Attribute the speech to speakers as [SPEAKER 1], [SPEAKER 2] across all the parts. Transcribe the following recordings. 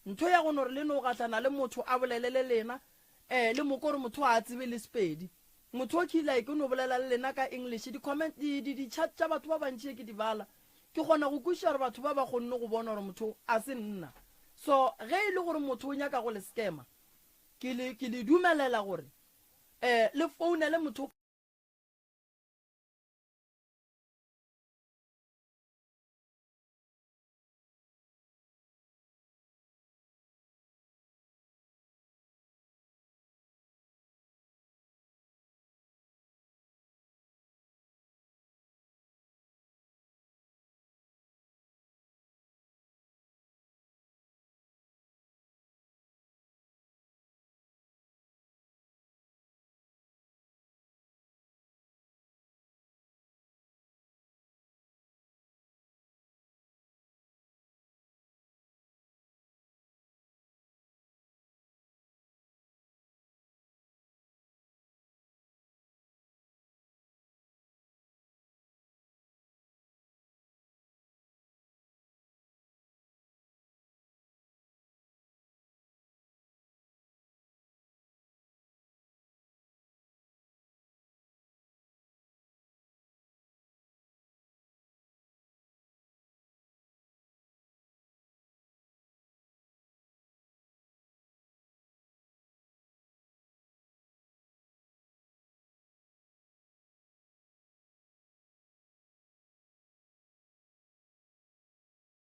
[SPEAKER 1] Ntho ya go no re le no gahlana le motho a bolele le lena, eh, le mo kore motho ga a tsebe le Sepedi. Motho o like o no bolela le lena ka English. Di-comment, di, di, di-chat tša batho ba bantši ge ke di bala, ke kgona go kwešiša gore batho ba ba kgonne go bona gore motho a se nna. So ge e le gore motho o nyaka go le scammer, ke le, ke le dumelela gore, eh, le founele motho.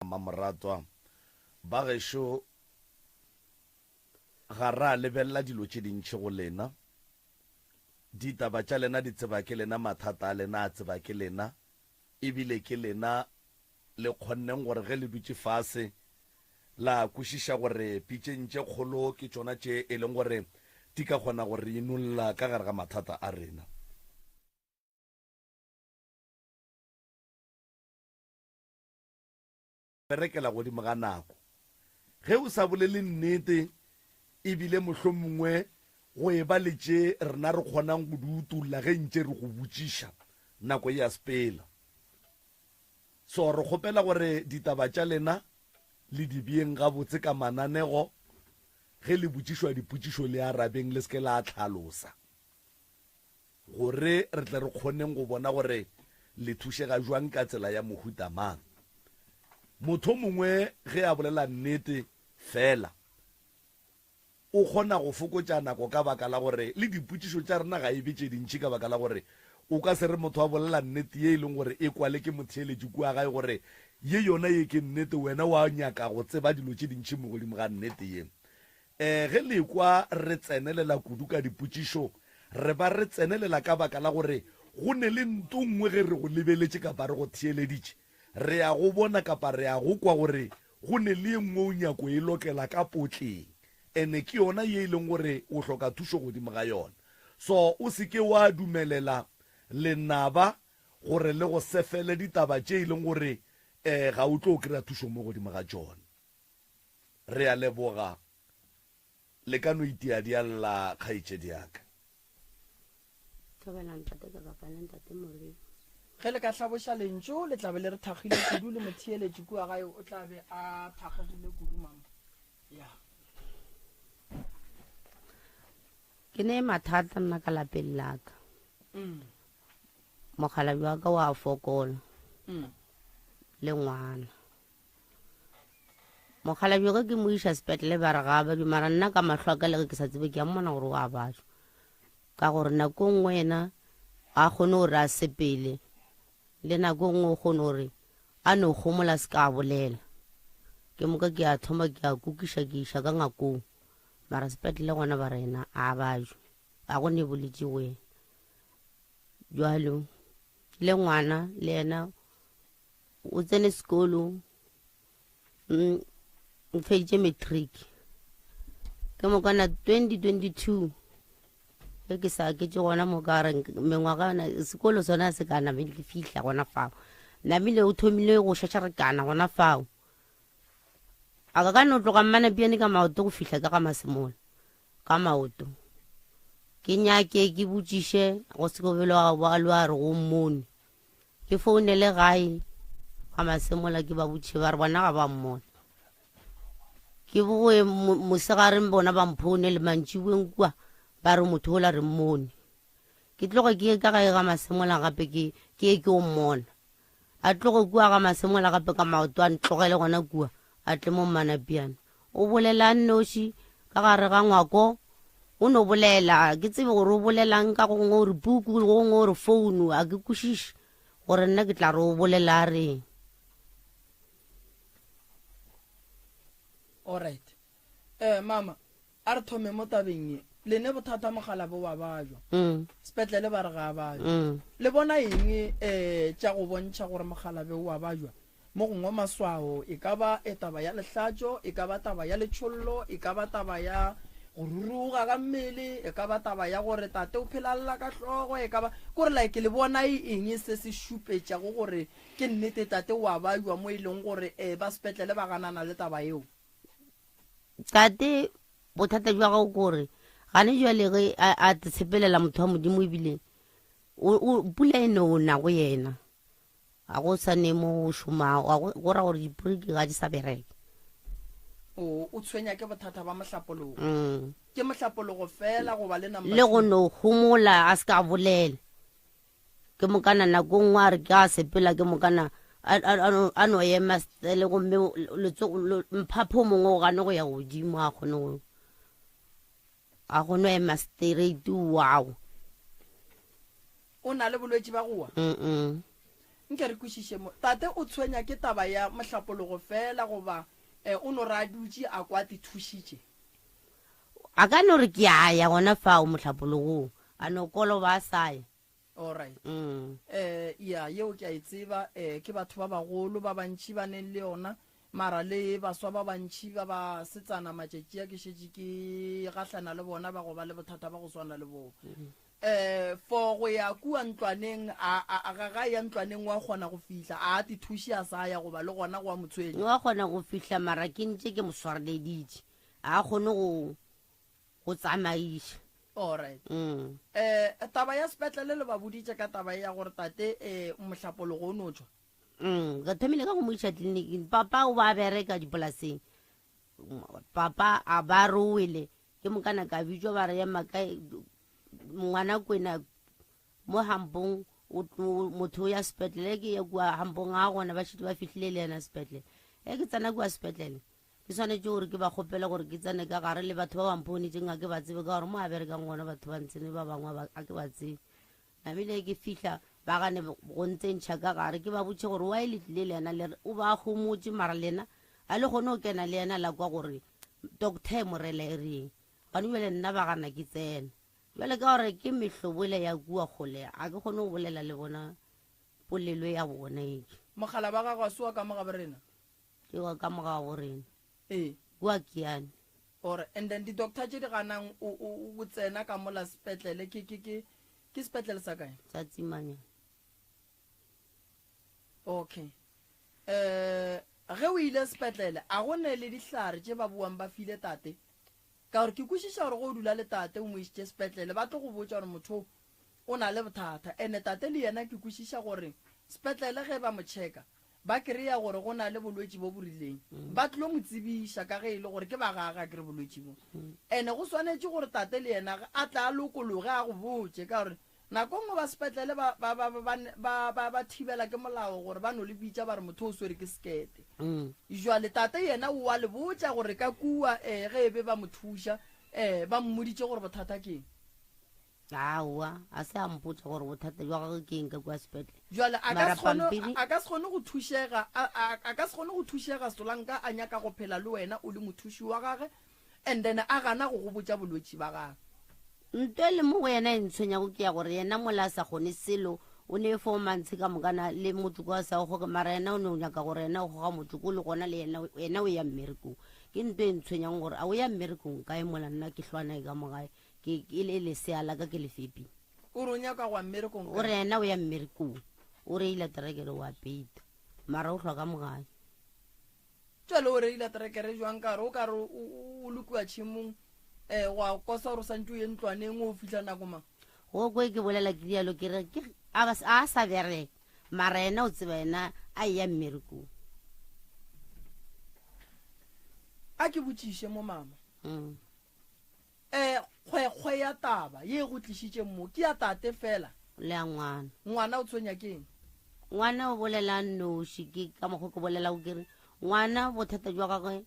[SPEAKER 2] Mmamoratwa, ba gešo ga ra lebelela dilo tše dintši go lena. Ditaba tša lena di tseba ke lena, mathata a lena a tseba ke lena, e bile ke lena le kgonneng gore ge le dutše fase la kwešiša gore pitšeng tše kgolo ke tšona tše e leng gore di ka kgona go re inolla ka gare ga mathata a rena. Berekela godimo ga nako. Ge o sa bolele nnete e bile mohlomongwe go e ba le tše rena re kgonang go di utolla ge ntše re go botšiša, nako e a sepela. So re kgopela gore ditaba tša lena le di beeng gabotse ka mananego, ge le botšišwa dipotšišo le arabeng le se ke la hlalosa, gore re tle re kgoneng go bona gore le thušega jwang ka tsela ya mohuta mang. Motho mongwe ge a bolela nnete fela, o kgona go fokotša nako ka baka la gore le dipotšišo tša rena ga e be tše dintši ka baka la gore o ka se re motho a bolela nnete ye e leng gore e kwale ke motheeletši kua gae gore ye yona ye ke nnete wena wa nyaka go tseba dilo tše dintši mo godimo ga nnete ye. Um ge le ekwa re tsenelela kudu ka dipotšišo re ba re tsenelela ka baka la gore go ne le nto nngwe ge re go lebeletše kapa re go theeleditše re a go bona kapa re a go kwa gore Go ne le ye nngwe o nyako e lokela ka potleng, ene ke yona ye e leng gore o hloka thušo godimo ga yona. So o se ke wa dumelela lenaba gore le go sefele ditaba tše e leng gore ga o tlo kry-a thušo mo godimo ga tšona. Re a leboga. Le ka no itia di a lla kgaetšedi ya ka.
[SPEAKER 3] Thobela ntate ka kapa le ntate Moremi.
[SPEAKER 1] Ge le ka hlaboša lentšu le tla be le re thakgile kudu le motheeletši kua gae o tla be a thakgegile kudu mama. Ya.
[SPEAKER 3] Ke ne mathata nna ka lapeng la ka. Mm. Mokgalabje wa ka wa fokola. Mm. Le ngwana. Mokgalabje ge ke mo iša sepetlele ba re ga a babje mara nna ka mahlo a ka le ge ke sa tsebe ke a mmona gore o a bajwa ka gore nako nngwe yena ga a kgone gore a sepele le nako nngwe o kgone gore a no gomola se ka a bolela ke moka ke a thoma ke a kukiša ke iša ka ngakong mara sepetlele gona ba re yena a bajwe ga go ne bolwetši go yena jalo le ngwana le yena o tsene sekolo mm, o feditše matric ke mokana 2022 ge ke sa ke tše gona mo ka re mengwaga yona sekolo sona se ka namile ke fihla gona fao namile o thomile go šašarekana gona fao a ka ka no tloga mmanapiane ka maoto go fihla ka ga masemola ka maoto ke nyake ke botšiše go se ko belo wa lwa re go mmone Ke founele gae ga Masemola ke ba botšiše ba re bona ga ba mmona. Ke boe mosegareng bona ba mphone le mantšiboeng kua ba re motho ola re mmone. Ke tloge ke ye ka gae ga Masemola gape ke ke ye ke o mmona. A tloge kua ga Masemola gape ka maoto a ntlogele gona kua a tle mo Mmanapiana. O bolela a nnoši ka gare ga ngwako o no bolela ke tsebe gore o bolelang ka gongwe o re puku gongwe o re founu a ke kwešiše gore nna ke tla re o bolela a reng.
[SPEAKER 1] Alright. Eh mama, a re thome mo tabeng ye. Le ne bothata mogalabe wa bajwa.
[SPEAKER 3] Mm.
[SPEAKER 1] Sepetlele ba re ga a bajwa.
[SPEAKER 3] Mm.
[SPEAKER 1] Le bona eng eh tša go bontšha gore mogalabe wa bajwa? Mo gongwe maswao e ka ba e taba ya lehlatšo, e ka ba taba ya letšhollo, e ka ba taba ya go ruruga ga mmele, e ka ba taba ya gore tate o phela lla ka hlogo, e ka ba kore like le bona e eng se se šupetšago gore Ke nnete tate o a bajwa mo e leng gore eh, ba sepetlele ba ganana le taba yeo.
[SPEAKER 3] Tate, bothata jwa gago ke gore gane jwale ge a, a tshepelela motho wa Modimo ebile o, o, pula e no na go yena. Ga go sa ne mo go šomago, ga go, go ra gore diporiki ga di sa bereka.
[SPEAKER 1] O, o tshwenya ke bothata ba mohlapologo.
[SPEAKER 3] Mm.
[SPEAKER 1] Ke mohlapologo fela goba le number
[SPEAKER 3] Le go
[SPEAKER 1] two?
[SPEAKER 3] no homola a se ka bolela. Ke mokana nako nngwe a re ke a sepela ke mokana a no ema stele gomme mphapho mongwe o gane go ya godimo a kgone go a kgone go ema straight wow.
[SPEAKER 1] O na le bolwetši ba go wa? Nke re kwešiše mo. Tate o tshwenya ke taba ya mohlapologo fela goba eh, o no re a dutše a kwa te thušitše?
[SPEAKER 3] A ka no re ke a ya gona fao mohlapologong a no koloba a sa ya.
[SPEAKER 1] Alright.
[SPEAKER 3] Mm.
[SPEAKER 1] Eh, ya, yeo ke a e tseba. Eh, ke batho ba bagolo ba bantši ba neng le yona, mara le baswa ba bantši ba ba setsana matšatši a ke šetše ke gahlana le bona ba go ba le bothata ba go swana le boo. Eh, for go ya kua ntlwaneng, a, a, a ga ga ya ntlwaneng wa kgona go fihla, a a te thuše a sa ya goba le gona go a mo tshwenya.
[SPEAKER 3] Wa kgona go fihla mara ke ntše ke mo swareleditše, a kgone go go tsamaiša.
[SPEAKER 1] Alright.
[SPEAKER 3] Mm.
[SPEAKER 1] Eh, taba ya sepetlele le ba boditše ka taba ya gore tate eh, mohlapologo o no tšwa.
[SPEAKER 3] Mm, re thomile ka go mo iša tleliniking. Papa o ba bereka dipolaseng. Papa a ba re o wele. Ke mokana ka bitšwa ba re ema kae ngwana kwena mo hampong motho o ya sepetlele ke ya kua hampong a gona ba šetše ba fihlile le yena sepetlele. E ke tsena kua sepetlele Ke swanetše gore ke ba kgopele gore ke tsene ka gare le batho ba ba mpounetšeng ga ke ba tsebe ka gore mo a berekang gona batho ba ntsene ba bangwe ga ke ba tsebe. Namile ke fihla ba gane go ntsentšha ka gare ke ba botše gore why le tlile le yena le re o ba homotše mara lena ga le kgone go kena le yena la kwa gore doctor e mo rela e reng. Gane bjale nna ba gana ke tsena. Bjale ka gore ke mehlobo ya kua kgole ga ke kgone go bolela le bona polelo ya bona eke.
[SPEAKER 1] Mogala ba gago a se wa ka mo gabo rena?
[SPEAKER 3] Ke wa ka mo ga go rena.
[SPEAKER 1] Ee.
[SPEAKER 3] Kua Kiane.
[SPEAKER 1] Or and then di-doctor tše di ganang o o o tsena ka mola sepetlele ke ke ke ke sepetlele sa kae?
[SPEAKER 3] Sa Tsimanyana.
[SPEAKER 1] Okay. Eh ge o ile sepetlele a go ne le dihlare tše ba buang ba file tate? Ka gore ke kwešiša gore ge o dula le tate o mo išitše sepetlele ba tlo go botša gore motho o o na le bothata ene tate le yena ke kwešiša gore sepetlele ge ba mo checka Ba kry-a gore go na le bolwetši bo bo rileng, ba tlo mo tsebiša ka ge e le gore ke ba gage a kry bolwetši bo. Ene go swanetše gore tate le yena a tle a lokologe a go botše ka gore nako nngwe ba sepetlele ba, ba, ba, ba, ba, ba, ba thibela ke molao gore ba no le bitša ba re motho o swere ke sekete. Jwale tate yena o a le botša gore ka kua um ge e be ba mo thuša um ba mmoditše gore bothata ke eng.
[SPEAKER 3] Aowa, a se a mpotša gore bothata bja gagwe ke eng ka kua sepetlele.
[SPEAKER 1] Jwale a ka
[SPEAKER 3] Mara
[SPEAKER 1] se kgone,
[SPEAKER 3] pampiri.
[SPEAKER 1] a ka se kgone go thušega, a, a, a ka se kgone go thušega Solanka a nyaka go phela le wena o le mothuši wa gage and then a gana go go botša bolwetši ba gagwe.
[SPEAKER 3] Nto e le mo go yena e ntshwenyago ke ya gore yena mola a sa kgone selo, o ne four months ka mokana le motsoko a sa o goge, mara yena o no nyaka gore yena o goga motsoko le gona le yena, yena o ya mmerekong. Ke nto e ntshwenyang gore a o ya mmerekong kae mola nna ke hlwana e ka mo gae. Ke ke le lesea la ka ke le fepi.
[SPEAKER 1] O re o nyaka go ya mmerekong
[SPEAKER 3] O re yena o ya mmerekong. O reila terekere o a peita. Mara o hlwa ka mogae.
[SPEAKER 1] Jwale o reila terekere jwang ka gore o ka re o le kua tšhemong um gwa kosa gore o santse o ye ntlwaneng o fihla nako mang?
[SPEAKER 3] Go kwe ke bolela ke rialo ke re ke a a sa bereka mara yena o tseba yena a eya mmerekong.
[SPEAKER 1] A ke botšiše mo mama. Mm. Eh, kgwekgwe ya taba ye e go tlišitšeng mo ke ya tate fela?
[SPEAKER 3] Le ya ngwana.
[SPEAKER 1] Ngwana o tshwenya ke eng?
[SPEAKER 3] Ngwana o bolela noši, ke ka mokgwa ke bolelago ke re ngwana bothata jwa gagwe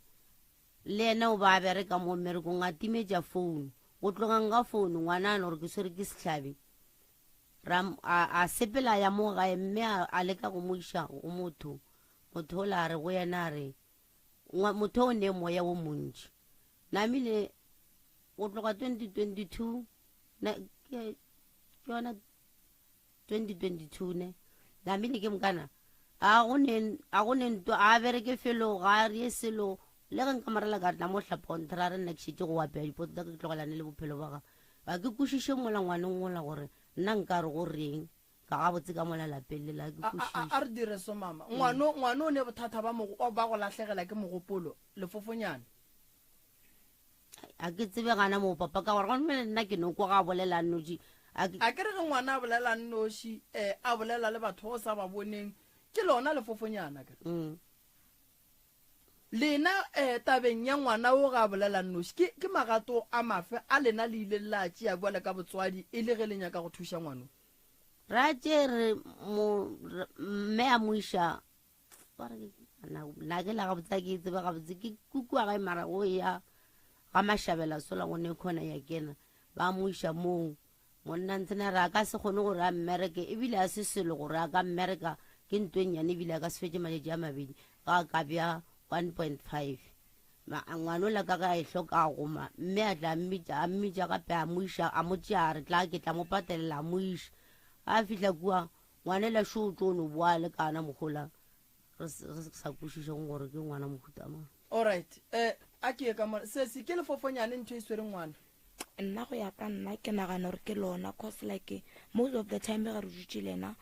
[SPEAKER 3] le yena o ba a bereka mo mmerekong a timetša founu. Go tlogang ga founu ngwana a no gore ke swere ke sehlabi. Ra a, a sepela a ya mo gae mme a, a leka go mo iša go motho. Motho ola a re go yena a re motho o ne moya wo montši. Namile go tloga 2022 na ke yona 2022 ne namile ke mokana a go ne a go ne nto a bereke felo ga a re selo le ge nka morela ka tla mo hlapa nthra re nna ke šetše go apea dipoto tsa ke tlogelane le bophelo ba ga ga ke kwešiše mola ngwaneng gola gore nna nka re go reng Ka gabotse ka mola lapeng le la ke
[SPEAKER 1] A, a, a,
[SPEAKER 3] kwešiše.
[SPEAKER 1] a re dire so, mama. Ngwano, ngwano o ne bothata ba mogo, ba go lahlegela ke mogopolo, lefofonyane.
[SPEAKER 3] A ke tsebe gana moo, papa, ka gore gona bjale nna ke no kwa ga a bolela a nnoši.
[SPEAKER 1] A ke. A ke re ge ngwana a bolela a nnoši, eh, a bolela le batho ba o sa ba boneng, ke lona lefofonyana, akere?
[SPEAKER 3] Mm.
[SPEAKER 1] Lena, eh, tabeng ya ngwana wo ge a bolela a nnoši, ke, ke magato a mafe a lena le ileng la a tšea bjale ka botswadi e le ge le nyaka go thuša ngwano?
[SPEAKER 3] Ra tšere mo mme a mo iša ba re na ke la gabotse a ke tsebe gabotse ke kukua gae mara go ya ga mashabela sola go ne khona ya kena ba mo iša moo monna ntse na re a ka se kgone gore a mmereke ebile a se selo gore a ka mmereka ke nto e nnyane ebile a ka se fetše matšatši a mabedi ga a ka bja 1.5 ngwanola ka ge a e hloka a goma mme a tla mmitša a mmitša gape a mo iša a mo tšea a re tla ke tla mo patelela a mo iša a fihla kua ngwanela šo o tlo no boa le kana mogola re sa kwešišeng gore ke ngwana mohuta mang.
[SPEAKER 1] Alright, eh, a ke ye ka mo sesi ke lefofonyane ntho e swere ngwana.
[SPEAKER 4] Nna go ya ka nna ke nagana gore ke lona cause like most of the time ge re dutše le ena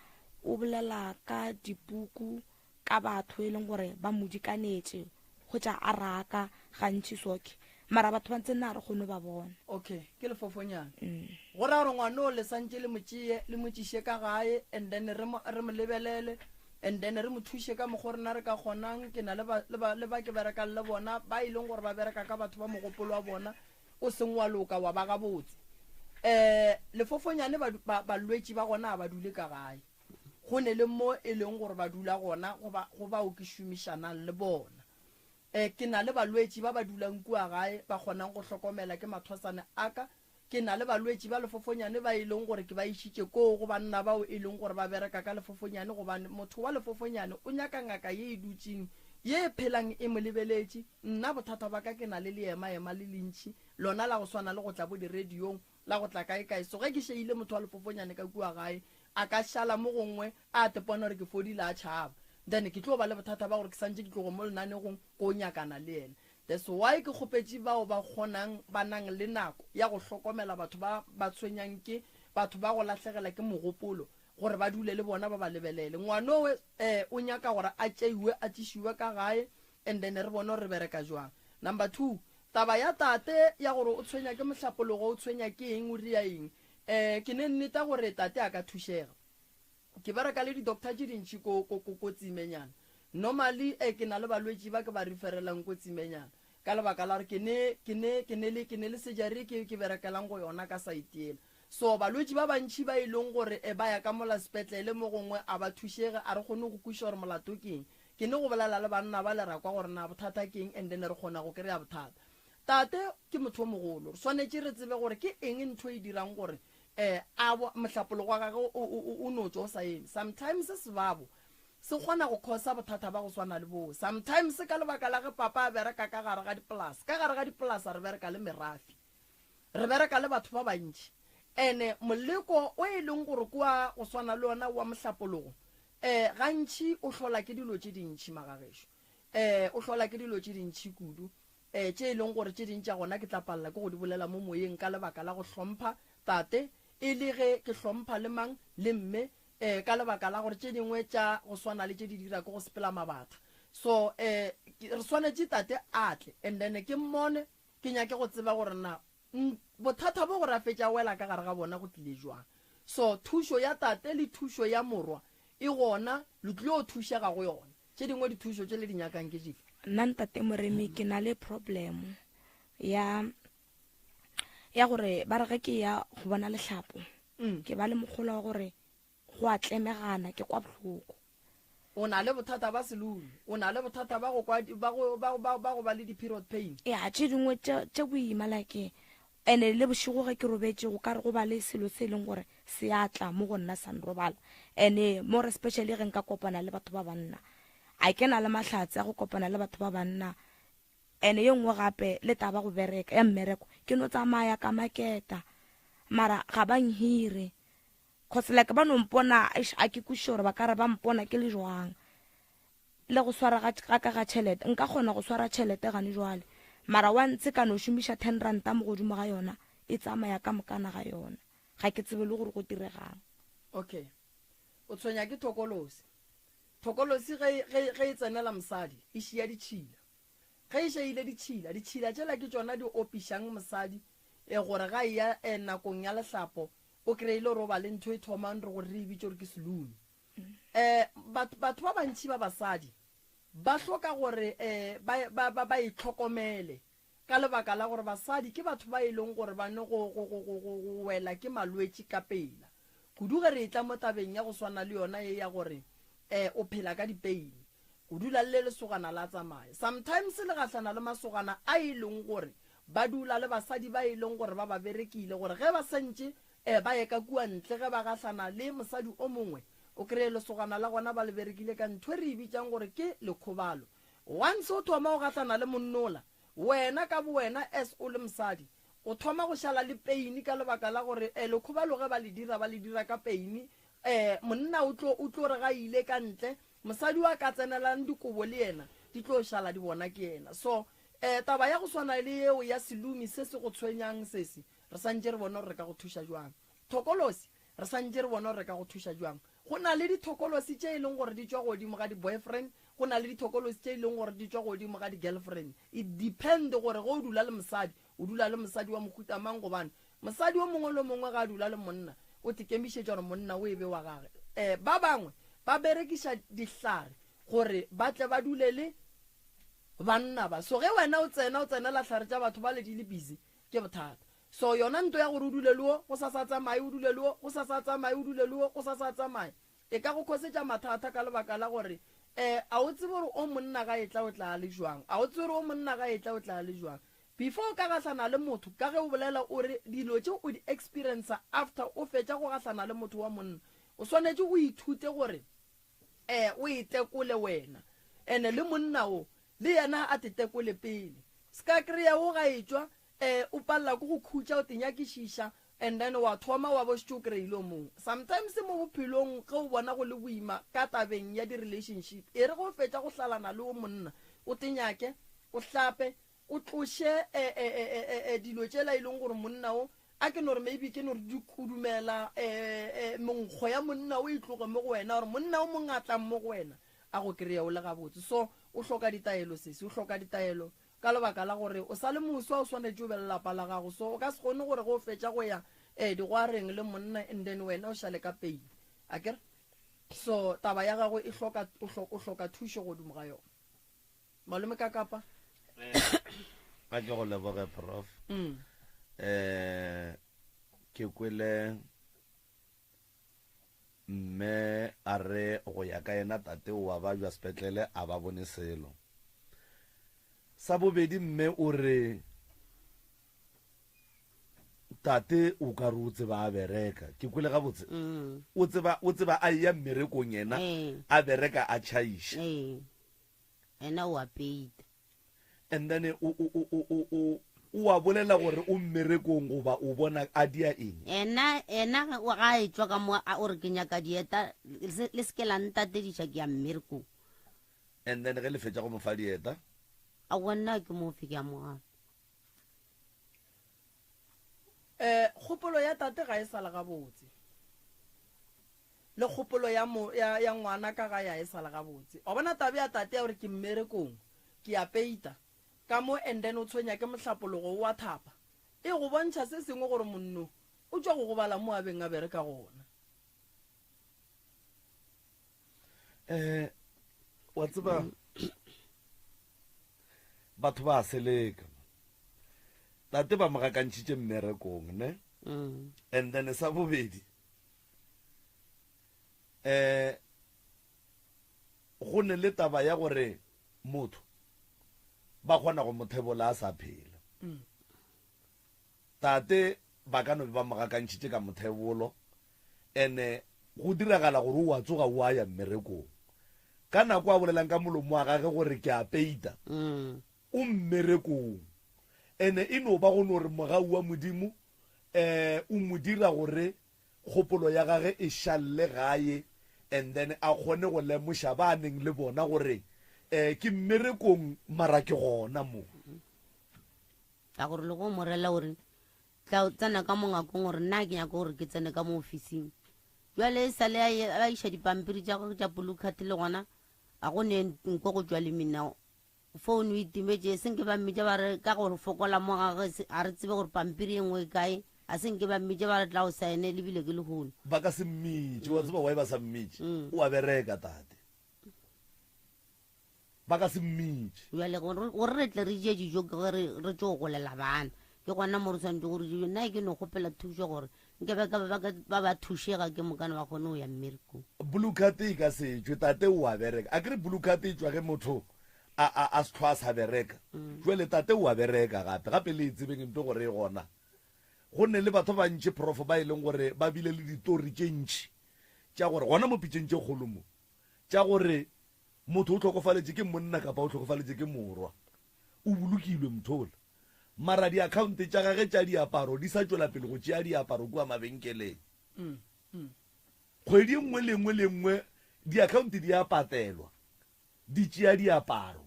[SPEAKER 4] o bolela ka dipuku ka batho e leng gore ba mo dikanetše go tša a raka gantši soke mara batho ba ntse nna re kgone ba bona.
[SPEAKER 1] Okay, ke lefofonyane. Mm. Go ra gore ngwana o le santše le mo tšeye le mo tšiše ka gae and then re mo re mo lebelele and then re mo thuše ka mokgwa rena re ka kgonang. Ke na le ba le ba le ba ke berekang le bona ba e leng gore ba bereka ka batho ba mogopolo wa bona o seng wa loka wa ba gabotse. Eh lefofonyane ba balwetši ba gona a ba dule ka gae. Go ne le mo e leng gore ba dula gona goba go bao ke šomišanang le bona. E, ke na le balwetši ba ba dulang kua gae ba kgonang go hlokomela ke mathwasane a ka. Ke na le balwetši ba lefofonyane ba e leng gore ke ba išitše koo go banna bao e leng gore ba bereka ka lefofonyane gobane motho wa lefofonyane o nyaka ngaka ye e dutšeng ye e phelang e mo lebeletše. Nna bothata ba ka ke na le leema-ema le lentši, lona la go swana le go tla bo diradiong la go tla kae-kae. So ge ke šeile motho wa lefofonyane ka kua gae, a ka šala mo gongwe a tepona gore ke fodile a tšhaba. Then ke tlo ba le bothata ba gore ke santše ke tlogo mo lenanegong ko nyakana le yena. That's why ke kgopetše bao ba kgonang, ba nang le nako ya go hlokomela batho ba ba tshwenyang ke batho ba go lahlegela ke mogopolo gore ba dule le bona ba ba lebelele. Ngwanowe eh o nyaka gore a tšeiwe a tlišiwe ka gae and then re bone gore re bereka jwang. Number 2, Taba ya tate ya gore o tshwenya ke mohlapologo, o tshwenya ke eng, o ria eng, um ke ne nneta gore tate a ka thušega. Ke bereka le di-doctor tše dintši ko, ko, ko, ko Tsimenyana. Normally, eh, ke na le balwetši ba ke ba referelang ko Tsimenyana, ka lebaka la gore ke ne, ke ne, ke ne le, ke ne le surgery ke, ke berekelang go yona ka site yela. So, balwetši ba bantši ba e leng gore eh, ba ya ka mola sepetlele mo gongwe a ba thušege, a re kgone go kwešiša gore molato ke eng. Ke ne go bolela le banna bale ra kwa gore na bothata ke eng and then re kgona go kry-a bothata. Tate ke motho o mogolo, re swanetše re tsebe gore ke eng ntho e dirang gore um a bo mohlapologo wa gagwe o, o, o, o no tšwa o sa eme. Sometimes sebabo se kgona go causa bothata ba go swana le boo. Sometimes ka lebaka la ge papa a bereka ka gare ga dipolasa, ka gare ga dipolasa re bereka le merafe. Re bereka le batho ba bantši. Ene moleko o e leng gore ke wa go swana le ona wa mohlapologo, um gantši o hlola ke dilo tše dintši, magagešo. Um o hlola ke dilo tše dintši kudu, um tše e leng gore tše ding tša gona ke tla palela ke go di bolela mo moyeng ka lebaka la go hlompha tate, e le ge ke hlompha le mang le mme, um ka lebaka la gore tše dingwe tša go swana le tše di dira ke go sepela mabatha. So um re swanetše tate a tle and then ke mmone Ke nyake go tseba gore na bothata bo gore a fetše a wela ka gare ga bona go tlile jwang. So thušo ya tate le thušo ya morwa e gona, le tlilo thušega go yona. Tše dingwe dithušo tše le di nyakang ke tšefe?
[SPEAKER 4] Nna ntate Moremi ke na le problem ya ya gore ba re ge ke ya go bona lehlapo mm. ke ba le mokgolo wa gore go a tlemegana ke kwa bohloko.
[SPEAKER 1] O na le bothata ba selulu, o na le bothata ba go kwa ba go ba ba ba go ba le di period pain.
[SPEAKER 4] Ya tše dingwe tše tše boima like ene le bošego ge ke robetše go ka re go ba le selo se e leng gore se a tla mo go nna sa nrobala ene more especially ge nka kopana le batho ba banna a ke na le mahlatse a go kopana le batho ba banna ene ye nngwe gape le taba go bereka ya mmereko ke no tsamaya ka maketa mara ga ba nhire cause like ba no mpona a ke kwešiše gore ba ka re ba mpona ke le jwang le go swara ga ka ga tšhelete nka kgona go swara tšhelete gane jwale mara wa ntse ka no šomiša ten ranta mo godimo ga yona e tsamaya ka mokana ga yona ga ke tsebe le gore go diregang.
[SPEAKER 1] Okay o tshwenya ke thokolosi thokolosi ge ge ge e tsenela mosadi e šia ditšhila Ge e šeile ditšhila, ditšhila tšela ke tšona di opišang mosadi e gore ga eya e nakong ya lehlapo o kry-ile gore o ba le ntho e thomang re gore re e bitše gore ke selumi. Um batho, batho ba bantši ba basadi ba hloka gore um ba, ba, ba, ba itlhokomele ka lebaka la gore basadi ke batho ba e leng gore ba ne go, go, go, go, go, go wela ke malwetši ka pela. Kudu ge re etla mo tabeng ya go swana le yona ye ya gore um o phela ka dipeini. O dula le lesogana la tsamaya. Sometimes le gahlana le masogana a e leng gore ba dula le basadi ba e leng gore ba ba berekile gore ge ba sentše eh ba ye ka kua ntle ge ba gahlana le mosadi o mongwe o kreye lesogana la gona ba le berekile ka ntho e re e bitšang gore ke lekgobalo. Once o thoma o gahlana le monnola wena ka bowena as o le mosadi o thoma go šala le pain ka lebaka la gore eh lekgobalo ge ba le dira ba le dira ka pain eh monna o tlo o tlo re ga ile ka ntle Mosadi wa ka tsenelang dikobo le yena di tlo šala di bona ke yena. So, eh, taba ya go swana le yeo ya selumi se se go tshwenyang sesi, re santše re bone gore re ka go thuša jwang. Thokolosi, re santše re bone gore re ka go thuša jwang. Go na le dithokolosi tše e leng gore di tšwa godimo ga di-boyfriend, go na le dithokolosi tše e leng gore di tšwa godimo ga di-girlfriend. It depend gore ge o dula le mosadi, o dula le mosadi wa mohuta mang gobane Mosadi o mongwe le o mongwe ga a dula le monna, o tekemišetša gore monna o e be wa gage. E, ba bangwe ba berekiša dihlare gore ba tle ba dule le banna ba. So ge wena o tsena, o tsenela hlare tša batho bale di le busy, ke bothata. So yona nto ya gore o dule le wo, go sasa a tsamaye, o dule le wo, go sasa a tsamaye, o dule le wo, go sasa a tsamaye, E ka go khosetša mathata ka lebaka la gore eh, a o tsebe gore o monna ga etla o tla a le jwang, a o tsebe gore o monna ga etla o tla a le jwang. Before o ka gahlana le motho, ka ge o bolela o re dilo tše o di experiencer after o fetša go gahlana le motho wa monna, o swanetše o ithute gore eh o e tekole wena ene le monna o le yena a te tekole pele. Ska kry-a o ga etšwa eh o palela ke go khutša o te nyakišiša And then wa thoma wa bo šetše o kry-ile o mongwe. Sometimes mo bophelong ge o bona go le boima ka tabeng ya di relationship, e re ge o fetša go hlalana le o monna, o te nyake, o hlape, o tloše dilo tšela e leng gore monna o, a ke no re maybe ke no re di kudumela menkgo ya monna o e tloge mo go wena, gore monna o mongwe a tlang mo go wena a go kry-e o le gabotse. So o hloka ditaelo sesi, o hloka ditaelo. Ka lebaka la gore o sa le moswa o swanetše o be le lapa la gago so o ka se kgone gore ge o fetša go ya eh digwareng le monna and then wena o šale ka pain akere so taba ya gago e hloka o hloka thušo godimo ga yona malome ka kapa.
[SPEAKER 2] A ke go leboge prof. Mm. Eh ke kwele Mme a re go ya ka yena tate o a babja sepetlele a ba bone selo. Sa bobedi mme o re tate o ka re o tseba a bereka. Ke kwele gabotse? O tseba o tseba a eya mmerekong yena a bereka a tšhaiša.
[SPEAKER 3] Ee. Yena o a peita.
[SPEAKER 2] And then o, o, o, o, o, o, o a bolela gore o mmerekong goba o bona a dia eng?
[SPEAKER 3] Ena, ena ge o, ga a etšwa ka mo, a, o re ke nyaka dieta, le se, le se ke la ntatediša ke ya mmerekong.
[SPEAKER 2] And then ge le fetša go mo fa dieta?
[SPEAKER 3] Aowa nna ke mo fe, ke a mo gana.
[SPEAKER 1] Eh, kgopolo ya tate ga e sa le gabotse. Le kgopolo ya mo, ya, ya ngwana ka gae ga e sa le gabotse. Wa bona taba ya tate ya gore ke mmerekong, ke a peita, ka mo and then o tshwenya ke mohlapologo o a thapa, e go bontšha se sengwe gore monno o tšwa go gobala mo a beng a bereka gona.
[SPEAKER 2] Eh, wa tseba, Batho ba a seleka. Tate ba mo gakantšhitše mmerekong, ne?
[SPEAKER 3] Mm.
[SPEAKER 2] And then sa bobedi, eh, go ne le taba ya gore motho ba kgona go mo thebola a sa phela.
[SPEAKER 1] Mm.
[SPEAKER 2] Tate ba ka no be ba mo gakantšhitše ka mothebolo, ene go diragala gore o a tsoga o a ya mmerekong. Ka nako a bolelang ka molomo wa gage gore ke a peita, o mmerekong. Ene e no ba go no re mogau wa Modimo um o mo dira gore kgopolo ya gage e šalle gae and then a kgone go lemoša ba a neng le bona gore um ke mmerekong mara ke gona mo.
[SPEAKER 3] Ka gore le go mo rela gore tla o tsena ka mo ngakong gore nna ke nyaka gore ke tsene ka mo ofising. Jwale e sale a ye- a iša dipampiri tša gagwe tša blue card le gona a go ne nko go tšwa le mina. Founu e timetše, e seng ke ba mmitša ba re ka go fokola mo gagwe se- ga re tsebe gore pampiri e nngwe e kae. A se nke ba mmitša ba re tla o saene le bile ke lehono.
[SPEAKER 2] Ba ka se mmitše, wa tseba why ba sa mmitše? O a bereka tate. Ba ka se mmitše.
[SPEAKER 3] Bjale gore gore re tle re je dijo ke ge re re tšo golela bana. Ke gona mo re swanetše gore dijo. Nna ke no kgopela thušo gore nke ba ka ba ka ba ba thušega ke mokane ba kgone go ya mmerekong.
[SPEAKER 2] Blue card e ka se tšwe, tate o a bereka. Akere blue card e tšwa ge motho a a a se hlwa a sa bereka. Jwale tate o a bereka gape. Gape le e tsebeng mpe gore e gona. Go ne le batho ba bantši prof ba e leng gore ba bile le ditori tše ntši tša gore gona mo pitšeng tše kgolo mo tša gore Motho o hlokofaletše ke monna kapa o hlokofaletše ke morwa, o bolokilwe mothola. Mara diakhaonte tša gage tša diaparo di sa tšwela pele go tšea diaparo kua mabenkeleng. Kgwedi e nngwe le e nngwe le e nngwe diakhaonte di a patelwa, di tšea diaparo.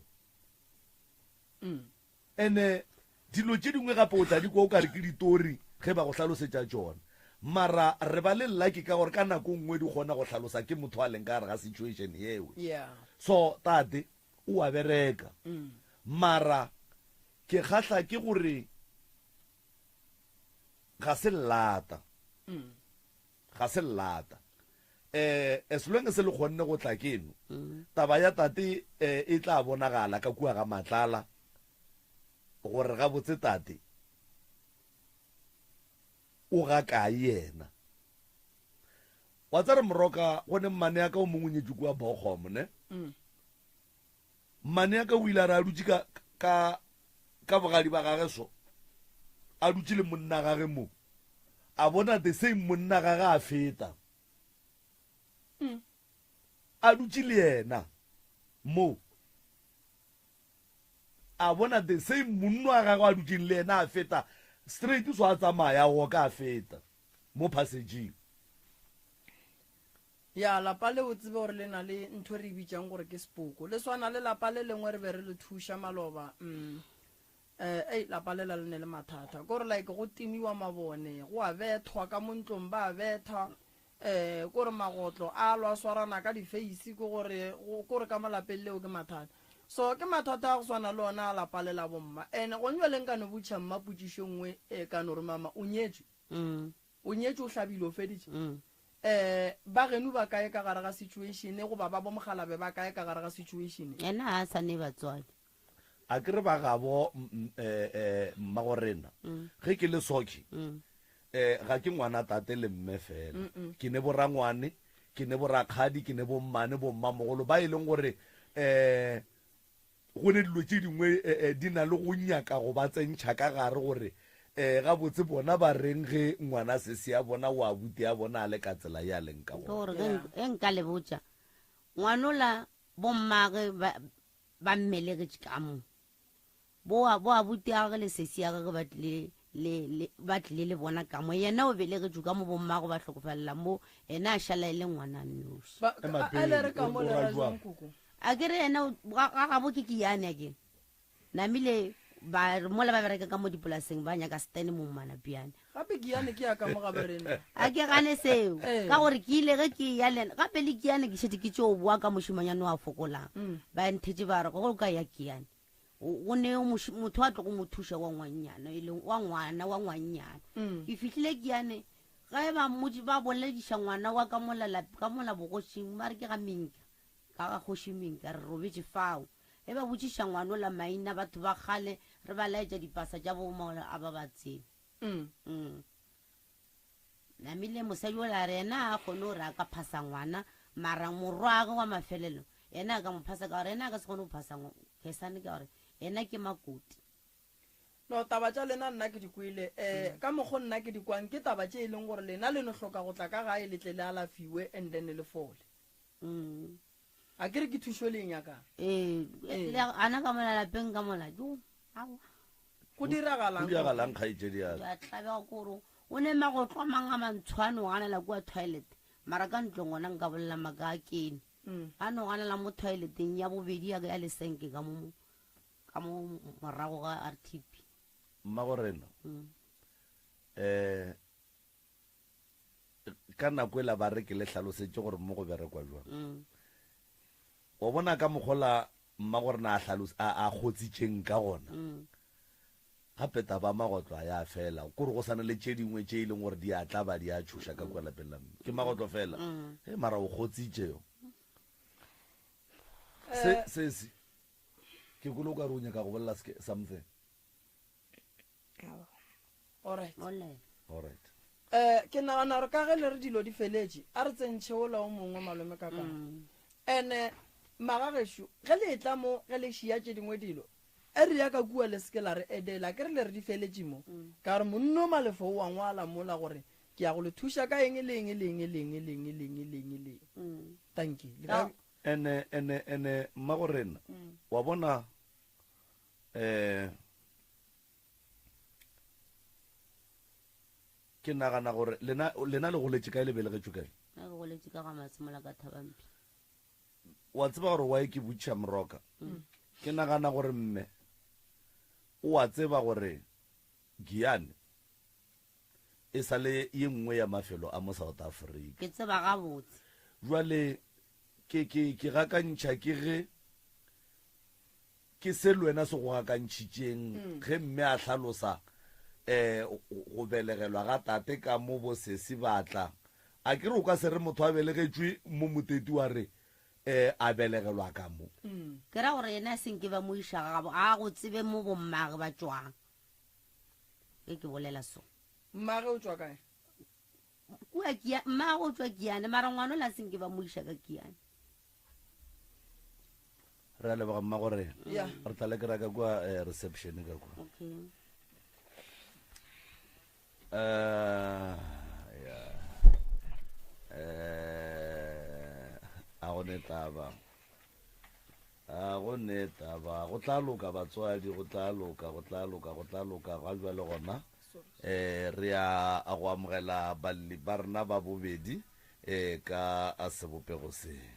[SPEAKER 2] Ene dilo tše dingwe gape o tla di kwa o ka re ke ditori ge ba go hlalosetša tšona. Mara re ba le lucky ka gore ka nako nngwe di kgona go hlalosa ke motho a leng ka gare ga situation yewe.
[SPEAKER 1] Yeah.
[SPEAKER 2] So tate o a bereka. Mara ke kgahla ke gore ga se llata. Ga se llata. Eh, as long as le kgonne go tla keno, taba ya tate eh, e tla bonagala ka kua ga Matlala gore gabotse tate o ga kae yena. Wa tsare Moroka, go ne mmane ya ka o mongwe o nyetšwe kua Bochum, ne? Mmane ya ka o ile a re a dutše ka, ka, ka bogadi ba gage so, a dutše le monna gage mo, a bona the same monna gage a feta, a dutše le yena mo, a bona the same monno a gagwe a dutšeng le yena a feta straight so a tsamaya a oka a feta mo passageng.
[SPEAKER 1] Ya, lapa le o tsebe gore le na le ntho e re e bitšang gore ke sepoko. Le swana le lapa le lengwe re be re le thuša maloba. Mm. Eh, ei, lapa lela le ne le mathata. Kore like go timiwa mabone, go a bethwa ka mo ntlong ba a betha. Eh, kore magotlo a lwa swarana ka di-face, ke gore, kore ka mo lapeng leo ke mathata. So ke mathata a go swana le ona a lapa le la bomma. Ene gone jwale nka no botšha mma potšišo e nngwe e ka no re mama o nyetšwe?
[SPEAKER 3] Mm.
[SPEAKER 1] O nyetšwe o hlabile o feditše?
[SPEAKER 3] Mm.
[SPEAKER 1] Eh, ba geno ba kae ka gare ga situation goba ba bo mogalabe ba kae ka gare ga situation?
[SPEAKER 3] Yena ga a sa ne batswadi.
[SPEAKER 2] A ke re ba gabo eh, eh, mmagorena
[SPEAKER 3] Mm.
[SPEAKER 2] ge ke le soki
[SPEAKER 3] Mm.
[SPEAKER 2] eh, ga ke ngwana tate le mme fela ke ne borangwane ke ne borakgadi ke ne bommane bommamogolo ba e leng gore eh Go ne dilo tše dingwe di na le go nyaka go ba tsentšha ka gare gore gabotse bona ba reng ge ngwana sesi a bona o abuti a bona a le ka tsela ye a leng ka
[SPEAKER 3] Ke
[SPEAKER 2] gona.
[SPEAKER 3] gore ge ge nka le botša ngwanola bommage ba ba mmelegetše ka mo bo bo abuti a gagwe le sesi ya gagwe ba tlile le le ba tlile le bona ka mo yena o belegetšwe ka mo bommago ba hlokofalela mo yena a šala e le ngwana noši.
[SPEAKER 1] Ba
[SPEAKER 2] Ema
[SPEAKER 1] a le
[SPEAKER 2] pele,
[SPEAKER 1] re ka
[SPEAKER 2] o
[SPEAKER 1] mo
[SPEAKER 2] o
[SPEAKER 1] le
[SPEAKER 2] ra
[SPEAKER 1] ra
[SPEAKER 2] jwang?
[SPEAKER 1] jwang koko?
[SPEAKER 3] A ke re yena o- ga ga gabo ke kiane a kere namile ba re mola ba bereka ka mo dipolaseng ba nyaka stene mo manapiane
[SPEAKER 1] Gape kiane ke ya ka mo gabe rena.
[SPEAKER 3] a ke gane seo
[SPEAKER 1] Ee.
[SPEAKER 3] ka gore ke ile ge ke ya le gape le kiane ke šetše ke tšeo boa ka mošemanyane wa fokolang
[SPEAKER 1] Mm.
[SPEAKER 3] ba nthetše ba re go ka ya kiane go ne motho a tlo go mo thuša wa ngwannyana e leng wa ngwana wa ngwannyana
[SPEAKER 1] Mm.
[SPEAKER 3] ke fihlile kiane ge ba mmotse ba bolediša ngwana wa ka mola ka mola bogošing ba re ke ga minka ka ga kgoši minka re robetše fao. Ge ba botšiša ngwanola maina batho ba kgale re ba laetša dipasa tša bomola a ba ba tsebe. Mm. Namile mosadi ola a re yena a kgone gore a ka phasa ngwana mara morwage wa mafelelo yena a ka mo phasa ka gore yena a ka se kgone go phasa Kesane ka gore yena ke makoti.
[SPEAKER 1] No, taba tša lena nna ke di kwele. Um ka mokgo nna ke di kwang ke taba tše e leng gore lena le no hloka go tla ka gae le tle le alafiwe and then le fole.
[SPEAKER 3] Mm.
[SPEAKER 1] A ke re ke thušo le e nyakang?
[SPEAKER 3] Ee,
[SPEAKER 1] Ee.
[SPEAKER 3] le gana ka mola lapeng ka mola, jo, aowa.
[SPEAKER 1] Go diragalang?
[SPEAKER 2] Go diragalang kgaetšedi ya
[SPEAKER 3] ka? Ke a tlabega ke gore o ne magotlo a mang a mantsho a no ganela kua toilet, mara ka ntlong gona nka bolela maaka a kene. A no ganela mo toileteng ya bobedi ya ya lesenke ka mo ka mo morago ga RTP.
[SPEAKER 2] Mmagorena, eh Ka nako ela ba re ke le hlalosetše gore mo go berekwa jwang. Wa bona ka mokgwa la mmagorena a hlalose, a, a kgotsitšeng ka gona. Gape taba ya magotlo a ya fela. Kore go sa na le tše dingwe tše e leng gore di a tlaba di a tšhoša ka kua lapeng la mme. Ke magotlo fela. He mara o kgotsitše yo. Se, sesi, ke kwele o ka re o nyaka go bolela something.
[SPEAKER 4] Aowa.
[SPEAKER 1] Alright.
[SPEAKER 3] Bolela.
[SPEAKER 2] Alright.
[SPEAKER 1] Eh, ke nagana gore ka ge le re dilo di feletše, a re tsentšhe ola o mongwe malome ka kang. Ene magagešo, ge le etla mo ge le šia tše dingwe dilo, e re ya ka kua le seke la re edela, ke re le re di feletše mo. Ka gore monno Malefo o a ngwala mola gore ke ya go le thuša ka eng le eng le eng le eng le eng le eng le eng le eng. Tanki. Le ka
[SPEAKER 2] Ene, ene, ene, mmagorena, wa bona, eh, Ke nagana gore lena, lena le goletše kae, le belegetšwe kae?
[SPEAKER 3] Nna ke goletše ka ga Masemola ka Thabampi.
[SPEAKER 2] Wa tseba gore why ke botšiša Moroka? Ke nagana gore mme o a tseba gore Giyani e sa le ye nngwe ya mafelo a mo South Africa.
[SPEAKER 3] Ke tseba gabotse.
[SPEAKER 2] Jwale ke, ke, ke gakantšha ke ge Ke se le wena se go gakantšhitšeng ge mme a hlalosa um go belegelwa ga tate ka mo bo sesi ba tla. A ke re o ka se re motho a belegetšwe mo Moteti wa re um a belegelwa ka mo.
[SPEAKER 3] Ke ra gore yena a se nke ba mo iša ga gabo, ga a go tsebe mo bommage ba tšwang. Ge ke bolela so.
[SPEAKER 1] Mmage o tšwa kae?
[SPEAKER 3] Kua Kia, mmage o tšwa Kiane, mara ngwana ola a se nke ba mo iša ka Kiane.
[SPEAKER 2] Re a leboga mma gore
[SPEAKER 1] Yeah.
[SPEAKER 2] re tla le kry-a ka kua eh, reception ka kua.
[SPEAKER 3] Okay.
[SPEAKER 2] Eh, yeah. Eh, a go ne taba. A go ne taba. Go tla loka batswadi, go tla loka, go tla loka, go tla loka. Ga jwale gona eh re ya go amogela balli ba rena ba bobedi eh ka sebopego se.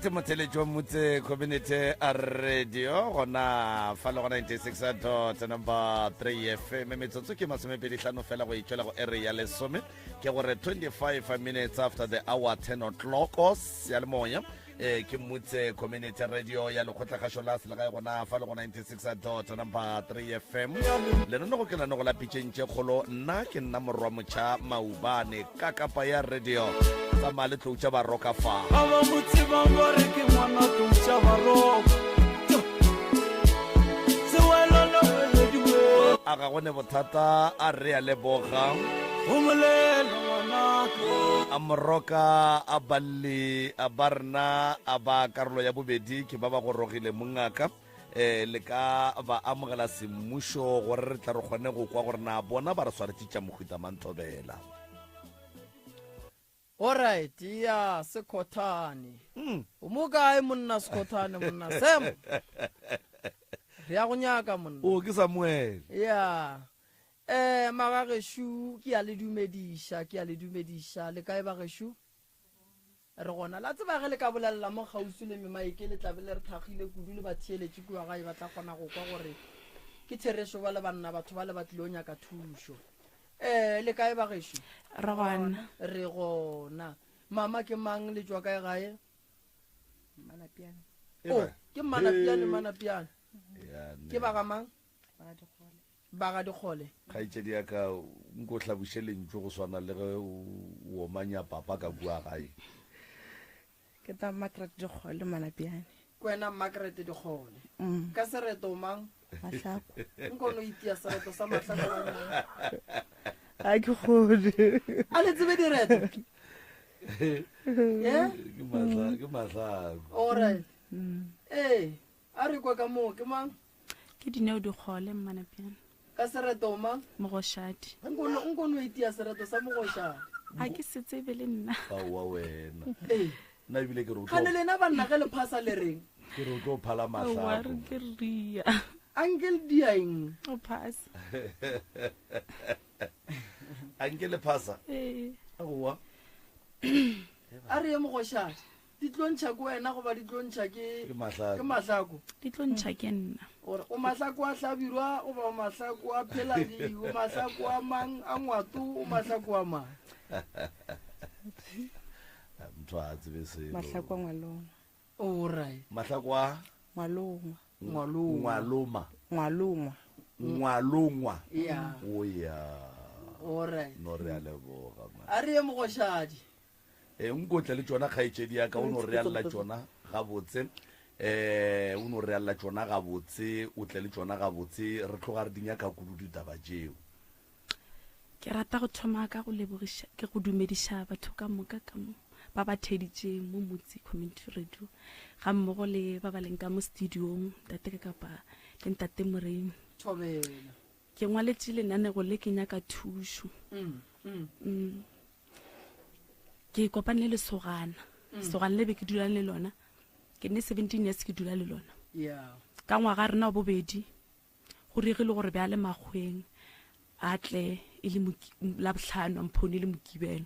[SPEAKER 5] Motheletši wa Motse Community Radio gona fa le go 96 dot number 3 FM metsotso ke masomepedi hlano fela go itšwela go ere ya lesome ke gore 25 minutes after the hour 10 o'clock seyalemoya eh ke Motse Community Radio ya lekgotlakgašo la selegae gona fa le go 96 dot number 3 FM lenanego ke lenanego la pitšeng tše kgolo nna ke nna morwa motšha maubane ka kapa ya radio tsamaya le tlou tša baroka fa
[SPEAKER 6] Ba ba mo tsebang ba re ke ngwana tlou tša baroka. Sewelo le welediwe.
[SPEAKER 5] A ga go ne bothata a re a leboga.
[SPEAKER 6] Homolela ngwanaka.
[SPEAKER 5] A moroka a balli a ba rena a ba karolo ya bobedi ke ba ba gorogile mongaka eh le ka ba amogela semmušo gore re tla re kgone go kwa gore na bona ba re swaretše tša mohuta mang thobela.
[SPEAKER 1] Alright, ya Sekhothane. O mo kae monna Sekhothane monna Sam? Re ya go nyaka monna.
[SPEAKER 2] O ke Samuel.
[SPEAKER 1] Ya. Eh magagešu ke a le dumediša, ke a le dumediša. Le kae bagešu? Re gona. La tseba ge le ka bolelela mo kgauswi le memaeke le tla be le re thakgile kudu le batheeletši kua gae ba tla kgona go kwa gore ke therešo ba le banna batho ba le ba tlilo nyaka thušo. Eh le kae bagešo?
[SPEAKER 7] Re gona.
[SPEAKER 1] Re gona. Mama ke mang le tšwa kae gae?
[SPEAKER 7] Mmanapiane.
[SPEAKER 1] Oh, ke Mmanapiane, Mmanapiane. Ke ba ga mang? Ba ga Dikgole.
[SPEAKER 2] Kgaetšedi ya ka, nko hlaboše lentšu go swana le ge o omanya papa ka kua gae.
[SPEAKER 7] Ke ta Margaret Dikgole, Manapiane.
[SPEAKER 1] Ke wena Margaret Dikgole. Ka sereto o mang?
[SPEAKER 7] Mahlako.
[SPEAKER 1] Nko no itia sereto sa Mahlako banna.
[SPEAKER 7] Ga ke kgone.
[SPEAKER 1] A le tsebe direto? Yeah?
[SPEAKER 2] Ke mahla, ke Mahlako.
[SPEAKER 1] All right. Ee, a re kwa ka moo ke mang?
[SPEAKER 7] Ke Dineo Dikgole, Mmanapiane.
[SPEAKER 1] Ka sereto o mang?
[SPEAKER 7] Mogoshadi.
[SPEAKER 1] Nko no, nko no itia sereto sa Mogoshadi.
[SPEAKER 7] A ke se tsebe le nna.
[SPEAKER 2] Aowa wena.
[SPEAKER 1] Ee.
[SPEAKER 2] Nna ebile ke re o tlo.
[SPEAKER 1] Kgane lena banna ge le phasa le reng?
[SPEAKER 2] Ke re o tlo phala
[SPEAKER 7] Aowa,
[SPEAKER 2] mahlako.
[SPEAKER 7] re ke ria.
[SPEAKER 1] A nke le dia eng?
[SPEAKER 7] O phasa.
[SPEAKER 2] A nke le phasa?
[SPEAKER 7] Ee.
[SPEAKER 2] Aowa.
[SPEAKER 1] A re ye Mogoshadi. Di tlo ntšha ke wena goba di tlo ntšha ke
[SPEAKER 2] Ke Mahlako.
[SPEAKER 1] Ke Mahlako.
[SPEAKER 7] Di tlo ntšha ke nna.
[SPEAKER 1] Gore o Mahlako a Hlabirwa goba o Mahlako a Pheladi, o Mahlako a mang a Ngwato, o Mahlako a mang.
[SPEAKER 2] Motho a tsebe selo.
[SPEAKER 7] Mahlako a Ngwalongwa.
[SPEAKER 1] Alright.
[SPEAKER 2] Mahlako a
[SPEAKER 7] Ngwalongwa.
[SPEAKER 1] Ngwalongwa.
[SPEAKER 2] Ngwaloma.
[SPEAKER 7] Ngwalongwa.
[SPEAKER 2] Ngwalongwa.
[SPEAKER 1] Yeah.
[SPEAKER 2] O ya.
[SPEAKER 1] Alright.
[SPEAKER 2] No re a leboga man.
[SPEAKER 1] A re ye Mogoshadi.
[SPEAKER 2] E, nkotle le tšona kgaetšedi ya ka, o no realla tšona gabotse. E, o no realla tšona gabotse, o tle le tšona gabotse, re tloga re di nyaka kudu ditaba tšeo.
[SPEAKER 7] Ke rata go thoma ka go lebogiša, ke go dumediša batho ka moka ka mo ba ba theeditšeng mo Motse Community Radio, ga mmogo le ba ba leng ka mo studiong, ntate ka kapa le ntate Moremi.
[SPEAKER 1] Thobela.
[SPEAKER 7] Ke ngwaletše lenanego le ke nyaka thušo.
[SPEAKER 1] Mm, mm.
[SPEAKER 7] Mm. Ke kopane le lesogana. Lesogana le be ke dula le lona. Ke ne 17 years ke dula le lona.
[SPEAKER 1] Yeah.
[SPEAKER 7] Ka ngwaga rena wa bobedi go diregile gore bjale makgweng a tle e le Labohlano a mphone e le Mokibelo.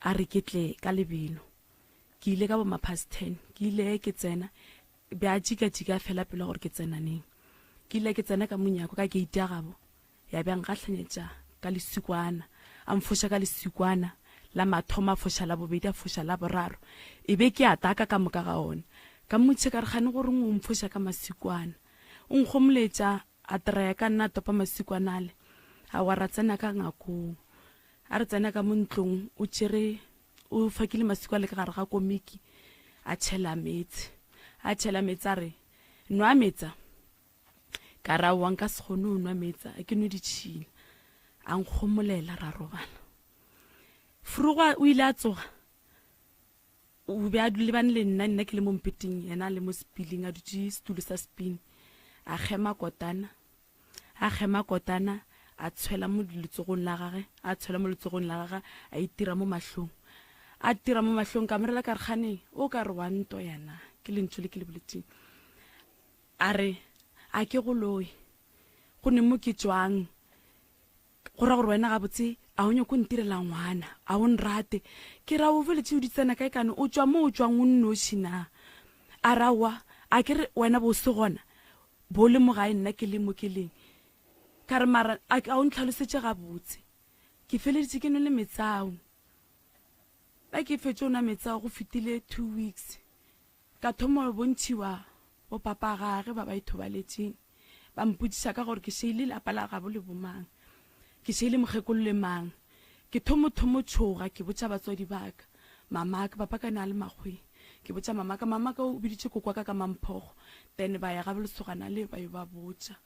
[SPEAKER 7] A re ke tle ka lebelo. Ke ile ka bo ma past 10. Ke ile ke tsena bja tšika-tšika fela pelo gore ke tsena neng. Ke ile ke tsena ka monyako ka gate ya gabo. Ya be a nkahlanyetša ka lesikwana, a mfoša ka lesikwana la mathomo, a foša la bobedi, a foša la boraro. E be ke a taka ka moka ga ona. Ka mmotšiša ka re, Kgane go reng o mfoša ka masikwana? O nkgomoletša, a traya ka nna, a topa masikwana ale. Aowa, ra tsena ka ngakong. A re tsena ka mo ntlong, o tšere, o fakile masiko ale ka gare ga komiki, a tšhela meetse. A tšhela meetse a re, Nwa meetse a. Ka re, Aowa, nka se kgone go nwa meetse a, ke nwe ditšhila. A nkgomolela, ra robala. Frugwa o ile a tsoga, o be a lebane le nna, nna ke le mo mpeteng, yena a le mo sepiling, a dutše setulo sa sepini. A kgema kotana, a kgema kotana, a tshwela mo letsogong la gage, a tshwela mo letsogong la gage, a itira mo mahlong. A tira mo mahlong, ka mo rela ka re, Kgane, o ka re wa ntoya na? Ke lentšu le ke le boletšeng. A re, A ke go loye. Go ne mo ke tšwang. Go ra gore wena gabotse a o nyako ntirela ngwana, a o nrate. Ke ra o bele tšeo di tsena kae kane o tšwa mo o tšwang o nnoši na? A re, Aowa, a ke re wena bo se gona, bo le mo gae nna ke le mo ke leng. Ka re, Mara a a o ntlhalosetše gabotse. Ke feleditše ke nwele meetse ao. Ba ke fetše go nwa meetse ao go fetile 2 weeks. Ka thoma go bontšhiwa bo papa gage ba ba ithobaletšeng. Ba mpotšiša ka gore ke šeile lapa la gabo le bomang, ke šeile mokgekolo le mang. Ke thomo thomo tšhoga ke botša batswadi ba ka, mamaka, papa ka ne a le makgweng. Ke botša mamaka, mamaka o biditše kokwaka ka mamphogo, then ba ya ga bolesogana le ba yo ba botša.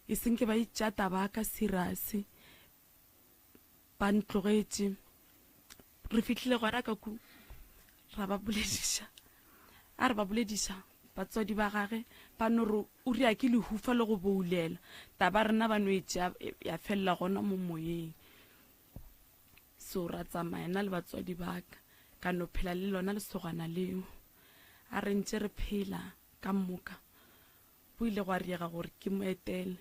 [SPEAKER 7] E seng ke ba e tšea taba ka serious. Ba ntlogetše. Re fihlile gona ka ku ra ba bolediša. A re ba bolediša batswadi ba gage ba no re o ria ke lehufa le go boulela. Taba rena ba no e tšea ya felela gona mo moyeng. So ra tsamaya nna le batswadi ba ka ka no phela le lona lesogana leo. A re ntše re phela ka moka go ile gwa riega gore ke mo etele.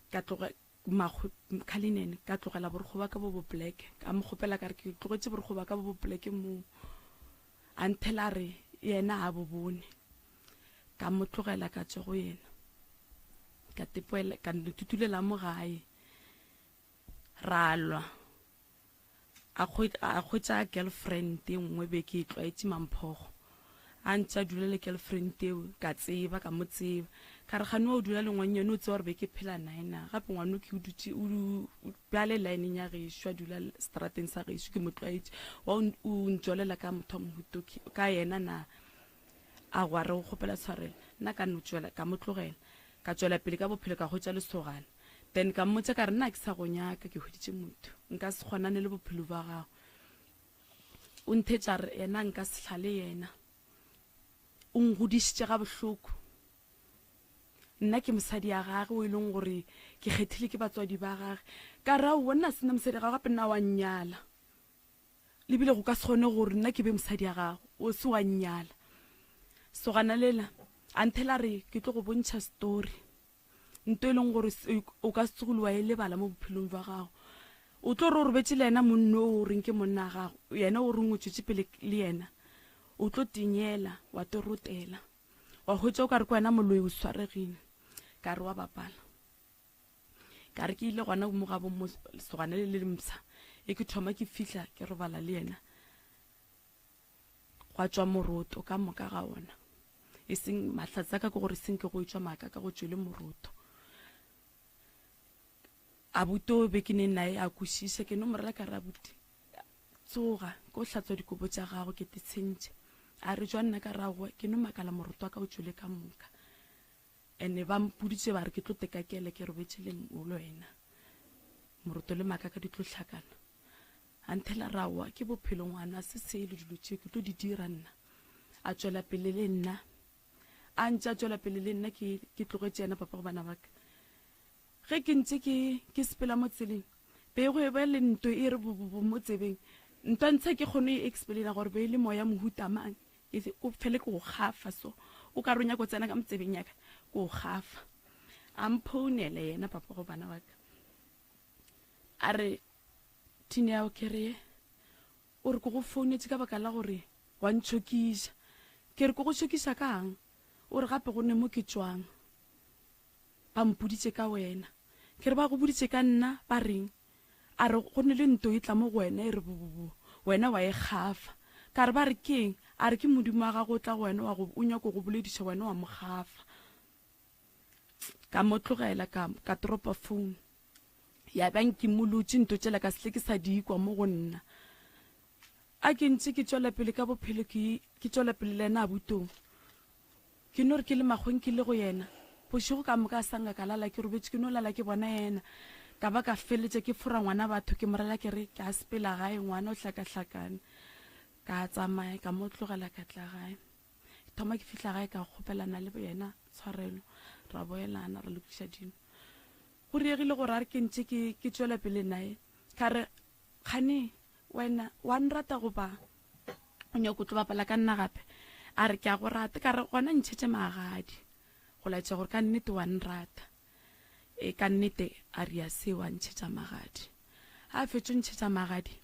[SPEAKER 7] Ka tloga Makgwe, Cullinan, ka tlogela borokgo ba ka bo bo black. Ka mo kgopela ka re ke tlogetše borokgo ba ka bo bo black moo. A nthela a re yena a bo bone. Ka mo tlogela ka tšwa go yena. Ka tepoela, ka no tutulela mo gae. Ra lwa. A hwetša girlfriend e nngwe be ke e tlwaetše Mamphogo. A ntše a dula le girlfriend eo, ka tseba, ka mo tseba. Ka re kgane wa o dula le ngwannyane o tseba gore be ke phela nae na? Gape ngwano ke o dutše o bjale lineng ya gešo, a dula strateng sa gešo, ke mo tlwaetše. Wa o ntšolela ka motho wa mohuta ka yena na? A gwa re o kgopela tshwarelo. Nna ka no tšwela, ka mo tlogela. Ka tšwela pele ka bophelo ka hwetša lesogana. Then ka mmotša ka re nna ke sa go nyaka, ke hweditše motho. Nka se kgonane le bophelo bja gago. O nthetša re yena nka se hlale yena. O ngodišitše ga bohloko. Nna ke mosadi ya gage o e leng gore ke kgethile ke batswadi ba gage. Ka re aowa nna se nna mosadi ya gago gape nna wa nnyala. Le bile go ka se kgone gore nna ke be mosadi ya gago, o se wa nnyala. Sogana lela a nthela re ke tlo go bontšha story. Nto e leng gore o ka se tsogile wa e lebala mo bophelong jwa gago. O tlo re o robetše le yena monno o o reng ke monna wa gago, yena o reng o tšwetše pele le yena, o tlo tinyela wa torotela, wa hwetša o ka re ke wena moloi o swaregile. Ka re wa bapala. Ka re ke ile gona mo gabo mo lesogana le le mpsha e ke thoma ke fihla ke robala le yena. Gwa tšwa moroto ka moka ga ona. E seng mahlatse a ka ke gore seng ke go etšwa maaka ka go tšwele moroto. Abuti o be ke ne naye a kwešiša, ke no mo rela ka re abuti tsoga ke o hlatswa dikobo tša gago ke te tshentše. A re jwa nna ka re aowa ke no makala moroto wa ka o tšwele ka moka. Ene ba mpoditše ba re ke tlo teka kele ke robetše le le wena. Moroto le maaka ka di tlo hlakana. A nthela ra wa ke bophelo ngwana se selo dilo tše ke tlo di dira nna. A tšwela pele le nna. A ntše a tšwela pele le nna ke ke tlogetše yena papa go bana ba ka. Ge ke ntše ke ke sepela mo tseleng be go eba le nto e re bo mo tsebeng. Ntwa ntsha ke kgone e explaina gore be e le moya mohuta mang. Ke o fele ke go gafa so o ka re o nyaka go tsena ka mo tsebeng ya ka ke go gafa. A mphounele yena papa go bana ba ka. A re Tineo ke re o re ke go founetše ka baka la gore wa ntšhokiša. Ke re ke go šokiša kang? O re gape go ne mo ke tšwang ba mpoditše ka wena. Ke re ba go boditše ka nna ba reng? A re go ne le nto e tla mo go wena e re bobobo, wena wa e gafa. Ka re ba re keng? A re ke Modimo wa gago o tla go wena wa go o nyako go bolediša wena wa mo gafa. Ka mo tlogela ka ka dropa phone. Ya ba nkimolotše nto tšela ka se tle ke sa di kwa mo go nna. A ke ntše ke tšwela pele ka bophelo ke ke tšwela pele le yena abutong. Ke no re ke le makgweng ke le go yena. Bošego ka moka a sa nka ka lala ke robetše ke no lala ke bona yena. Ka ba ka feletša ke fora ngwana batho ke mo rela ke re ke a sepela gae ngwana o hlakahlakane. Ka tsamaya ka mo tlogela ka tla gae. Ke thoma ke fihla gae ka kgopelana le yena tshwarelo ra boelana ra lokiša dilo. Go diegile gore a re ke ntše ke ke tšwela pele naye ka re kgane wena wa nrata goba o nyako tlo bapala ka nna gape a re ke a go rata ka re gona ntšhetše magadi go laetša gore ka nnete wa nrata e ka nnete a re ya seo a ntšhetša magadi a fetšo ntšhetša magadi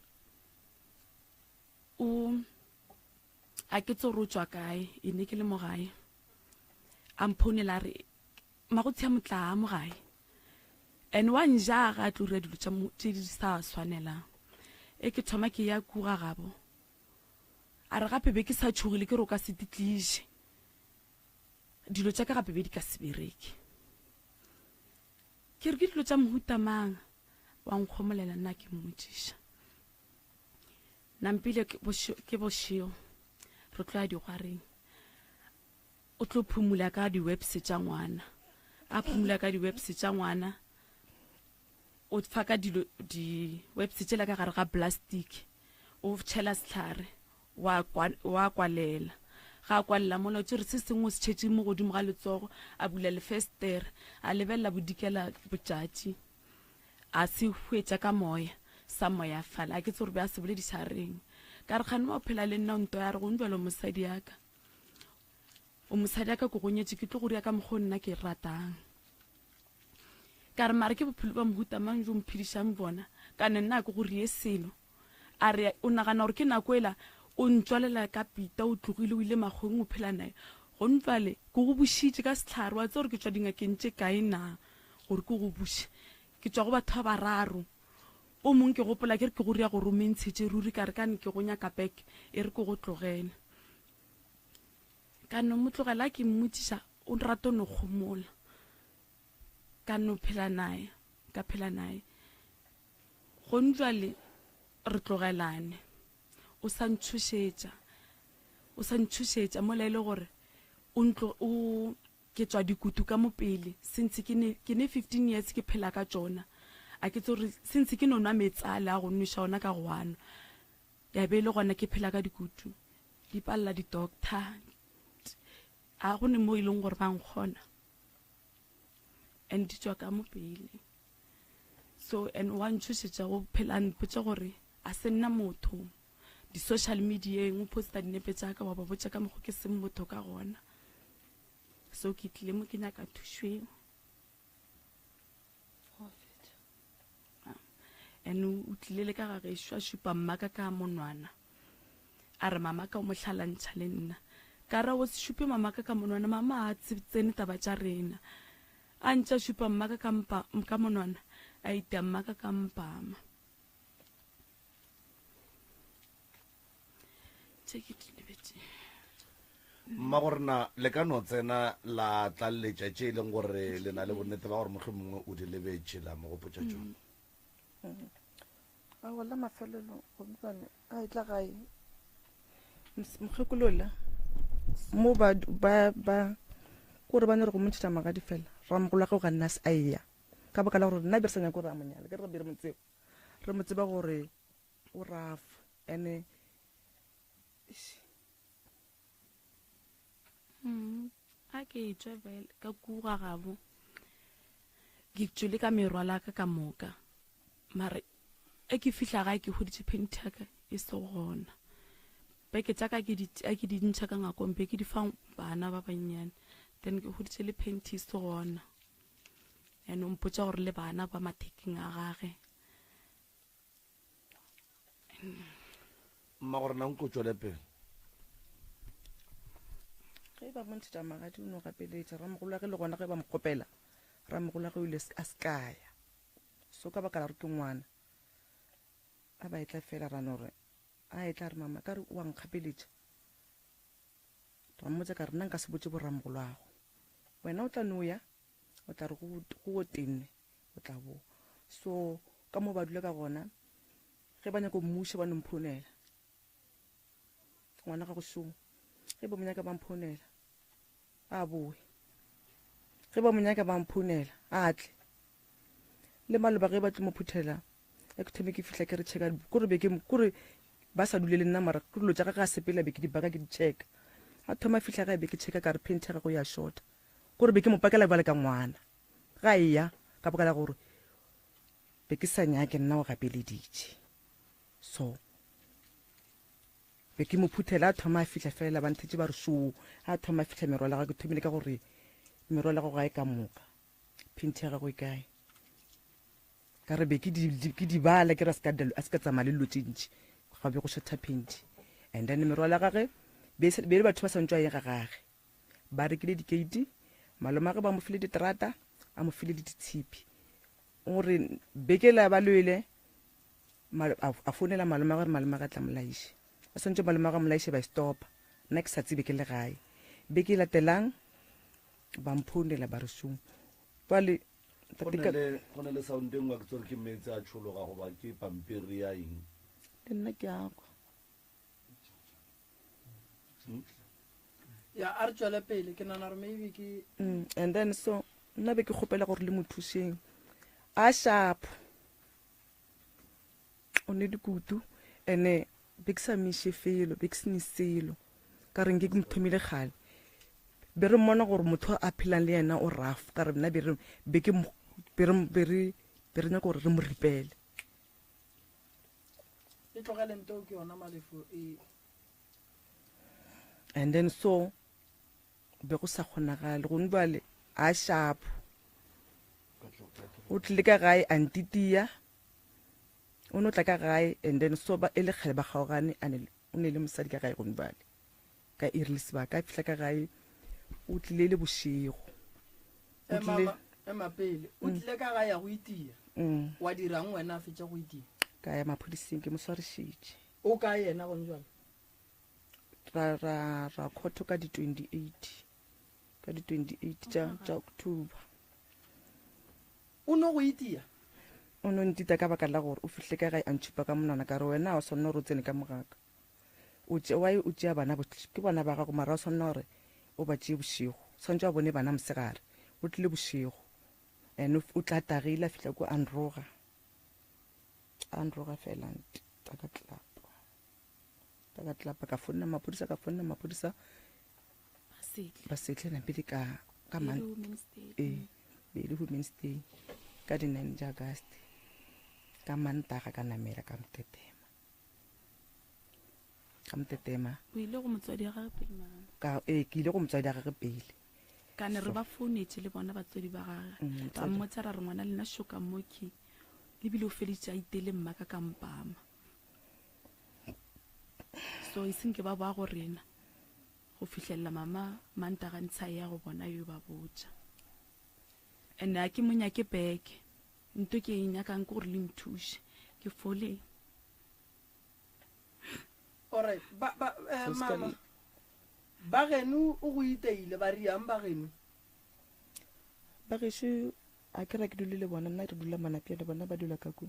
[SPEAKER 7] o. A ke tse gore o tswa kae, e ne ke le mo gae. A mphounela a re magotsi a motlaa mo gae. And wa nja ga a tlo dira dilo tša tše di sa swanelang. E ke thoma ke ya kuga gabo. A re gape be ke sa tšhogile ke re o ka se di tliše. Dilo tša ka gape be di ka se bereke. Ke re ke dilo tša mohuta mang? Wa nkgomolela nna ke mmotšiša. Nampile ke bošego re tlo ya digwareng. O tlo phumula ka di-webs tša ngwana. A phumula ka di-webs tša ngwana. O fa ka dilo di-webs tšela ka gare ga plastic. O tšhela sehlare wa wa kwalela. Ga a kwalela mola o tšere se sengwe o se tšhetše mo godimo ga letsogo, a bula lefestere, a lebelela bodikela botšatši. A se hwetša ka moya, sa moyafala. A ke tsebe gore be a se bolediša reng. Ka re, Kgane wa phela le nna o ntoya? A re, Gong bjalo mosadi ya ka. O mosadi ya ka ke go nyetše, ke tlo go dira ka mokgwa o nna ke ratang. Ka re, Mara ke bophelo bja mohuta mang bjo mphedišang bona? Kane nna a ke go rie selo. A re, O nagana gore ke nako ela o ntswalela ka pita, o tlogile o ile makgweng o phela naye? Gong bjale ke go bušitše ka sehlare, wa tseba gore ke tšwa dingakeng tše kae na gore ke go buše? Ke tšwa go batho ba bararo. O mong ke gopola ke re ke go ria gore o mentshetše ruri, ka re kane ke go nyaka back, e re ke go tlogele. Ka no mo tlogela, ke mmotšiša, o rata o no kgomola. Ka no phela naye, ka phela naye. Gong bjale re tlogelane. O sa ntšhošetša. O sa ntšhošetša mola e le gore o ntlo o ke tšwa dikutu ka mo pele since ke ne ke ne 15 years ke phela ka tšona. A ke tsore since ke no nwa meetse a le a go nweša ona ka go a nwa. Ya be e le gona ke phela ka dikutu. Di palela di-doctor. A go ne mo e leng gore ba nkgona. And di tšwa ka mo pele. So and wa ntšhošetša go phela a mpotša gore a se nna motho di-social medieng o posta dinepe tša ka wa ba botša ka mokgo ke seng motho ka gona. So ke tlile mo ke nyaka thušo eo. And o tlile le ka ga gešo a šupa mmaka ka monwana. A re mama ka o mo hlalantšha le nna. Ka ra o se šupe mamaka ka monwana mama a tsene taba tša rena. A ntše a šupa mmaka ka mpa, ka monwana, a itia mmaka ka mpama. Tše ke di lebetše.
[SPEAKER 5] Mma gore na le ka no tsena la tlaleletša tše e leng gore le na le bonnete ba gore mohlomongwe o di lebetše la mo gopotša tšona.
[SPEAKER 8] Aowa la mafelelo gobane a etla gae mokgekolola mo ba ba ba kore ba ne re go montšhetša magadi fela ramogolo wa gagwe ga nna a eya ka baka la gore nna be re sa nyake gore a monyale ke re be re mo tseba re mo tseba gore o rough ene
[SPEAKER 7] Mm, a ke tšwe vele ka kuga gabo ke tšwele ka merwala ka ka moka mare e ke fihla gae ke hweditše phenti ya ka e se gona beke tša ka ke di a ke di ntšha ka ngakong be ke di fa bana ba bannyane then ke hweditše le phenti e se gona and o mpotša gore le bana ba mathekeng a gage
[SPEAKER 5] Mma gore na nko tšwele pele.
[SPEAKER 8] Ge ba mo ntšhetša magadi o no gapeletša ramogolo wa ge le gona ge ba mo kgopela ramogolo wa ge o ile a se kaya so ka baka la gore ke ngwana a ba etla fela ra no re a etla re mama ka re wa nkgapeletša ra mmotsa ka re nna nka se botse boramogolo ago wena o tla no ya o tla re go go tenne o tla boa so ka mo ba dula ka gona ge ba nyaka mmušo ba no mphounela ngwana ga go šoma ge ba mo nyaka ba mphounela a boe ge ba mo nyaka ba mphounela a tle le maloba ge ba tlo mo phuthela e ke thome ke fihla ke re checka kore be ke kore ba sa dule le nna mara ke dilo tša gage a sepela be ke di baka ke di checka a thoma fihla gae be ke checka ka re paint ya gago ya shorta kore be ke mo pakela bjale ka ngwana Ga eya, ka baka la gore be ke sa nyake nna o gapeleditše. So, be ke mo phuthela, a thoma a fihla fela, ba nthetše ba re šoo, a thoma a fihla merwalo ya gagwe, ke thomile ka gore merwalo ya gago ga e ka moka, phinthi ya gago e kae? Ka re be ke di, ke di bala, ke re a se ka, a se ka tsamaya le dilo tše ntši, ga be go šotha phinthi. And then merwalo ya gage, Be e le batho ba sa ntšwa ye ga gage. Ba rekile dikeiti, malomagwe ba mo file diterata, a mo file le ditshipi. O re beke la ba lwele, a founela malomagwe gore malomagwe a tla mo laiše. A swantše malomagwe a mo laiše ba e stopa. Nna ke sa tsebe ke le gae. Beke e latelang ba mphounela ba re šung. Jwale
[SPEAKER 2] Go na le sound e nngwe ke tsore ke meetse a tšhologa goba ke pampiri ya eng.
[SPEAKER 8] Le nna ke a kwa.
[SPEAKER 1] Ya a re tšwele pele ke nana gore maybe ke
[SPEAKER 8] mm, and then so nna be ke kgopela gore le mo thušeng a sharp o ne dikutu ene be ke sa miše felo be ke se ne selo ka reng ke ke mo thomile kgale be re mmona gore motho a phelang le yena o rough ka re nna be re be ke be re be re be re nyaka gore re mo ripele
[SPEAKER 1] e tlogele nto ke yona malefo e
[SPEAKER 8] and then so be go sa kgonagale gone bjale a shapo o tlile ka gae a ntitia o no tla ka gae and then so ba e le kgale ba kgaogane a ne o ne le mosadi ka gae gone bjale ka iri le sebaka a fihla ka gae o tlile le bošego
[SPEAKER 1] o tlile ema pele o mm. tlile ka gae ya go itia mm. wa dirang wena a fetša go itia
[SPEAKER 8] ka ya maphodiseng ke mo swarišitše
[SPEAKER 1] o kae yena gone jwale
[SPEAKER 8] ra ra ra khotho ka di 28 ka di 28 tša tša October
[SPEAKER 1] o no go itia
[SPEAKER 8] o no ntita ka baka la gore o fihle ka gae a ntšhupa ka monwana ka re wena o swanna gore o tsene ka mogaka o tše why o tšea bana ke bana ba gago mara o swanna gore o ba tšee bošego tshwanetse a bone bana mosegare o tlile bošego and o tla tagile a fihla ko a nroga a nroga fela ka tlapa ka tlapa ka fonna maphodisa ka fonna maphodisa ba setle napele ka ka man ee be le women's day ka di-nine ja august ka mantaga ka namela ka motetema ka motetema
[SPEAKER 7] o ile go motswadi wa gage pele mama
[SPEAKER 8] ka ee ke ile go motswadi wa gage pele
[SPEAKER 7] ka ne re ba founetse le bona batswadi ba gage mm, ba mmotsa ra re ngwana lena šoka moki lebile o felitse a itele mma ka kampama so e seng ke ba boa go rena go fihlelela mama mantaga ntsha ya go bona yo ba botša and a ke mo nyake beke nto ke e nyakang ke gore le nthuše ke foleng
[SPEAKER 1] Alright, ba ba eh, mama ba geno o go iteile ba riang ba geno
[SPEAKER 8] ba gešo a ke ra ke dule le bona nna re dula manapiane bona ba dula ka kua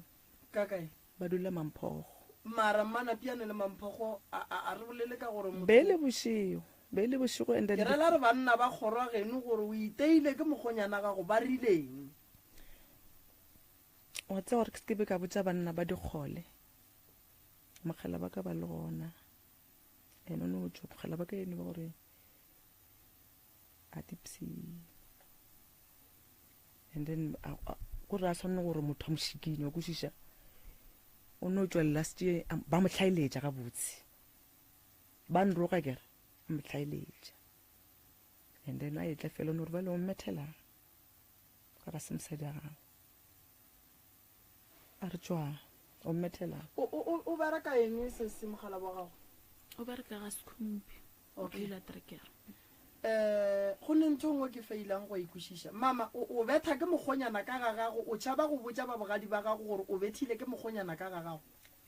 [SPEAKER 1] ka kae
[SPEAKER 8] Ba dula Mamphogo.
[SPEAKER 1] Mara Mmanapiane le Mamphogo a, a, a re bolele ka gore motho.
[SPEAKER 8] Be le bošego, be le bošego and then.
[SPEAKER 1] Ke rela re banna ba kgorwa geno gore o iteile ke mokgonyana gago ba rileng?
[SPEAKER 8] Wa tseba gore ke se ke be ka botša banna ba dikgole, mogala ba ka ba le gona. And o no tšwa mogala ba ka eno ba gore a tipsy. And then ko re a swanne gore motho a mo šikinye wa kwešiša o no tšwelela se ba mo hlaeletša gabotse ba nroga kere a mo hlaeletša and then a etla fela o no re bale o mmethelang ka ga se mosadi ya gago a re tšwa o mmethelang
[SPEAKER 1] o bereka eng se se mogala wa gago
[SPEAKER 7] o bereka ga sekhumpi Okay. O trekere.
[SPEAKER 1] Eh, go ne ntho nngwe ke feilang go e kwešiša. Mama, o, o betha ke mokgonyana ka ga gago, o tšhaba go botša ba bogadi ba gago gore o bethile ke mokgonyana ka ga gago.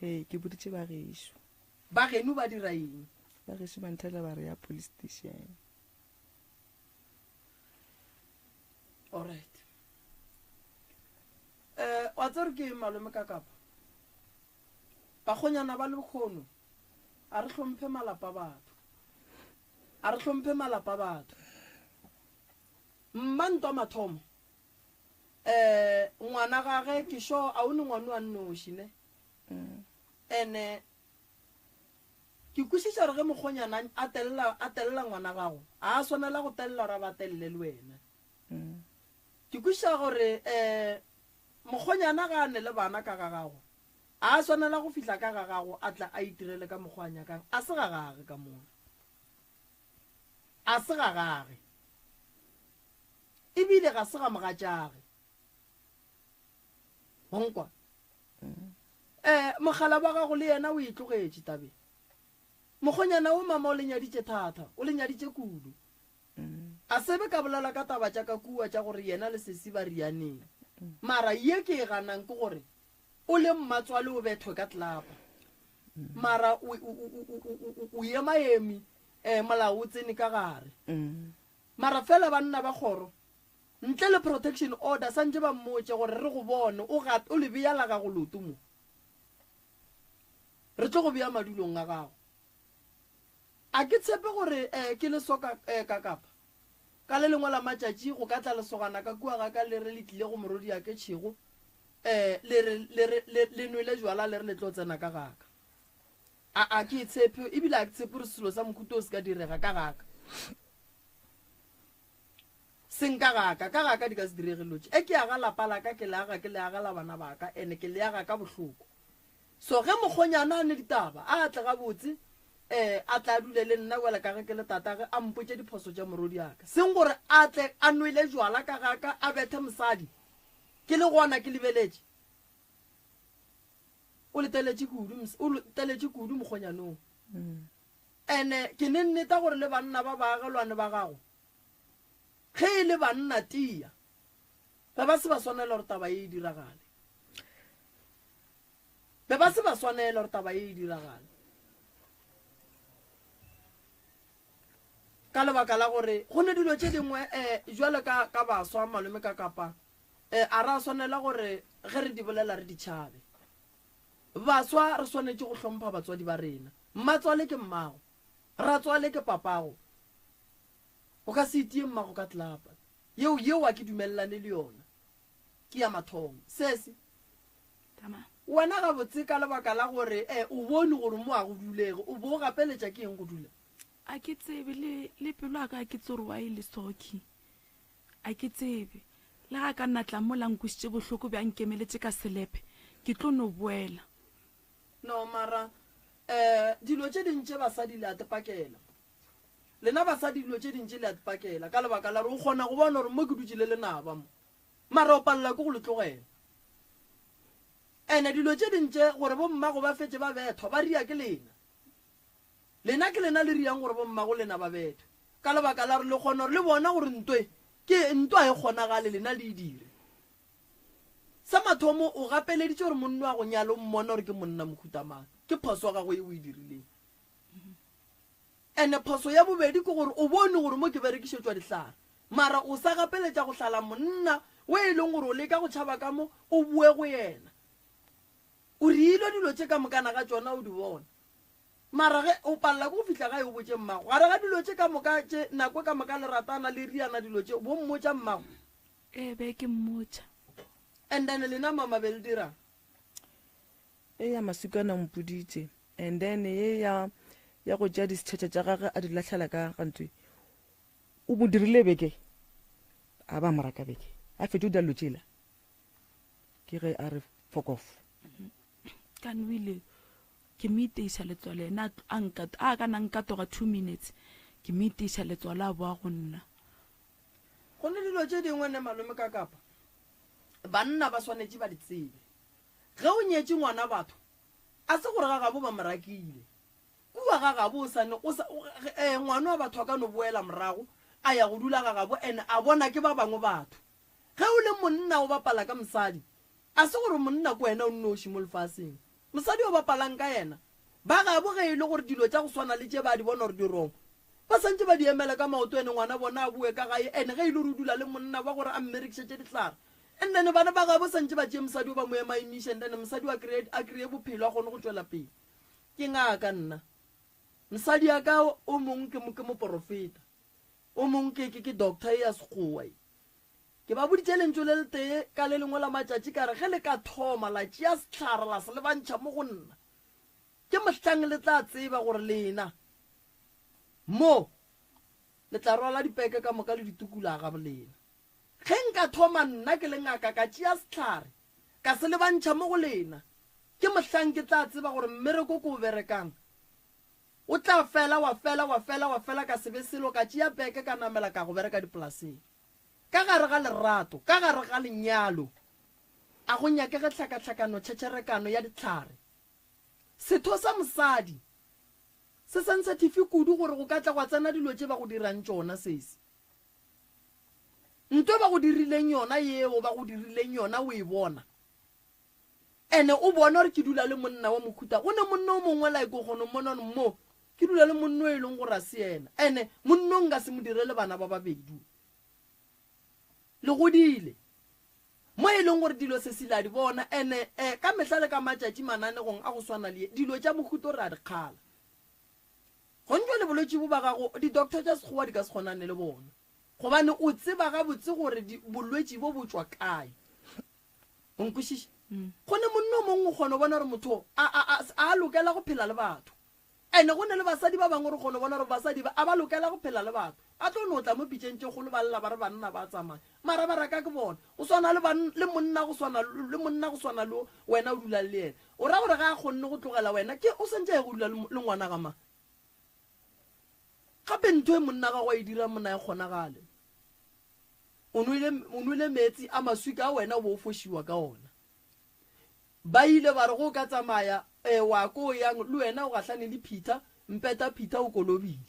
[SPEAKER 8] Ee, ke boditše ba gešo.
[SPEAKER 1] Ba geno ba dira eng?
[SPEAKER 8] Ba gešo ba nthela ba re ya police station.
[SPEAKER 1] Alright. Eh, wa tsere ke eng malome ka kapa? Bakgonyana ba lekgono A re hlomphe malapa batho. A re hlomphe malapa batho. Mma ntwa mathomo. Eh ngwana gage ke sure a o ne ngwano a nnoši ne. Mm. Ene ke kwešiša gore ge mokgonyana a telela a telela ngwana gago a a swanela go telela gore a ba telele le wena. Mm. Ke kwešiša gore eh mokgonyana ga a ne le bana ka ga gago A swanela go fihla ka ga gago a tla a itirele ka mokgwa a nyakang? A se ga gage ka mola. A se ga gage. Ebile ga se ga mogatšage. Wa nkwa? Eh, mogala wa gago le yena o e tlogetše tabeng. Mokgonyana wo mama o le nyaditše thata, o le nyaditše kudu. A se be ka bolela ka taba tša ka kua tša gore yena le sesi ba rianeng. Mara ye ke e ganang ke gore o le mmatswale o bethwe ka tlelapa. Mara o, o, o, o, o, o, o emaemi, eh, molao o tsene ka gare. Mara fela banna ba kgoro, ntle le protection order, santše ba mmotše gore re go bone o gat, o le bea la gago leoto mo. Re tlo go bea madulong a gago. A ke tshepe gore eh, ke lesoka eh, ka kapa. Ka le lengwe la matšatši go ka tla lesogana ka kua ga ka le re le tlile go morwediake tšhego, eh, le re, le re, le, le nwele jwala le re le tlo tsena ka ga ka. A, a ke e tshepe, ebile a ke tshepe gore selo sa mohuta o se ka direga ka ga ka. Seng ka ga ka, ka ga ka di ka se direge dilo tše. E ke aga lapa la ka, ke le aga, ke le agela bana ba ka, ene ke le aga ka bohloko. So ge mokgonyana a ne ditaba, a tle gabotse, eh, a tle a dule le nna bjale ka ge ke le tatage, a mpotše diphoso tša morwediaka. Seng gore a tle a nwele jwala ka ga ka, a bethe mosadi, ke le gona ke lebeletše. O leteletše kudu, o leteletše kudu mokgonyanong. Ene ke ne nneta gore le banna ba baagelwane ba gago, ge e le banna tia, Be ba se ba swanela gore taba ye e diragale. Be ba se ba swanela gore taba ye e diragale. Ka lebaka la gore go ne dilo tše dingwe um jwale ka ka baswa malome ka kapa um a ra swanela gore ge re di bolela re di tšhabe. Baswa re swanetše go hlompha batswadi ba rena. Mmatswale ke mmago, ratswale ke papago. O ka se itie mmago ka tlelapa. Yeo, yeo a ke dumelelane le yona. Ke ya mathomo. Sesi,
[SPEAKER 7] Tama.
[SPEAKER 1] wena gabotse ka lebaka la gore eh, o bone gore mo a go dulege, o bo o gapeletša ke eng go dula?
[SPEAKER 7] A ke tsebe, le, le pelo ya ka a ke tsebe gore why le soki. A ke tsebe. Le ga ka nna tla mola nkwešitše bohloko bja nkemeletše ka selepe, ke tlo no boela.
[SPEAKER 1] No, mara, eh, dilo tše ding tše basadi le a te pakela. Lena basadi dilo tše dintši le a di pakela ka lebaka la gore o kgona go bona gore mo ke dutše le lenaba mo, mara o palela ke go le tlogela. Ene dilo tše ding tše gore bommago ba fetše ba bethwa ba ria ke lena. Lena ke lena le riang gore bommago lena ba bethwe ka lebaka la gore le kgona gore le bona gore ntwe ke ntwa e kgonagale lena le e dire. Sa mathomo o gapeleditše gore monna wa go nyala o mmone gore ke monna mohuta mang. Ke phoso ya gago ye o e dirileng. Ene phoso ya bobedi ke gore o bone gore mo ke berekišetšwa dihlare mara o sa gapeletša go hlala monna o e leng gore o leka go tšhaba ka mo o boe go yena. O riilwe dilo tše ka mokana ga tšona o di bona mara ge o palela ke go fihla gae o botše mmago. Gare ga dilo tše ka moka tše nako ka moka le ratana le riana dilo tše bo mmotša mmago.
[SPEAKER 7] Ee be ke mmotša.
[SPEAKER 1] And then lena mama be le dirang?
[SPEAKER 8] Eya Masukana o mpoditše. And then ye ya ya go tšea disetšhetšha tša gagwe a di lahlela ka gantwe o mo dirile beke a ba moraka beke a fetše o dira dilo tšela ke ge a re fuck off
[SPEAKER 7] ka nwile ke mo iteiša letswalo ena a nka a ka na nkatoga 2 minutes ke mo iteiša letswalo a boa go nna
[SPEAKER 1] go ne dilo tše dingwe ne malome ka kapa banna ba swanetše ba di tsebe ge o nyetše ngwana batho A se gore ga gabo ba mo rakile. Kua ga gabo o sa ne, o sa, eh, ngwana wa batho a ka no boela morago a ya go dula ga gabo and a bona ke ba bangwe batho. Ge o le monna o bapala ka mosadi, a se gore monna ke wena o nnoši mo lefaseng. Mosadi o bapalang ka yena, ba gabo ge e le gore dilo tša go swana le tše ba di bona gore di wrong, ba santše ba di emela ka maoto and ngwana bona a boe ka gae and ge e le gore o dula le monna wa gore a mmerekišetše dihlare, And then bana ba gabo santše ba tšee mosadi o ba mo emaemiše and then mosadi a kry-e a kry-e bophelo a kgone go tšwela pele. Ke ngaka nna. Mosadi ya ka o mong ke ke moporofeta. O mong ke ke ke doctor e ya sekgowa e. Ke ba boditše lentšu le letee ka le lengwe la matšatši ka re ge le ka thoma la tšea sehlare la se lebantšha mo go nna ke mohlang le tla tseba gore lena mo le tla rwala dipeke ka moka le ditukula ga bolena. Ge nka thoma nna ke le ngaka ka tšea sehlare ka se lebantšha mo go lena, ke mohlang ke tla tseba gore mmereko ke o berekang o tla fela, wa fela, wa fela, wa fela, ka se be selo, ka tšea peke ka namela ka go bereka dipolaseng. Ka gare ga lerato, ka gare ga lenyalo, a go nyakege tlhakatlhakano, tšhetšherekano ya dihlare. Setho sa mosadi. Se sensitive kudu gore go ka tla gwa tsena dilo tše ba go dirang tšona sesi. Nto ba go dirileng yona yeo ba go dirileng yona o e bona. Ene o bona gore ke dula le monna wa mohuta go ne monna o mongwe like o kgona go mmona gore mo ke dula le monna o e leng gore a se yena. Ene monna o nka se mo direle bana ba babedi. Le godile mo e leng gore dilo sesi la di bona ene eh, ka mehla le ka matšatši mananegong a go swana le ye dilo tša mohuta o re a di kgala. Gong jwale bolwetši bo ba gago di-doctor tša sekgowa di ka se kgonane le bona gobane o tseba gabotse gore bolwetši bo bo tšwa kae. O nkwešiša? Go ne monna o mongwe o kgona go bona gore motho a, a, a, a lokela go phela le batho. Ene go ne le basadi ba bangwe re kgona go bona gore basadi ba a ba lokela go phela le batho. Ba tlo no tla mo pitšeng tše kgolo ba lla ba re banna ba tsamaya. Mara ba raka ke bona. O swana le ban, le monna go swana, le monna go swana le wena o dulang le yena. O ra gore ga a kgonne go tlogela wena, ke o swantše a ye go dula le, le ngwana ga mang? Gape ntho e monna gago a e dirang monna e kgonagale. O nwele, o nwele meetse a maswika a wena o bo o fošiwa ka ona. Ba ile ba re go ka tsamaya e, wa ko yang le wena o gahlane le Peter, mpeta Peter o kolobile.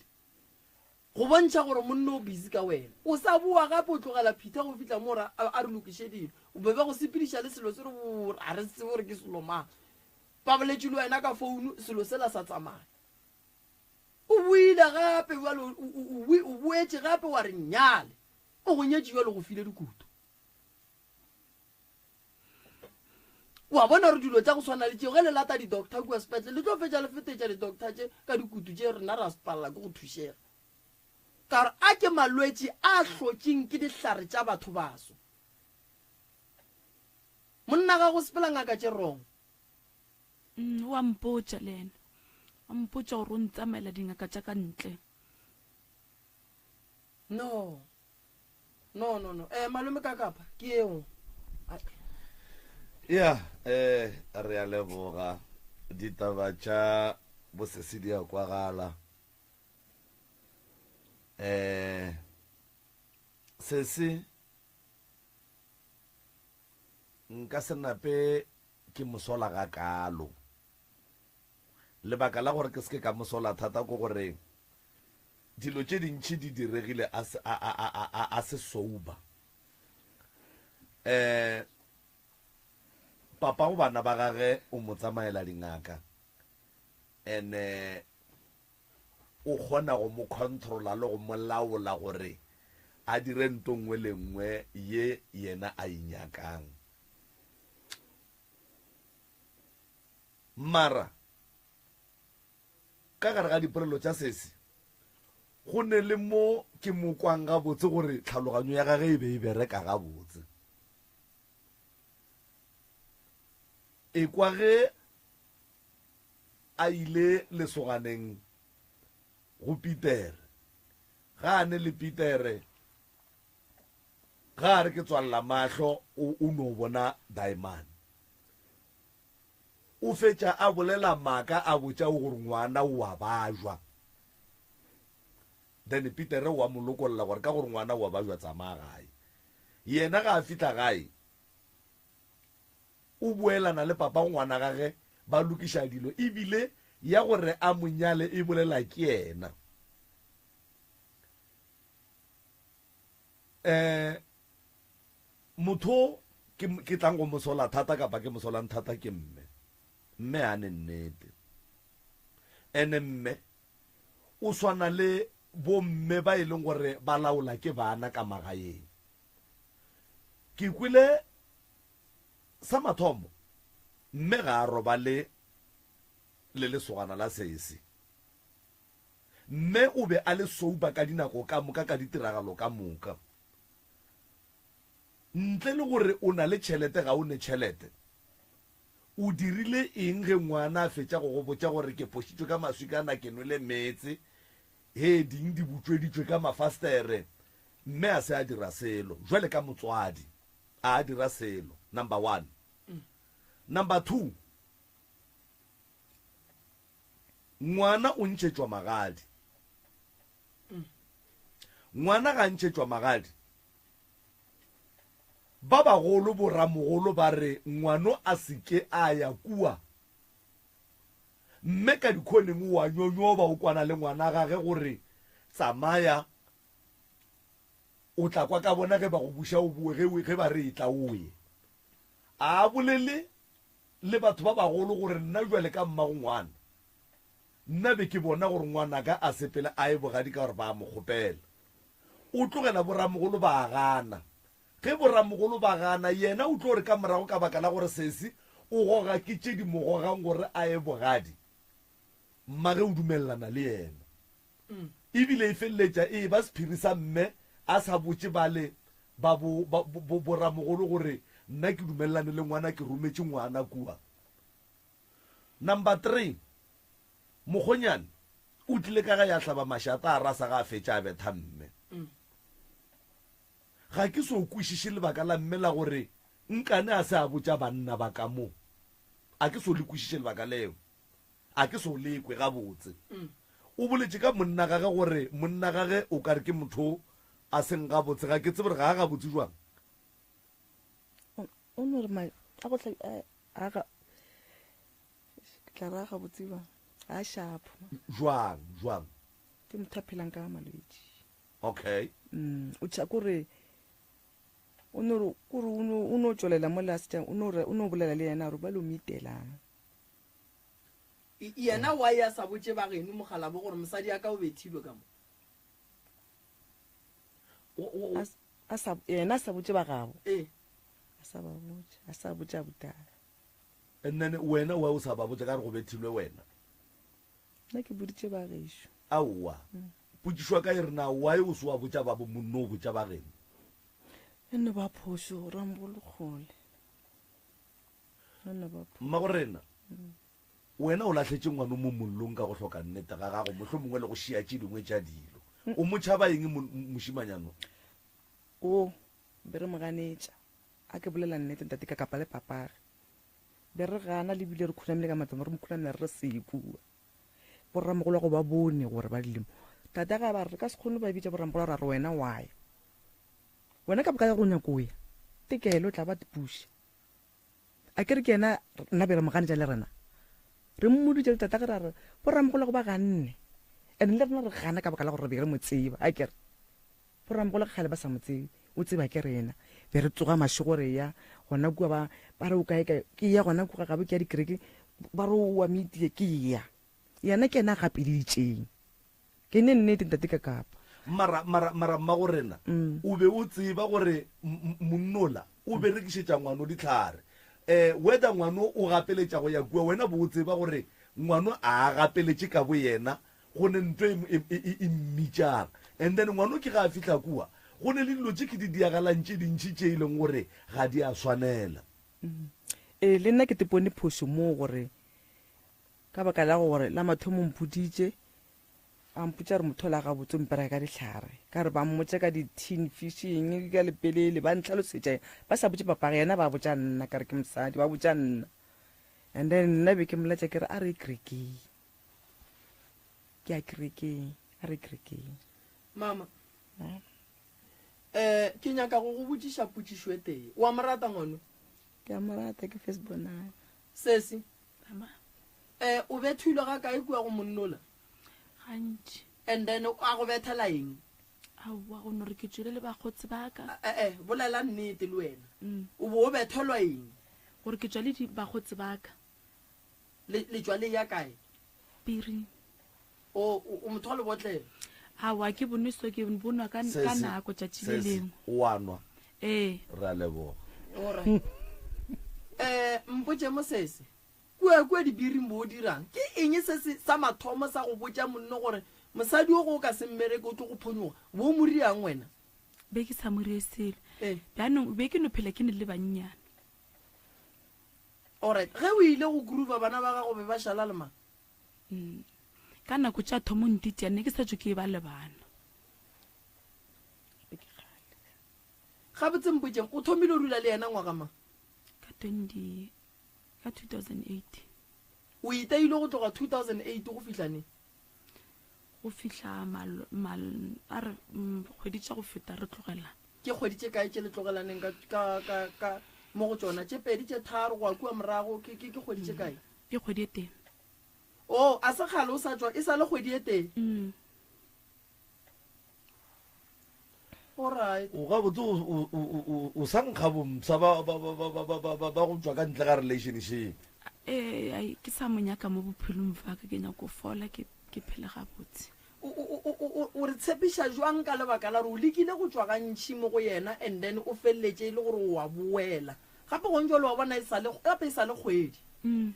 [SPEAKER 1] Go bontšha gore monna o busy ka wena. O sa boa gape o tlogela Peter go fihla mo gore a re lokiše dilo. O be ba go sepediša le selo se re bo a re tsebe gore ke selo mang. Ba boletše le wena ka founu selo sela sa tsamaya. O boile gape bjale o boetše gape wa re nyale. O go nyetše bjale go file dikutu. Wa bona gore dilo tša go swana le tšeo ge le lata di-doctor kua sepetlele le tlo fetša le fetetša di-doctor tše ka dikutu tše rena ra palela ke go thušega. Ka gore a ke malwetši a hlotšeng ke dihlare tša batho baso. Monna ga go sepela ngaka tše wrong.
[SPEAKER 7] Mm, o a mpotša le yena. A mpotša gore o ntsamaela dingaka tša ka ntle.
[SPEAKER 1] No. No, no, no. Eh, malome ka kapa, ke eo.
[SPEAKER 5] Ya, eh, re a leboga. Ditaba tša bosesi di a kwagala. Eh, sesi nka se nape ke mosola gakaalo. Lebaka la gore ke se ke ka mosola thata ke gore Dilo tše dintši di diregile a se, a, a, a, a, a se sober. Eh, papa go bana ba gage o mo tsamaela dingaka ene o kgona go mo controla le go mo laola gore a dire nto nngwe le nngwe ye yena a e nyakang. Mara Ka gare ga dipolelo tša sesi, go ne le mo ke mo kwang gabotse gore tlhaloganyo ya gage e be e bereka gabotse. Ekwa ge a ile lesoganeng go Petere. Ga a ne le Petere, ga a re ke tswalela mahlo, o, o no bona daemane. O fetša a bolela maaka a botša o gore ngwana o a bajwa. Then Petere o a mo lokolla gore ka gore ngwana o a bajwa tsamaya gae. Yena ga a fihla gae o boelana le papa ngwana gage ba lokiša dilo ebile ya gore a mo nyale e bolela ke yena. Eh Motho ke, ke tlang go mo sola thata kapa ke mo solang thata ke mme. Mme ha ne nnete. Ene mme o swana le bo mme ba e leng gore ba laola ke bana ka magaeng. Ke kwele sa mathomo mme ga a robale le lesogana la sesi. Mme o be a le sober ka dinako ka moka ka ditiragalo ka moka. Ntle le gore o na le tšhelete ga o ne tšhelete. O dirile eng ge ngwana a fetša go go botša gore ke phošitšwe ka maswikana ke nwele meetse, he ding di butšweditšwe ka mafastere, mme a se a dira selo. Jwale ka motswadi, a a dira selo, number one. Number 2, ngwana o ntšhetšwa magadi. Ngwana ga a ntšhetšwa magadi, ba bagolo boramogolo ba re ngwano a se ke a ya kua.
[SPEAKER 2] Mme ka dikhoneng o a nyonyoba o kwana le ngwana gage gore tsamaya o tla kwa ka bona ge ba go buša o boe ge, ge ba re etla o ye. A bolele le batho ba bagolo gore nna bjale ka mmago ngwana, nna be ke bona gore ngwanaka a sepele a ye bogadi ka gore ba a mo kgopela. O tlogela boramogolo ba gana. Ge boramogolo ba gana, yena o tlo re ka morago ka baka la gore sesi o goga ke tše di mo gogang gore a ye bogadi, mmage o dumelelana le yena. E bile e feleletša e eba sephiri sa mme a sa botše bale ba bo, ba, bo, boramogolo gore nna ke dumelelane le ngwana ke rometše ngwana kua. Number 3, Mokgonyane o tlile ka gae a hlaba mašata a rasa ga a fetša a betha mme. Ga ke so kwešiše lebaka la mme la gore nkane a se a botša banna ba ka mo. A ke so le kwešiše lebaka leo. A ke so le kwe gabotse. O boletše ka monna gage gore monna gage o ka re ke motho a seng gabotse. Ga ke tsebe gore ga a gabotse jwang.
[SPEAKER 8] O no re ma a go tla a ga ke tla ra gabotse jwang. Ga a shapo.
[SPEAKER 2] Jwang, jwang?
[SPEAKER 8] Ke motho a phelang ka malwetši.
[SPEAKER 2] Okay.
[SPEAKER 8] O tšha kore o no re kore o no o no tšwelela mo last o no re o no bolela le yena gore ba lo mitelang.
[SPEAKER 1] Yena wa ya sa botše ba geno mogalabo gore mosadi ya ka o bethilwe ka mo.
[SPEAKER 8] A sa yena a sa botše ba gabo.
[SPEAKER 1] Ee.
[SPEAKER 8] A sa ba botše, a sa botša botala.
[SPEAKER 2] And then wena wa o sa ba botša ka re go bethilwe wena.
[SPEAKER 8] Nna ke boditše ba gešo.
[SPEAKER 2] Aowa. Potšišo ya ka e re na why o se wa botša ba bo monno o botša ba geno?
[SPEAKER 8] E no ba phošo Ramogolo kgole. E no ba phošo.
[SPEAKER 2] Mmagorena, wena o lahletše ngwano mo mollong ka go hloka nnete ga gago, mohlomongwe le go šia tše dingwe tša dilo. O mo tšhaba eng mošimanyano?
[SPEAKER 8] O be re mo ganetša. A ke bolela nnete ntate ka kapa le papage. Be re gana le bile re khunamile ka matsamo re mo khunamela re re se kua. Borramogolo go ba bone gore ba dilemo. Tata ga ba re re ka se kgone ba bitša borramogolo ra re wena wa ya. Wena ka boka ya gore o nyako ya. Tekelo o tla ba puša. A ke re ke yena nna be re mo ganetša le rena. Re mmoditše le tata ge ra re borramogolo go ba ganne. And le rena re gana ka baka la gore re be re mo tseba. A ke re borramogolo kgale ba sa mo tsebe. O tseba ke rena. Be re tsoga mašego re ya gona kua ba ba re o kae kae ke ya gona kua gabe ke ya dikereke ba re o wa meetie ke ya. Yena ke yena a gapeleditšeng. Ke ne nnete ntate ka kapa.
[SPEAKER 2] Mara mara mara mmago rena o be o tseba gore monnola o berekišetša ngwano dihlare. Eh whether ngwano o gapeletša go ya kua wena bo o tseba gore ngwano a a gapeletše ka boyena go ne nto e, e, e, e, e mmitšang. And then ngwano ke ga a fihla kua, go ne le dilo tše ke di diagalang tše dintši tše e leng gore ga di a swanela.
[SPEAKER 8] Ee, le nna ke tepone phošo moo gore ka baka la gore la mathomo o mpoditše, a mpotša gore motho ola gabotse o mpereka ka dihlare. Ka re ba mmotša ka di-tin fish eng ka lepelele, ba ntlhalosetša, ba sa botše papage yena ba botša nna, ka re ke mosadi, ba botša nna. And then nna be ke mmoletša ke re a re ye kerekeng. Ke ya kerekeng, a re kerekeng.
[SPEAKER 1] Mama, um ke nyaka go go botšiša potšišo e tee. Wa mo rata ngwano?
[SPEAKER 8] Ke a mo rata, ke first bonang.
[SPEAKER 1] Sesi,
[SPEAKER 7] Mama.
[SPEAKER 1] um o bethilwe ga kae kua go monnola?
[SPEAKER 7] Gantši.
[SPEAKER 1] And then a go bethela eng?
[SPEAKER 7] Aowa, go no re ke tšwele le bakgotsi ba ka.
[SPEAKER 1] Eh, eh, bolela nnete le wena. O bo o bethelwa eng?
[SPEAKER 7] Gore ke tšwa le bakgotsi ba ka.
[SPEAKER 1] Le, le tšwa le ya kae?
[SPEAKER 7] Piring.
[SPEAKER 1] O, o, o motho wa lebotlelo?
[SPEAKER 7] Aowa, ke bonwe so, ke bonwa ka, ka
[SPEAKER 2] Sesi,
[SPEAKER 7] nako tšatši le
[SPEAKER 2] sesi,
[SPEAKER 7] lengwe.
[SPEAKER 2] o a nwa?
[SPEAKER 7] Ee.
[SPEAKER 2] Re a leboga.
[SPEAKER 1] Alright. Eh, mpotše mo sesi, kua, kua dipiring bo o dirang? Ke eng se se, sa mathomo sa go botša monno gore mosadi o go o ka se mmereke o tlo go phonyoga? Bo o mo riang wena?
[SPEAKER 7] Be ke sa mo rie selo.
[SPEAKER 1] Ee.
[SPEAKER 7] Bjanong, be ke no phela ke ne le bannyane.
[SPEAKER 1] Alright, ge o ile go groova bana ba gago be ba šala le mang?
[SPEAKER 7] Mm. Ka nako tša thomo ntitia ne ke sa tšwe ke eba le bana.
[SPEAKER 1] Gabotse mpotšeng, o thomile o dula le yena ngwaga mang?
[SPEAKER 7] Ka 20 ka 2008.
[SPEAKER 1] O itaile go tloga 2008 go fihla neng?
[SPEAKER 7] Go fihla mal, mal, a re mm, kgwedi tša go feta re tlogelana.
[SPEAKER 1] Ke kgwedi tše kae tše le tlogelaneng ka, ka, ka, ka mo go tšona? Tše pedi, tše tharo, go ya kua morago, ke, ke, ke kgwedi tše kae?
[SPEAKER 7] Ke kgwedi e tee.
[SPEAKER 1] Oh, a se kgale o sa tšwa, e sa le kgwedi e tee.
[SPEAKER 7] Mm.
[SPEAKER 1] Alright.
[SPEAKER 2] O gabotse o, o, o, o, o sa nkga bompsha ba, ba, ba, ba, ba, ba, ba, ba, ba go tšwa ka ntle ga relationship.
[SPEAKER 7] Ee, ai, ke sa mo nyaka mo bophelong bja ka, ke nyako fola ke, ke phele gabotse.
[SPEAKER 1] O, o, o, o, o, o re tshepiša jwang ka lebaka la gore o lekile go tšwa gantši mo go yena and then o feleletše e le gore o a boela gape gong jwale wa bona e sa le, gape e sa le kgwedi.
[SPEAKER 7] Mm.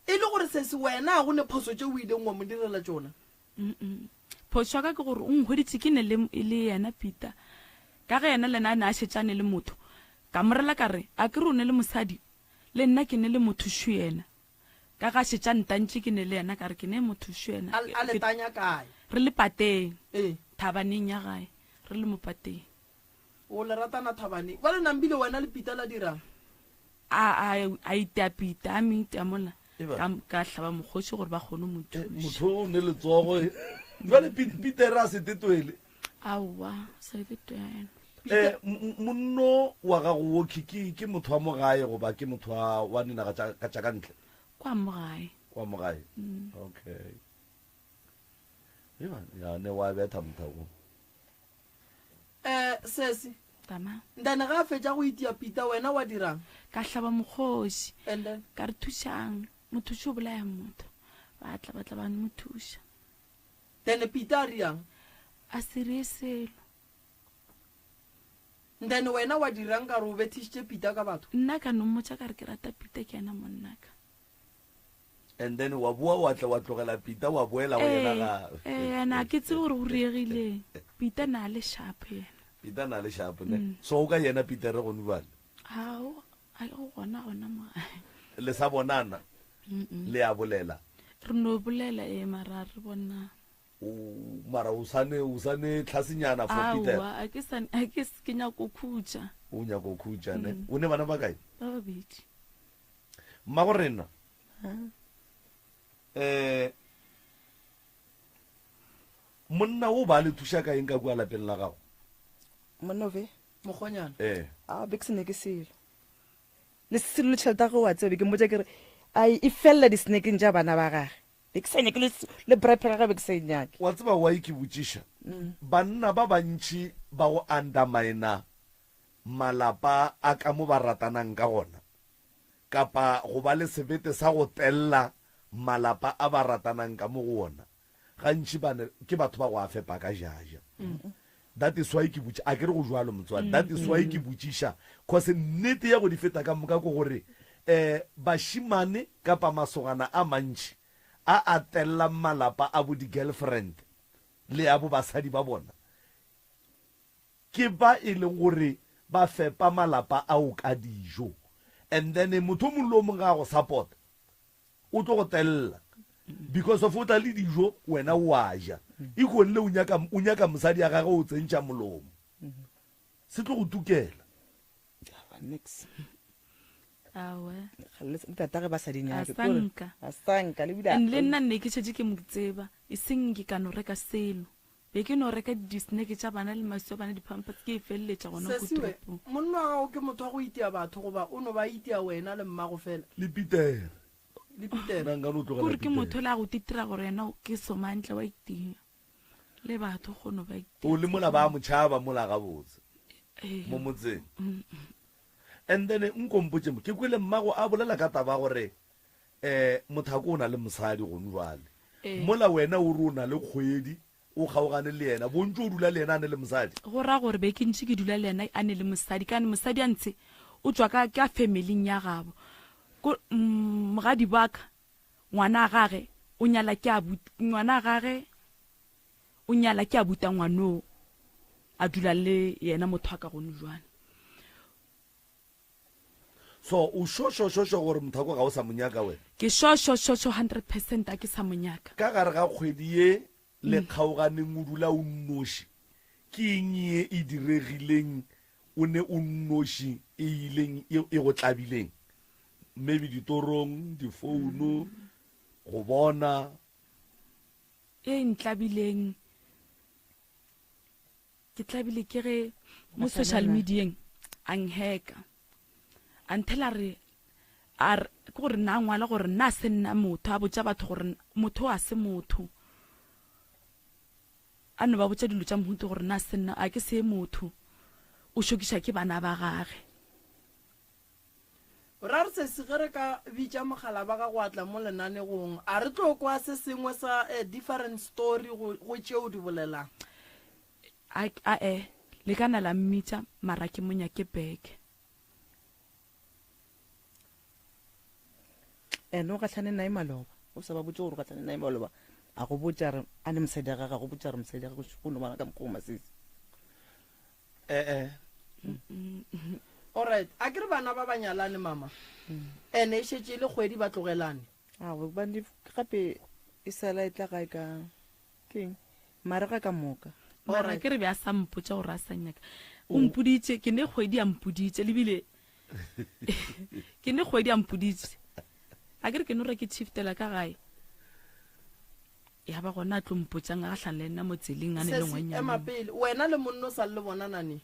[SPEAKER 1] E le gore sesi wena ga go ne phoso tše o ileng wa mo direla tšona?
[SPEAKER 7] Mm-mm. Phošo ya ka ke gore o nhweditše ke ne le, le yena Peter. Ka ge yena le yena a ne a šetše a ne le motho, ka mo rela ka re, A ke re o ne le mosadi, le nna ke ne le motho šo yena. Ka ge a šetše a ntantše ke ne le yena, ka re ke ne motho šo yena.
[SPEAKER 1] A, a le tanya kae?
[SPEAKER 7] Re le pateng,
[SPEAKER 1] Ee.
[SPEAKER 7] thabaneng ya gae, re le mo pateng.
[SPEAKER 1] O le ratana thabaneng. Bjale Nambile wena le Peter la dirang?
[SPEAKER 7] A, a, a itea Peter, a mo itea mola.
[SPEAKER 2] Eba.
[SPEAKER 7] Ka, ka hlaba mokgoši gore ba kgone go mo
[SPEAKER 2] Eh,
[SPEAKER 7] thuša.
[SPEAKER 2] motho o ne letsogo e. Jwale Pe- Peter a se tetwele.
[SPEAKER 7] Aowa, sa ke twela.
[SPEAKER 2] Eh, m- m- monno wa gago wo ke ke ke motho wa mo gae goba ke motho wa wa dinaga tša ka tša ka ntle?
[SPEAKER 7] Kwa mo gae.
[SPEAKER 2] Wa mo gae. Okay. Eba, ya ne wa betha motho o.
[SPEAKER 1] Eh, sesi.
[SPEAKER 7] Tama.
[SPEAKER 1] Then ga a fetša go itia Peter, wena wa dirang?
[SPEAKER 7] Ka hlaba mokgoši.
[SPEAKER 1] And then?
[SPEAKER 7] Ka re thušang, motho šo bolaya motho. Ba tla, ba tla ba mo thuša.
[SPEAKER 1] Then Peter a riang?
[SPEAKER 7] A se reye selo.
[SPEAKER 1] Then wena wa dirang ka re o bethišitše Peter ka batho?
[SPEAKER 7] Nna ka no mmotša ka re ke rata Peter ke yena monnaka.
[SPEAKER 2] And then wa boa wa tla wa tlogela Peter wa boela go yena gape.
[SPEAKER 7] Ee, and a ke tsebe gore go riegileng. Peter na le sharp yena.
[SPEAKER 2] Peter na le sharp ne. So o ka yena Peter re gone bjale?
[SPEAKER 7] Ao, a ke go gona gona mo gae.
[SPEAKER 2] Le sa bonana? Le a bolela?
[SPEAKER 7] Re no bolela ee mara re bonana.
[SPEAKER 2] O mara o sane o sane tlhasenyana for Peter.
[SPEAKER 7] Aowa, a ke sa a ke ke nyako khutša.
[SPEAKER 2] O nyako khutša ne. O ne bana ba kae?
[SPEAKER 7] Ba babedi.
[SPEAKER 2] Mmago rena um monna o ba le thuša ka eng ka kua lapeng la gago?
[SPEAKER 8] Monna ofe?
[SPEAKER 1] Mokgonyana.
[SPEAKER 2] Ee.
[SPEAKER 8] A be ke se nyake selo. Le selo le tšhelete ya gagwe wa tseba be ke mmotša ke re a e felela di-snackeng tša bana ba gage. Be ke sa nyake le le bribe ya gagwe be ke sa e nyake.
[SPEAKER 2] Wa tseba why ke botšiša? Banna ba bantši ba go underminer malapa a ka mo ba ratanang ka gona kapa go ba le sebete sa go tella malapa a ba ratanang ka mo go wona, gantši ba ne, ke batho ba go a fepa ka jaja. That is why ke botši, a ke re go jwalo motswadi, that is why ke botšiša, cause nnete ya go di feta ka moka ke gore um bašemane kapa masogana a mantši a a tellang malapa a bo di-girlfriend le a bo basadi ba bona, Ke ba e leng gore ba fepa malapa ao ka dijo and then motho o mongwe le o mongwe ga a go support o tlo go tella because of o tla le dijo wena o a ja equally o nyaka o nyaka mosadi ya gagwe o tsentšha molomo se tlo go tukela.
[SPEAKER 8] Nix.
[SPEAKER 7] Awe.
[SPEAKER 8] Le tatagwe ba sa di nyake.
[SPEAKER 7] A sa nka.
[SPEAKER 8] A sa nka le bile.
[SPEAKER 7] And le nna nne ke šetše ke mo tseba e seng ke ka no reka selo. Be ke no reka di-snack tša bana le maswi a bana, di-pampers, ke e feleletša gona ko
[SPEAKER 1] Sesiwe,
[SPEAKER 7] toropong.
[SPEAKER 1] monna wa gago ke motho wa go itia batho goba o no ba itia wena le mmago fela?
[SPEAKER 2] Le Peter.
[SPEAKER 1] Le Peter.
[SPEAKER 2] Nna nka no tlogela
[SPEAKER 7] Kore ke
[SPEAKER 2] Peter.
[SPEAKER 7] motho le a go titira gore yena ke somantle wa itia. Le batho o kgono ba itia.
[SPEAKER 2] O le mola ba mo tšhaba mola gabotse
[SPEAKER 7] Ee.
[SPEAKER 2] mo motseng. And then nko mpotše mo, ke kwele mmago a bolela ka taba ya gore um mothako o na le mosadi gonu jwale.
[SPEAKER 7] Ee.
[SPEAKER 2] Mola wena o re o na le kgwedi o kgaogane le yena, bo ntše o dula le yena a ne le mosadi?
[SPEAKER 7] Go ra gore be ke ntše ke dula le yena a ne le mosadi, ka gane mosadi a ntshe o tšwa ka, ka familing ya gabo. Ko, mm, mogadi wa ka, ngwana a gage o nyala ke abuti, ngwana a gage o nyala ke abuta ngwanoo, a dula le yena motho wa ka gonu jwale.
[SPEAKER 2] So o sho sho sho sho gore Mothako ga o sa mo nyaka wena?
[SPEAKER 7] Ke sho sho sho sho 100% a ke sa mo nyaka.
[SPEAKER 2] Ka gare ga kgwedi ye le kgaoganeng o dula o nnoši, ke eng ye e diregileng o ne o nnoši e ileng e, e go tlabileng? Maybe ditorong, difouno, go bona.
[SPEAKER 7] E ntlabileng. Ke tlabile ke ge mo social medieng a nheka. A nthela re A re, ke gore nna a ngwala gore nna a se nna motho, a botša batho gore motho a se motho. A no ba botša dilo tša mohuta gore nna a se nna, a ke se motho. O šokiša ke bana ba gage.
[SPEAKER 1] Ra re sesi ge re ka bitša mogala ba gago a tla mo lenanegong, a re tlo kwa se sengwe sa a different story go, go tše o di bolelang?
[SPEAKER 7] A, a-e, le ka na la mmitša, mara ke mo nyake back.
[SPEAKER 8] Ene o gahlane nae maloba, o sa ba botše gore o gahlane nae maloba, a go botša re a ne mosadi ya gage, a go botša re mosadi ya gage go no bana ka mokgwa o masisi.
[SPEAKER 5] Ee.
[SPEAKER 1] Alright, a ke re bana ba ba nyalane mama, ene e šetše e le kgwedi ba tlogelane.
[SPEAKER 8] Aowa, gobane gape e sala e tla gae ka keng marega ka moka.
[SPEAKER 7] Mara ke re be a sa mpotša gore a sa nyaka. O mpoditše, ke ne kgwedi a mpoditše, lebile ke ne kgwedi a mpoditše. A ke re ke no re ke shiftela ka gae. Ya ba gona a tlo mpotšang a gahlana le nna mo tseleng a ne le
[SPEAKER 1] Sesi, ema
[SPEAKER 7] ngwanyana.
[SPEAKER 1] pele. Wena le monno sa le bonana neng?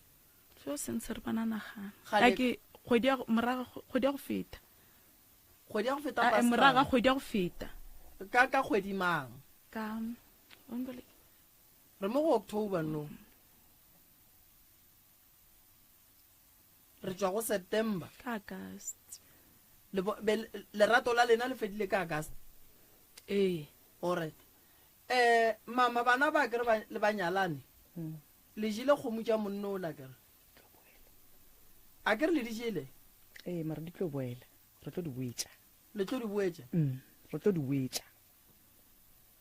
[SPEAKER 7] Seo se ntse re bonana gana.
[SPEAKER 1] Ga
[SPEAKER 7] A
[SPEAKER 1] le-
[SPEAKER 7] ke kgwedi ya go- morago kgwedi ya go feta.
[SPEAKER 1] Kgwedi ya go feta
[SPEAKER 7] A, eh,
[SPEAKER 1] Pascal.
[SPEAKER 7] morago ga kgwedi ya go feta.
[SPEAKER 1] Ka ka kgwedi mang?
[SPEAKER 7] Ka o mpole-
[SPEAKER 1] Re mo go October no. Re tšwa go September.
[SPEAKER 7] Ka August.
[SPEAKER 1] Le bo, be, lerato la lena le fedile ka August.
[SPEAKER 7] Ee.
[SPEAKER 1] Alright. Eh, mama bana ba ke re ba, le ba nyalane. Le jele kgomo tša monno o la ke re. A ke re le di jele?
[SPEAKER 8] Ee, mara di tlo boela. Re tlo di boetša.
[SPEAKER 1] Le tlo di boetša?
[SPEAKER 8] Re tlo di boetša.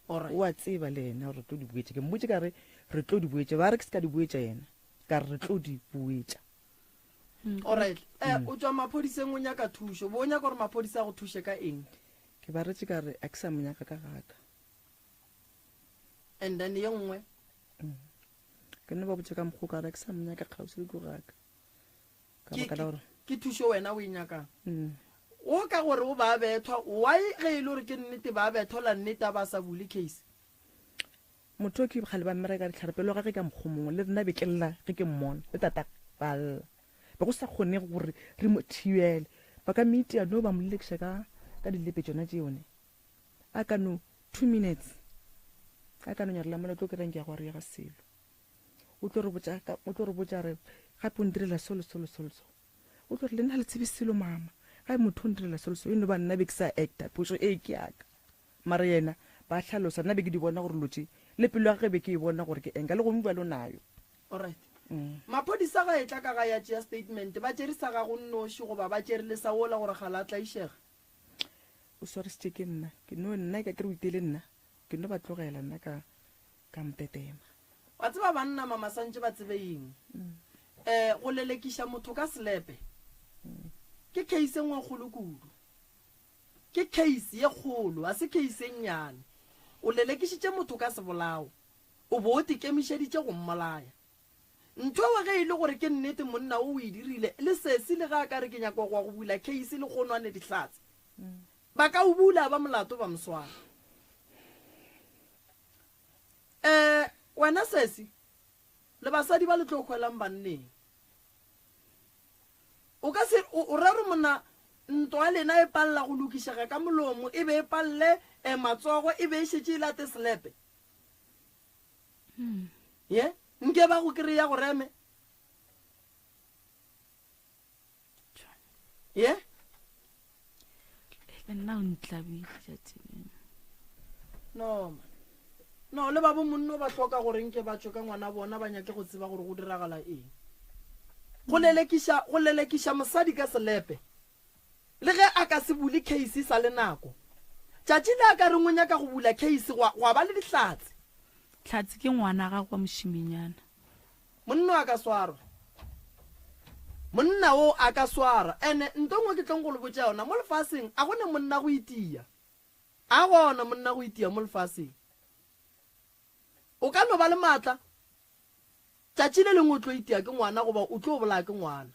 [SPEAKER 1] Alright.
[SPEAKER 8] O a tseba le yena gore re tlo di boetša. Ke mmotše ka re re tlo di boetša. Ba re ke se ka di boetša yena. Ka re re tlo di boetša.
[SPEAKER 1] Alright. Eh, o tšwa maphodiseng o nyaka thušo. Bo o nyaka gore maphodisa a go thuše ka eng?
[SPEAKER 8] Ke ba retše ka re a ke sa mo nyaka ka gaka.
[SPEAKER 1] And then ye nngwe?
[SPEAKER 8] Ke no ba botša ka mokgwa ka re a ke sa mo nyaka kgauswi le ko gaka. Ka baka la gore
[SPEAKER 1] Ke thušo wena o e nyakang. O ka gore o ba bethwa, why ge e le gore ke nnete ba bethwa la nnete a ba sa bule case?
[SPEAKER 8] Motho o ke kgale ba mmereka dihlare pelo gage ka mokgwa mongwe le rena be ke lla ge ke mmona le tata ba lla. Be go sa kgonege gore re mo thibele. Ba ka mo itia no ba mo lelekiša ka ka dilepe tšona tšeo ne. A ka no 2 minutes a ka no nyarela mola o tlo kry-a nke ya go a ga selo. O tlo re botša ka o tlo re botša re gape o ntirela so le so le so le so. O tlo re le nna le tsebe selo mama. Ga motho o ntirela so le so e no ba nna be ke sa actor phošo e ke yaka. Mara yena ba hlalosa nna be ke di bona gore lo tše le pelo ya gagwe be ke e bona gore ke anger le gomme bjalo nayo.
[SPEAKER 1] Alright. Maphodisa ga etla ka ga ya tšea statement ba tšere sa gago nnoši goba ba tšere le sa wola gore ga la tlaišega?
[SPEAKER 8] O swarisitše ke nna ke no nna ka kere o itele nna ke no ba tlogela nna ka ka mtetema.
[SPEAKER 1] Wa tseba banna mama santše ba tsebe eng? Eh go lelekiša motho ka selepe ke case e nngwe kgolo kudu. Ke case ye kgolo, ga se case e nnyane. O lelekišitše motho ka sebolao, o bo o tekemišeditše go mmolaya. Ntho eo ge e le gore ke nnete monna o o e dirile, le sesi le ge a ka re ke nyaka go ya go bula case le kgonwane dihlatse, ba ka o bula ba molato ba mo swara. Eh, wena sesi, le basadi ba le tlo hwelang banneng. O ka se, o, o ra gore monna, ntwa ya lena e palela go lokišega ka molomo, e be e palele eh, matsogo, e be e šetše e late selepe? Ye, nke ba go kry-a go reme. Ye?
[SPEAKER 7] Le nna o ntlabile tšatši lengwe.
[SPEAKER 1] No, man. No, le ba bo monno ba hloka gore nke ba tšwe ka ngwana bona ba nyake go tseba gore go diragala eng. Go lelekiša, go lelekiša mosadi ka selepe. Le ge a ka se bule case e sa le nako. Tšatši le a ka reng o nyaka go bula case gwa, gwa ba le dihlatse.
[SPEAKER 7] Hlatse ke ngwana gagwe wa mošimenyana.
[SPEAKER 1] Monna a ka swarwa. Monna wo a ka swarwa. Ene nto nngwe ke tlong go le botša yona, mo lefaseng a go ne monna go itia. A gona monna go itia mo lefaseng. O ka no ba le maatla, tšatši le lengwe o tlo itia ke ngwana goba o tlo bolaya ke ngwana.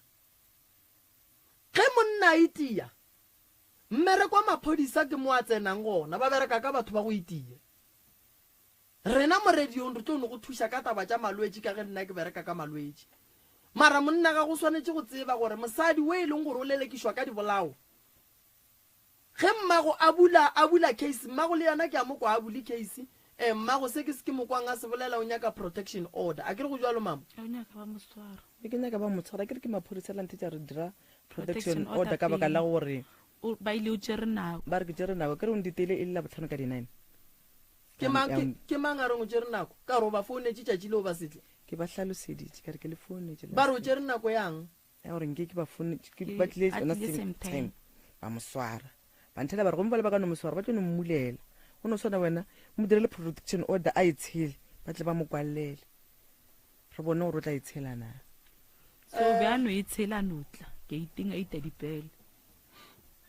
[SPEAKER 1] Ge monna a itia, mmereko wa maphodisa ke mo a tsenang gona, ba bereka ka batho ba go itia. Rena mo radiong re tlo no go thuša ka taba tša malwetši ka ge nna ke bereka ka malwetši. Mara monna ga go swanetše go tseba gore mosadi o e leng gore o lelekišwa ka dibolao. Ge mmago a bula, a bula case, mmago le yena ke a mo kwa a bule case, eh, mmago se ke se ke mo kwang a se bolela o nyaka protection order. A ke re go bjalo mama?
[SPEAKER 7] O nyaka ba mo swara.
[SPEAKER 8] Be ke nyaka ba mo tshwara, ke re ke maphodisa la nthetša re dira
[SPEAKER 7] Protection
[SPEAKER 8] protection order ka baka
[SPEAKER 7] pele.
[SPEAKER 8] la gore
[SPEAKER 7] O, ba ile o tšere nako.
[SPEAKER 8] Ba re ke tšere nako, ke re o ntiteile e le Labohlano ka di nine.
[SPEAKER 1] Ke mang, ke, ke mang a reng o tšere nako? Ka gore o ba founetše tšatši leo ba se tle.
[SPEAKER 8] Ke ba hlaloseditše, ka re ke le founetše
[SPEAKER 1] Ba re o
[SPEAKER 8] last week.
[SPEAKER 1] tšere nako yang?
[SPEAKER 8] Ya gore nke ke ba founetše, ke
[SPEAKER 7] Ke,
[SPEAKER 8] ba tlile
[SPEAKER 7] a
[SPEAKER 8] yona
[SPEAKER 7] tlile
[SPEAKER 8] same
[SPEAKER 7] same
[SPEAKER 8] time,
[SPEAKER 7] time.
[SPEAKER 8] ba mo swara. Ba nthela ba re gomme bale ba ka no mo swara, ba tlo no mmulela. Go no swana wena, mo direle protection order a e tshele, ba tle ba mo kwallele. Re bone gore o tla e tshela na.
[SPEAKER 7] So be a no e tshela a no tla gating a ita dipele.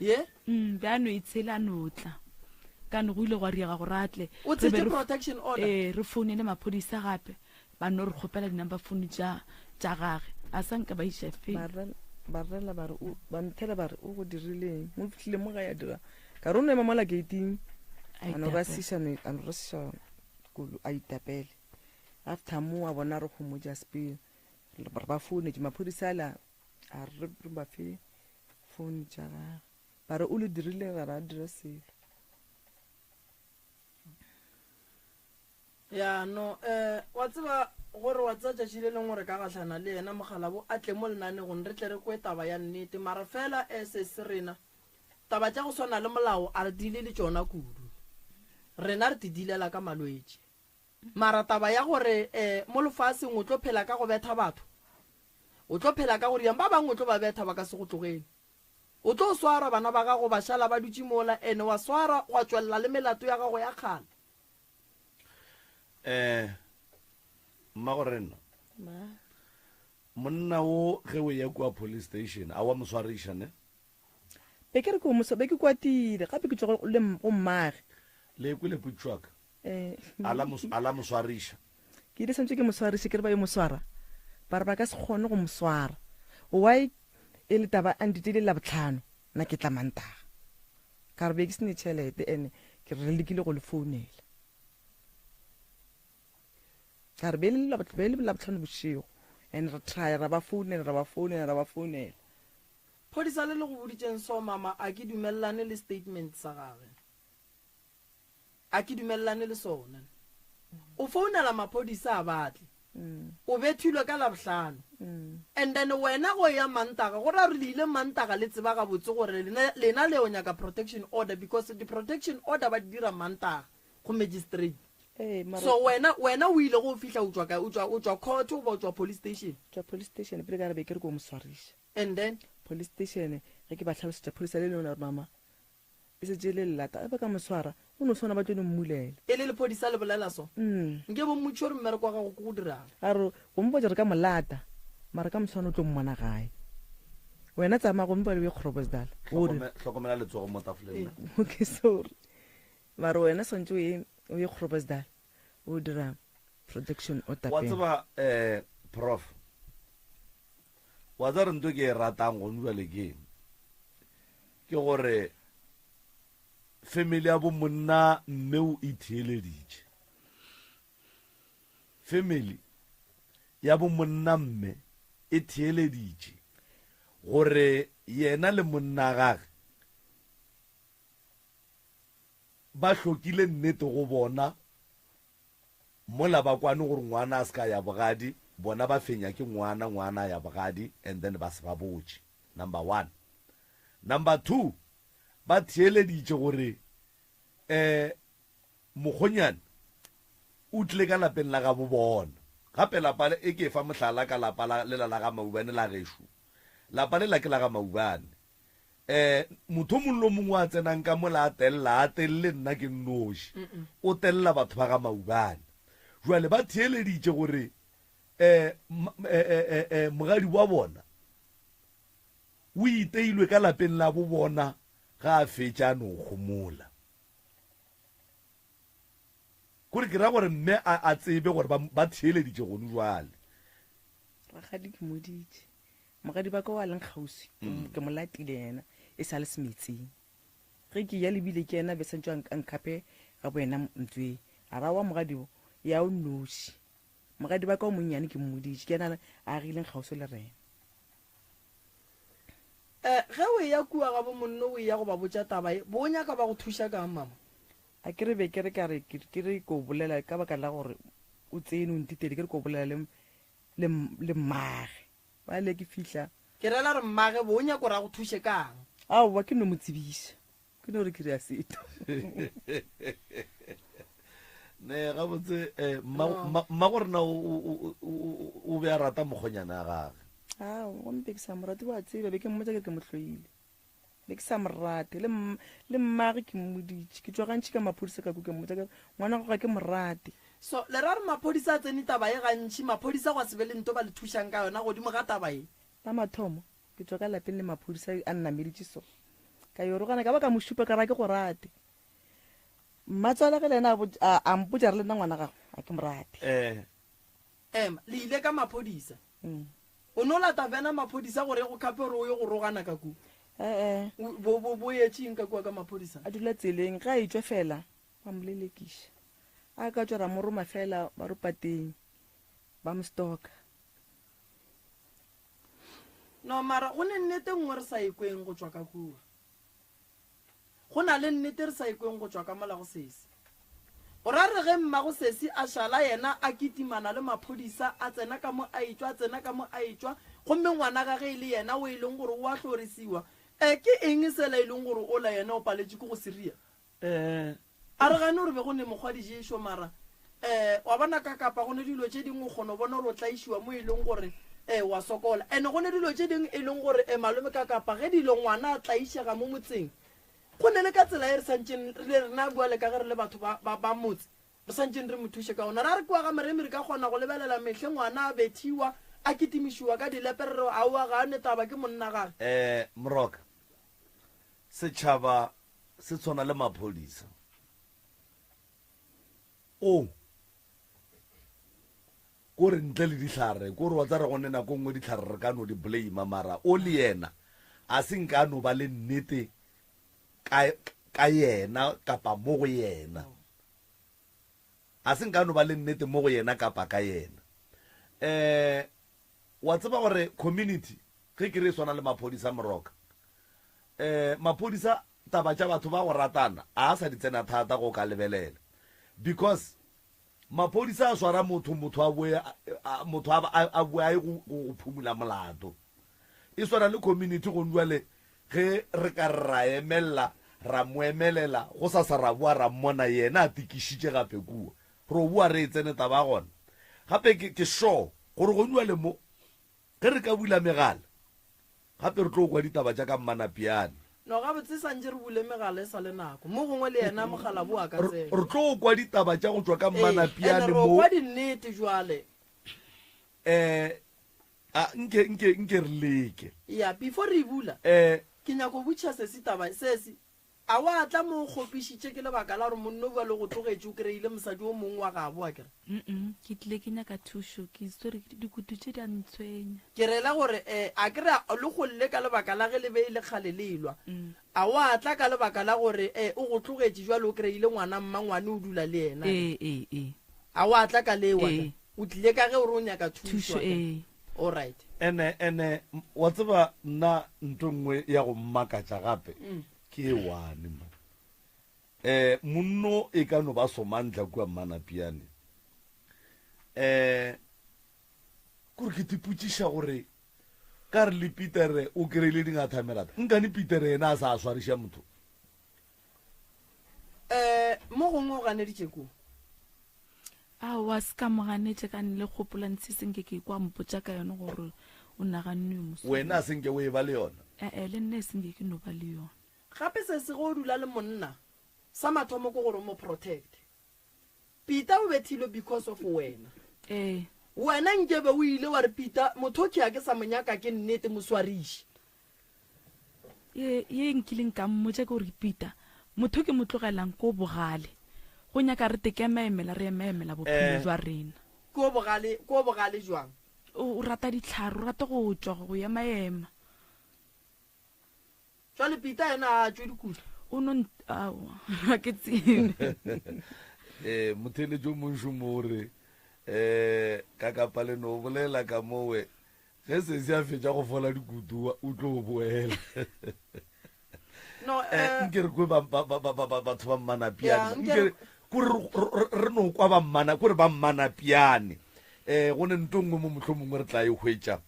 [SPEAKER 1] Ye?
[SPEAKER 7] Be a no e tshela a no tla. Ka no go ile gwa riega gore a tle.
[SPEAKER 1] O
[SPEAKER 7] Re be
[SPEAKER 1] tshetše
[SPEAKER 7] re
[SPEAKER 1] protection order?
[SPEAKER 7] Ee, re founele maphodisa gape ba no re kgopela di-number phone tša tša gage. A sa nka ba iša felo.
[SPEAKER 8] Ba rela, ba rela ba re o, ba nthela ba re o go dirileng? O fihlile mo gae a dira. Ka re o no ema mola gating.
[SPEAKER 7] A
[SPEAKER 8] A no
[SPEAKER 7] itapela.
[SPEAKER 8] rasiša no, a no rasiša kolo a itapele. After mo a bona re homotša sepele. Re ba founetše maphodisa ala a re re ba fe phone tša gagwe. Ba re o le dirile ga ra dira selo.
[SPEAKER 1] Ya no, eh, wa tseba gore wa tseba tšatši le lengwe re ka gahlana le yena mokgalabo a tle mo lenanegong re tle re kwe taba ya nnete. Mara fela eh, sesi rena taba tša go swana le molao a re deale le tšona kudu. Rena re ti dealela ka malwetši. Mara taba ya gore eh, mo lefaseng o tlo phela ka go betha batho, o tlo phela ka go riang, ba bangwe o tlo ba betha ba ka se go tlogele. O tlo swarwa bana ba gago ba šala ba dutše mola, ene wa swarwa gwa tšwelela le melato ya gago ya kgale.
[SPEAKER 2] Eh, mmagorena,
[SPEAKER 8] Ma.
[SPEAKER 2] monna wo ge o eya kua police station a wa mo swariša ne?
[SPEAKER 8] Be ke re ke o mo be ke kwatile gape ke tšwa go le go mmage.
[SPEAKER 2] Le kwele potšišo ya ka?
[SPEAKER 8] Eh.
[SPEAKER 2] A la mo, a la mo swariša.
[SPEAKER 8] Ke ile santše ke mo swariše ke re ba yo mo swara, ba re ba ka se kgone go mo swara. Why e le taba a ntiteile Labohlano nna ke tla Mantaga. Ka re be ke se ne tšhelete ene ke re re lekile go le founela. Ka re be le be le Labohlano bošego ene re try ra ba founela ra ba founela ra ba founela.
[SPEAKER 1] Phodisa le le go boditšeng so mama a ke dumelelane le statement sa gage. A ke dumelelane le sona. O founela maphodisa a ba tle. O bethilwe ka Labohlano. And then wena go eya Mantaga, go ra gore le ile Mantaga le tseba gabotse gore lena, lena le yo nyaka protection order because di protection order ba di dira Mantaga go magistrate.
[SPEAKER 8] Ee, mara
[SPEAKER 1] So wena, wena o ile go fihla o tšwa kae? O tšwa, o tšwa court goba o tšwa police station?
[SPEAKER 8] Tšwa police station pele ka re be ke re ko mo swariša.
[SPEAKER 1] And then?
[SPEAKER 8] Police station ge ke ba hlalosetša pholisa le lengwe la re mama E šetše e le lelata, ge ba ka mo swara, go no swana ba tlo no mmulela.
[SPEAKER 1] E le lephodisa le bolela so?
[SPEAKER 8] Mm.
[SPEAKER 1] Nke bo mmotšiše gore mmereko wa gago ke go dirang.
[SPEAKER 8] A re, Go mpotša re ka mo lata, mara ka moswane o tlo mmona gae. Wena tsamaya gomme bjale o ye Groblersdal. O re.
[SPEAKER 2] Hlokomela letsogo mo tafoleng.
[SPEAKER 8] Okay, sorry. Mara wena swantše o ye, o ye Groblersdal, o dira protection order
[SPEAKER 2] Wa
[SPEAKER 8] pele.
[SPEAKER 2] tseba, eh, Prof, wa tseba re nto ke e ratang gone jwale ke eng? Ke gore family ya bo monna mme o itheeleditše. Family ya bo monna mme e theeleditše gore yena le monna gage ba hlokile nnete go bona mola ba kwane gore ngwana a se ka ya bogadi, bona ba fenya ke ngwana, ngwana a ya bogadi and then ba se ba botše, number one. Number two, ba theeleditše gore um mokgonyane o tlile ka lapeng la gabo bona. Gape lapa le, e ke fa mohlala ka lapa la, lela la ga Maubane la gešo. Lapa lela ke la ga Maubane. Um motho o mongwe le o mongwe a tsenang ka mola a tella, a telle nna ke nnoši. O tella batho ba ga Maubane. Jwale ba theeleditše gore um mogadi wa bona o iteilwe ka lapeng la bo bona ga a fetša a no homola. Kore ke ra gore mme a, a tsebe gore ba, ba theeleditše gone jwale.
[SPEAKER 8] Rakgadi ke moditše. Mogadi ba ka wa leng kgauswi, ke mo, ke mo latile yena e sa le semetsing. Ge ke ya lebile ke yena be santšwe a nkhape ga bo yena ntweng. A ra wa mogadi wo, ya o nnoši. Mogadi ba ka o monnyane ke mmoditše, ke yena a agileng kgauswi le rena.
[SPEAKER 1] Eh, ge o eya kua ga bo monno o eya go ba botša taba ye, bo nyaka ba go thuša kang mama?
[SPEAKER 8] A ke re be ke re ka re ke re ko bolela ka baka la gore o tsene o ntitele ke re ko bolela le le le mmage. Bjale ke fihla.
[SPEAKER 1] Ke rela re mmage bo o nyaka gore a go thuše kang?
[SPEAKER 8] Aowa ke no mo tsebiša. Ke no re ke re a setho.
[SPEAKER 2] Ne gabotse eh, mma mma gore na o o o be a rata mokgonyana ya gage.
[SPEAKER 8] Ao, gomme be ke sa mo rate wa tseba be ke mmotsa ke re ke mo hloile. Be ke sa mo rate le le mmage ke mmoditše. Ke tšwa gantši ka maphodisa ka ku ke mmotsa ke re ngwana gago ga ke mo rate.
[SPEAKER 1] So le ra re maphodisa a tsene taba ye gantši, maphodisa gwa se be le nto ba le thušang ka yona godimo ga taba ye?
[SPEAKER 8] La mathomo ke tšwa ka lapeng le maphodisa a nnameditše so. Ka yo rogana ka ba ka mo šupa ka re ga ke go rate. Mmatswalage le yena a, a mpotša re le nna ngwana gago ga ke mo rate.
[SPEAKER 2] Eh.
[SPEAKER 1] Ema, le ile ka maphodisa? O no lata vena maphodisa gore e go khape gore o ye go rogana ka kua?
[SPEAKER 8] Eh-eh.
[SPEAKER 1] O, bo, bo, bo etše eng ka kua ka maphodisa?
[SPEAKER 8] A dula tseleng, ge a etšwa fela, ba mo lelekiša. A ka tšwa ra mo roma fela ba ro pateng, ba mo stalker.
[SPEAKER 1] No, mara go ne nnete nngwe re sa e kweng go tšwa ka kua. Go na le nnete re sa e kweng go tšwa ka mola go sesi. O ra re ge mmago sesi a šala yena a kitimana le maphodisa, a tsena ka mo a etšwa, a tsena ka mo a etšwa, gomme ngwana ga ge e le yena o e leng gore o a hlorisiwa, e, ke eng sela e leng gore ola yena o paletše ke go se ria?
[SPEAKER 2] Eh.
[SPEAKER 1] A re gane gore be go ne mokgwa diješo mara eh wa bona ka kapa go ne dilo tše dingwe o kgona go bona gore o tlaišiwa mo e leng gore eh wa sokola and go ne dilo tše dingwe e leng gore eh malome ka kapa ge dilo ngwana a tlaišega mo motseng go ne le ka tsela e re santšeng re le rena bua le ka ge re le batho ba, ba, ba motse re santšeng re mo thuše ka gona ra re kua ga moremi re ka kgona go lebelela mehle ngwana a bethiwa a kitimišiwa ka dilepe re re aowa ga a ne taba ke monna gage.
[SPEAKER 2] Eh Moroka, setšhaba se tshwana le maphodisa. O ko re ntle le dihlare, ko re wa tsa re gone nako nngwe dihlare re ka no di blame mara o le yena a se nka no ba le nnete ka ka yena kapa mo go yena. A se nka no ba le nnete mo go yena kapa ka yena. Eh Wa tseba gore community ge ke re e swana le maphodisa Moroka. Eh maphodisa taba tša batho ba go ratana a sa di tsena thata go ka lebelela because maphodisa a swara motho motho a boe motho a a boe a ye go go phumula molato. E swana le community gong jwale ge re ka re ra emella ra mo emelela go sa sa ra boa ra mmona yena a tikišitše gape kua. Ro boa re e tsene taba ya gona. Gape ke, ke sure gore go bjale mo, ge re ka bula megala, gape re tlo kwa ditaba tša ka Mmanapiane.
[SPEAKER 1] No, gabotse santše re bule megala e sa le nako. Mo gongwe le yena mokgalabo a ka
[SPEAKER 2] tsena. Re tlo kwa ditaba tša go tšwa ka
[SPEAKER 1] Ee, ene
[SPEAKER 2] Mmanapiane
[SPEAKER 1] ro
[SPEAKER 2] mo.
[SPEAKER 1] kwa dinnete jwale.
[SPEAKER 2] Eh, a nke, nke, nke re leke.
[SPEAKER 1] Ya, before re e bula,
[SPEAKER 2] Eh.
[SPEAKER 1] ke nyako botšiša sesi taba, sesi, A wa tla mo o kgopišitše ke lebaka la gore monno bjale o go tlogetše o kreile mosadi o mongwe wa gabo akere?
[SPEAKER 7] Mm-mm, ke tlile ke nyaka thušo, ke swere ke dikutu tše di a ntshwenya.
[SPEAKER 1] Ke rela gore eh, a ke re le golle ka lebaka la ge le be e le kgale le elwa. A wa tla ka lebaka la gore eh, o go tlogetše bjale o kreile ngwana mmangwane o dula le yena akere?
[SPEAKER 7] Ee, ee, ee.
[SPEAKER 1] A wa tla ka leo akere?
[SPEAKER 7] Ee.
[SPEAKER 1] O tlile ka ge o re o nyaka thušo
[SPEAKER 7] Thušo,
[SPEAKER 1] akere?
[SPEAKER 7] ee.
[SPEAKER 1] Alright.
[SPEAKER 2] Ene, ene, wa tseba nna nto nngwe ya go mmakatša gape ke e one mo. Eh, monno e ka no ba somantla kua Mmanapiane. Eh, kore ke tipotšiša gore ka re le Petere o kry-ile dingathamerata, nkane Petere yena a sa a swariša motho?
[SPEAKER 1] Eh, mo gongwe o ganeditše ko.
[SPEAKER 7] Aowa, se ka mo ganetša ka nne le kgopola ntshe se nke ke kwa mpotša ka yone gore o naganne yo mosadi.
[SPEAKER 2] Wena a se nke o e ba le yona?
[SPEAKER 7] Eh-eh, le nna e se nke ke no ba le yona.
[SPEAKER 1] Gape se se ge o dula le monna, sa mathomo ke gore o mo protect. Peter o bethilwe because of wena.
[SPEAKER 7] Ee.
[SPEAKER 1] Wena nkebe o ile wa re Peter, motho ke a ke sa mo nyaka ke nnete, mo swariše.
[SPEAKER 7] Ye, ye nkileng ka mmotša ke gore Peter, motho ke mo tlogelang ko bogale. Go nyaka re te kemaemela re emaemela bophelo
[SPEAKER 2] Eh.
[SPEAKER 7] jwa rena.
[SPEAKER 1] Ko bogale, ko bogale jwang?
[SPEAKER 7] O, o rata dihlare, o rata go tšwa, go emaema.
[SPEAKER 1] Jwale Peter yena a tšwe dikutu.
[SPEAKER 7] O no nt, aowa, ga ke tsebe.
[SPEAKER 2] Eh, motheeletši o mongwe šomo o re, eh, ka kapa le no bolela ka mowe. Ge sesi a fetša go fola dikutu o tlo boela.
[SPEAKER 1] No,
[SPEAKER 2] Eh,
[SPEAKER 1] eh,
[SPEAKER 2] nke re kwe ba- ba- ba- ba- ba- batho ba
[SPEAKER 1] Ya,
[SPEAKER 2] mmanapiane
[SPEAKER 1] nke
[SPEAKER 2] nke
[SPEAKER 1] re-
[SPEAKER 2] kore re no kwa ba mmana kore ba mmanapiane um go ne nto nngwe mo motlho mongwe re tla e hwetša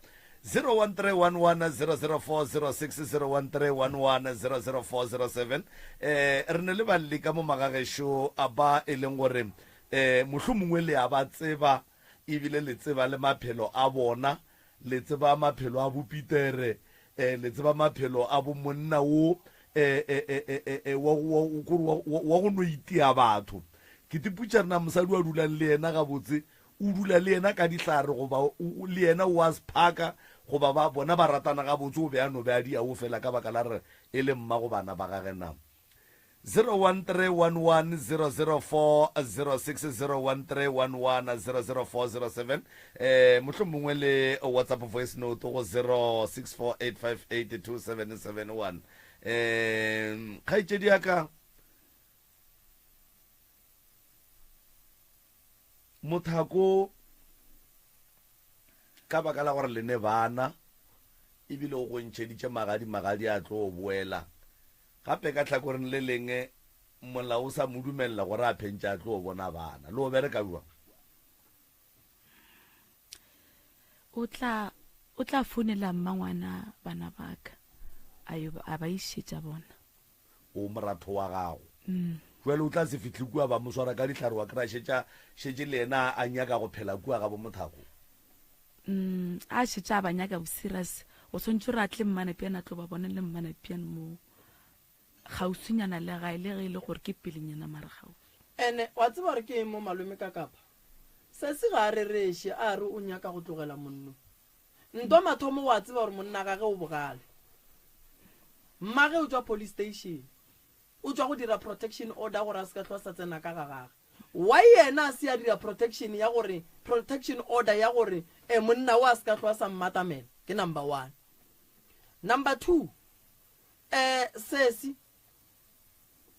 [SPEAKER 2] 0131100406 0131100407 eh re ne le balli ka mo magagešo a ba e leng gore eh mohlomongwe mongwe le a ba tseba ebile le tseba le maphelo a bona le tseba maphelo a boPitere, eh, le tseba maphelo a bo monna wo, eh, eh, eh, eh, eh, eh, wa, wa, wa, wa, wa, wa go no itia batho. Ke tiputša re na mosadi wa dulang le yena gabotse, o dula le yena ka dihlare goba o, o, le yena o a sephaka goba ba, bona ba ratana gabotse o be a no be a di ao fela ka baka la re e le mmago bana ba gage na. 0131100406 0131100407 eh mohlomongwe le whatsapp voice note go 0648582771 eh kgaetšedi ya ka mothako ka baka la gore le ne bana ebile o go ntšheditše magadi magadi a tlo boela Gape ka hlakoreng le lengwe, molao o sa mo dumelela gore a phentše a tlo bona bana. Le o bereka bjang?
[SPEAKER 7] O tla o tla founela mmangwana bana ba ka a yo a ba išetša bona.
[SPEAKER 2] O moratho wa gago. Jwale o tla se fihle kua ba mo swara ka dihlare wa kry-a šetša šetše le yena a nyaka go phela kua ga bo Mothako.
[SPEAKER 7] Mm, a šetše a ba nyaka boserious o swantše gore a tle mmanapiane a tlo ba bona le mmanapiane moo kgauswinyana le gae le ge e le gore ke pelenyana mare kgauswi.
[SPEAKER 1] Ene wa tseba gore ke eng mo malome ka kapa? Sesi ga a rereše a re o nyaka go tlogela monno. Ntwa mathomo wa tseba gore monna gage o bogale. Mmage o tšwa police station. O tšwa go dira protection order gore a se ka hlwa sa tsena ka ga gage. Why yena a se a dira protection ya gore protection order ya gore eh monna o a se ka hlwa sa mmatamela? Ke number one. Number 2 eh sesi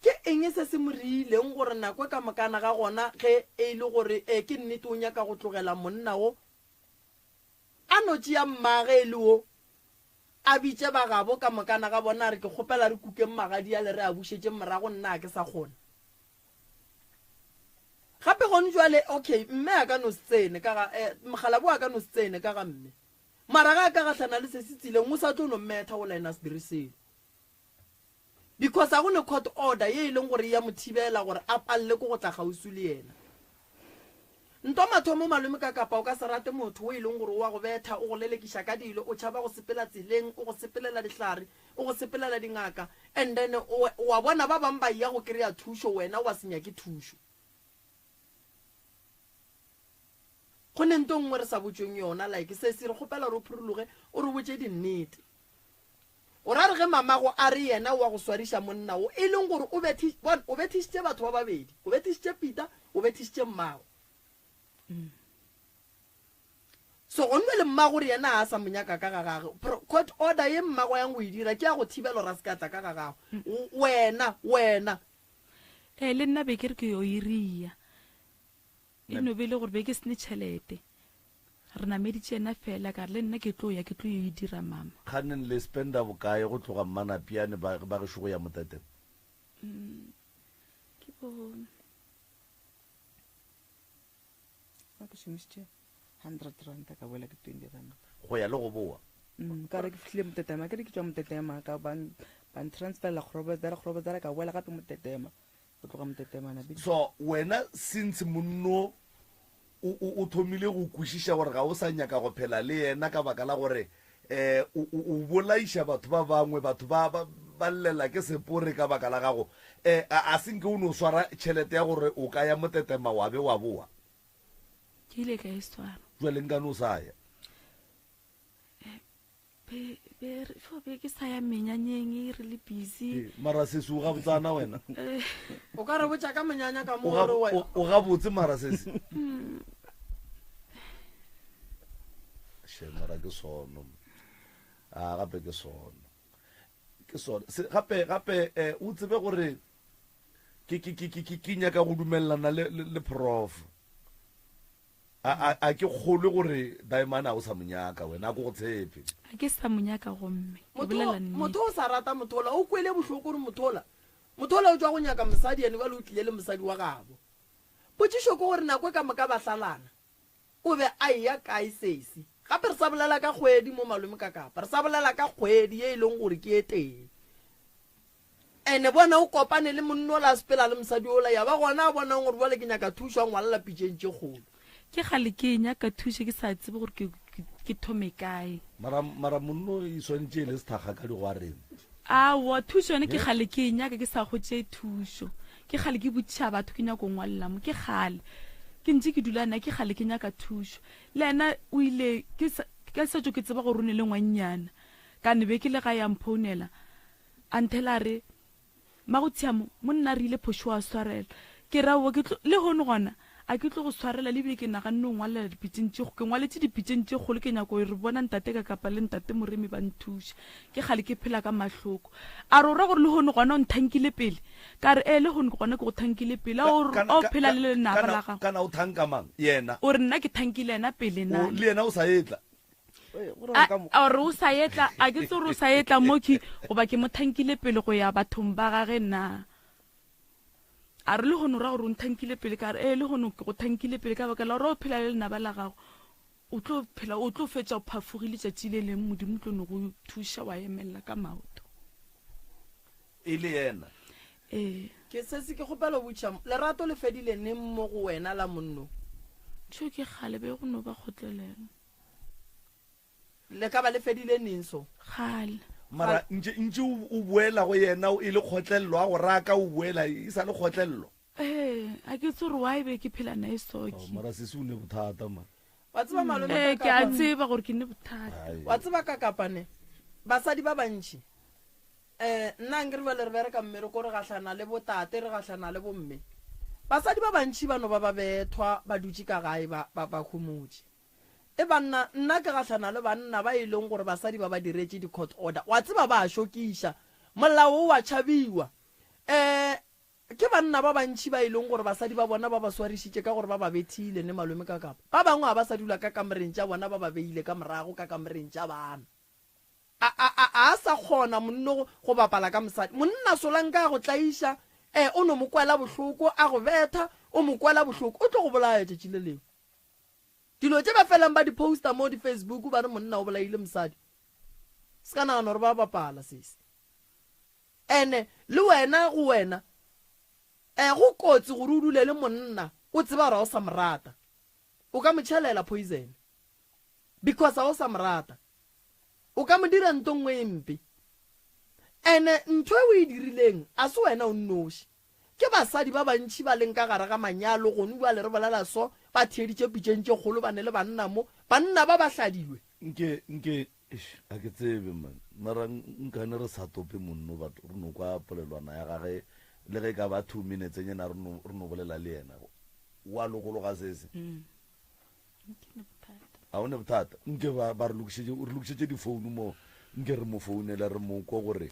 [SPEAKER 1] ke eng se se mo riileng gore nako ka mokana ga gona ge e le gore eh ke nnete o nyaka go tlogela monna o a no tšea mmage e le o A bitše ba gabo ka mokana ga bona, a re, Ke kgopela re kukeng magadi ale re a bušetšeng morago, nna ga ke sa kgona. Gape gone jwale, okay, mme a ka no se tsene ka ga, eh, mokgalabo a ka no se tsene ka ga mme. Mara ga a ka gahlana le sesi tseleng, o sa tlo no mmetha gola ena a se dire selo. Because ga go ne court order ye e leng gore e ya mo thibela gore a palele ke go tla kgauswi le yena. Ntwa mathomo malome ka kapa o ka se rate motho o e leng gore o a go betha, o go lelekiša ka dilo, o tšhaba go sepela tseleng, o go sepelela dihlare, o go sepelela dingaka and then o wa bona ba bang ba eya go kry-a thušo wena wa se nyake thušo. Go ne nto nngwe re sa botšweng yona like sesi re kgopela gore o phurologe o re botše dinnete. O ra re ge mamago a re yena o a go swariša monna wo, e leng gore o bethi, bona, o bethišitše batho ba babedi, o bethišitše Peter, o bethišitše mmago. So gonne le mmago gore yena a sa mo nyaka ka ga gage, court order ye mmago yang go e dira ke ya go thibela gore a se ka tla ka ga gago. Wena, wena.
[SPEAKER 7] Ee, le nna be ke re ke yo iria. E no be e le gore be ke se ne tšhelete. Re nameditše yena fela, ka re le nna ke tlo ya, ke tlo yo e dira mama.
[SPEAKER 2] Kganeng le spenda bokae go tloga Mmanapiane ba ba gešo go ya Motetema?
[SPEAKER 7] Ke bo.
[SPEAKER 8] Nna ke šomišitše hundred ranta ka boela ke twenty ranta.
[SPEAKER 2] Go ya le go boa?
[SPEAKER 8] Ka re ke fihlile Motetema, ke re ke tšwa Motetema ka ba ba ntransferela Kgorobetsara, Kgorobetsara ka boela gape Motetema. Go tloga Motetemana be.
[SPEAKER 2] So wena since monno o, o, o thomile go kwešiša gore ga o sa nyaka go phela le yena ka baka la gore um o, o, o bolaiša batho ba bangwe, batho ba, ba, ba llela ke sepore ka baka la gago, um a, a se nke o no swara tšhelete ya gore o ka ya Motetema wa be wa boa?
[SPEAKER 7] Ke ile ka e swara.
[SPEAKER 2] Jwale nkane o sa ya?
[SPEAKER 7] Be, be, re, fo be ke sa ya menyanyeng re le busy.
[SPEAKER 2] Ee, mara sesi o gabotsana wena.
[SPEAKER 7] Eh.
[SPEAKER 1] O ka re botša ka monyanya ka mo
[SPEAKER 2] O ga-
[SPEAKER 1] gore
[SPEAKER 2] o- o gabotse mara sesi. She mara ke sono. A gape ke sono. Ke sono. Se, gape gape eh, o tsebe gore ke ke ke ke ke nyaka go dumelelana le le, le prof. A, a, a ke kgolwe gore Diamond a o sa mo nyaka wena, a ko go tshepe.
[SPEAKER 7] A ke sa mo nyaka gomme. Ke
[SPEAKER 1] Motho,
[SPEAKER 7] bolela nnete.
[SPEAKER 1] motho o sa rata motho ola, o kwele bohloko gore motho ola, motho ola o tšwa go nyaka mosadi ene bjale o tlile le mosadi wa gabo. Potšišo ke gore nako e ka moka ba hlalana, o be a eya kae sesi? Gape re sa bolela ka kgwedi mo malome ka kapa, re sa bolela ka kgwedi ye e leng gore ke e tee. Ene bona o kopane le monna ola a sepela le mosadi ola, ya ba gona a bonang gore bjale ke nyaka thušo, a ngwalela pitšeng tše kgolo.
[SPEAKER 7] Ke kgale ke nyaka thušo ke sa tsebe gore ke, ke, ke thome kae.
[SPEAKER 2] Mara, mara monno e swanetše e le sethakga ka digwareng.
[SPEAKER 7] Aowa, thušo yone ke kgale ke e nyaka ke sa hwetše thušo. Ke kgale ke botšiša batho ke nyako ngwalela mo, ke kgale ke ntše ke dula nna, ke kgale ke nyaka thušo. Le yena o ile, ke sa, ke sa tšo ke tseba gore o ne le ngwannyana. Ka ne be ke le gae a mphounela. A nthela a re, Mmago Tshiamo, monna a rile phošo wa swarela. Ke re, Aowa, ke tlo, lehono gona a ke tlo go swarela, le bile ke naganne go ngwalela dipitšeng tše, ke ngwaletše dipitšeng tše kgolo, ke nyako re bona ntate ka kapa le ntate Moremi ba nthuša. Ke kgale ke phela ka mahloko. A re, O ra gore lehono gona o nthankile pele? Ka re, Ee, lehono ke gona ke go thankile pele. A o,
[SPEAKER 2] Kana,
[SPEAKER 7] o
[SPEAKER 2] ka,
[SPEAKER 7] phela
[SPEAKER 2] ka,
[SPEAKER 7] le lenaba
[SPEAKER 2] kana,
[SPEAKER 7] la gago?
[SPEAKER 2] kana o thanka mang? Yena.
[SPEAKER 7] O re nna ke thankile yena pele
[SPEAKER 2] O,
[SPEAKER 7] na?
[SPEAKER 2] le yena o sa etla.
[SPEAKER 7] A ore o sa etla, a ke tse gore o sa etla mo ke goba ke mo thankile pele go ya bathong ba gage na. A re lehono ra gore o nthankile pele, ka re ee lehono ke go thankile pele ka baka la gore o phela le lenaba la gago, o tlo phela, o tlo fetša o phafogile tšatši le leng, Modimo o tlo no go thuša wa emelela ka maoto.
[SPEAKER 2] E le yena.
[SPEAKER 7] Ee.
[SPEAKER 1] Ke sese ke kgopela go botšiša, lerato le fedile neng mo go wena la monno?
[SPEAKER 7] Tšo ke kgale be go no ba kgotlelelo.
[SPEAKER 1] Le ka ba le fedile neng so?
[SPEAKER 7] Kgale.
[SPEAKER 2] Mara ntše ntše o boela go yena e le kgotlelelo a go raka o boela e sa le kgotlelelo.
[SPEAKER 7] Ee, a ke tse gore why be ke phela nae so
[SPEAKER 2] ke. Mara sesi o ne bothata man.
[SPEAKER 1] Wa tseba malome
[SPEAKER 7] Ee, ke a tseba gore ke ne bothata.
[SPEAKER 1] Wa tseba ka kapane basadi ba bantši eh nna nkere bjale re bereka mmereko re gahlana le botate re gahlana le bomme. Basadi ba bantši ba no ba ba bethwa ba dutše ka gae ba ba ba homotše. E banna, nna ke gahlana le banna ba e leng gore basadi ba ba diretše di court order. Wa tseba ba a šokiša. Molao o a tšhabiwa. Eh, ke banna ba bantši ba e leng gore basadi ba bona ba ba swarišitše ka gore ba ba bethile ne malome ka kapa. Ba bangwe ga ba sa dula ka kamoreng tša bona ba ba beile ka morago ka kamoreng tša bana. A, a, a, a sa kgona monno go, go bapala ka mosadi. Monna solanka a go tlaiša, eh, o no mo kwela bohloko, a go betha, o mo kwela bohloko, o tlo go bolaya tšatši le lengwe. Dilo tše ba felang ba di poster mo di Facebook ba re monna o bolaile mosadi. Se ka nagana gore ba bapala sesi. Ene le wena go wena eh go kotsi gore o dule le monna o tseba gore ga o sa mo rata. O ka mo tšhelela poison because ga o sa mo rata. O ka mo dira nto nngwe e mpe. Ene ntho e o e dirileng a se wena o nnoši. Ke basadi ba bantši ba leng ka gare ga manyalo gonu bjale re bolela so, ba theeditše pitšeng tše kgolo ba ne le banna mo, banna ba ba hladilwe.
[SPEAKER 2] Nke, nke, eish, ga ke tsebe man, mara nkane re sa tope monno batho, re no kwa polelwana ya gage le ge e ka ba two minutes nyana re no, re no bolela le yena. Wa lokologa sese? Ga o ne bothata. Nke ba, ba re lokišetše, o re lokišetše difounu mo, nke re mo founele re mo kwe gore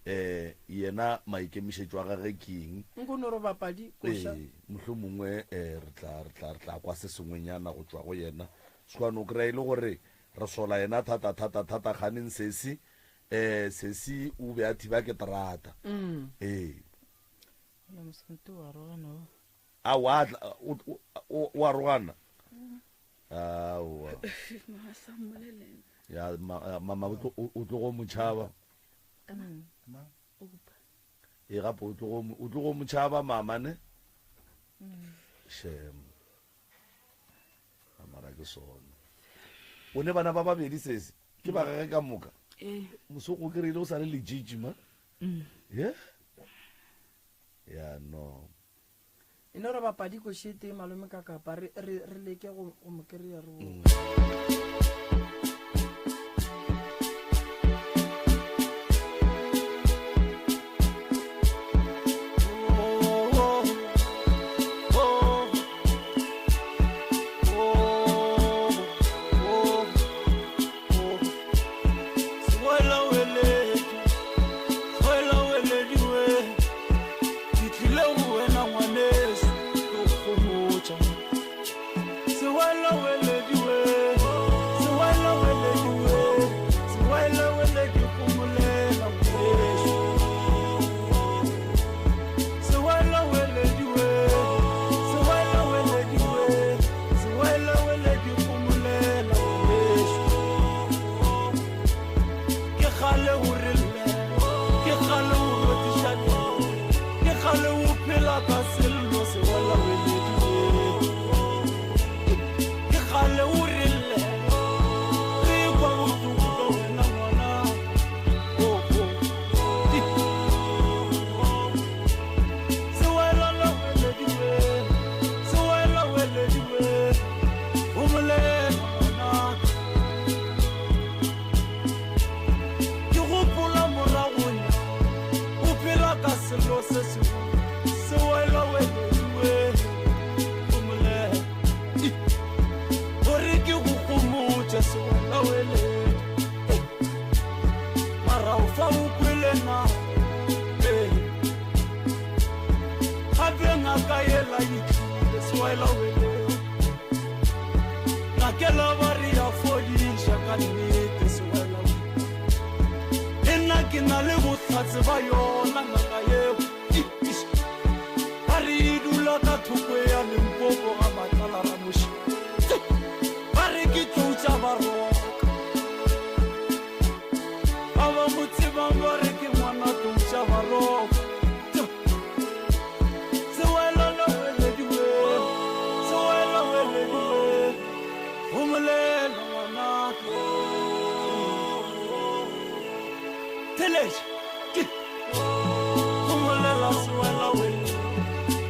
[SPEAKER 2] um yena maikemišetšo a gage ke eng.
[SPEAKER 1] Nko no re bapadi koša.
[SPEAKER 2] Ee, mohlomongwe um re tla, re tla, re tla kwa se sengwenyana go tšwa go yena. Sekwane o kry-a e le gore re sola yena thata, thata, thata, kganeng sesi, um sesi o be a thiba ke terata. Ee. Aowa, a tla, o, o, o, o arogana. Aowa. Ya, ma, mama o tlo, o tlogo mo tšhaba. E gape o tlogo, o tlogo mo tšhaba mama ne? Shem. Mara ke sona. O ne bana ba babedi sesi. Ke ba gage ka moka.
[SPEAKER 7] Ee.
[SPEAKER 2] Mosoko kry-ile o sa le lejiji ma. Yeah. Ya no.
[SPEAKER 1] E no re bapadi košete malome ka kapa re, re, re leke go, go mo kry-a re bo.
[SPEAKER 6] Ke tlile go wena ngwaneso, ke go gomotša. kgale o re lle, ke kgale o rotiša dijo, ke kgale o phela ka sello se wela welediwe. Ke kgale o re lle, re kwa bohloko ka wena ngwana. Oh, oh. Se wela la welediwe, se wela welediwe, o molela ngwanaka. Ke gopola moragonya, o phela ka selo se sengwe, se wela welediwe, o molela. Gore ke go gomotše, se wela weledi. Mara o fa o kwele na? Ee. Gape ngaka yela e tlile, se wela weledi. Ngakela ba re ya fodiša ka nnete, se wela weledi. Le nna ke na le bohlatse ba yona ngaka yeo. Ba re e dula ka thoko ya Limpopo ga Matlala Ramoši. Ba re ke tlou tša Baroka. Ba ba mo tsebang ba re ke ngwana tlou tša Baroka. Se wela la welediwe, se wela welediwe, o molela ngwanaka. Theletša, ke go molela se wela welediwe,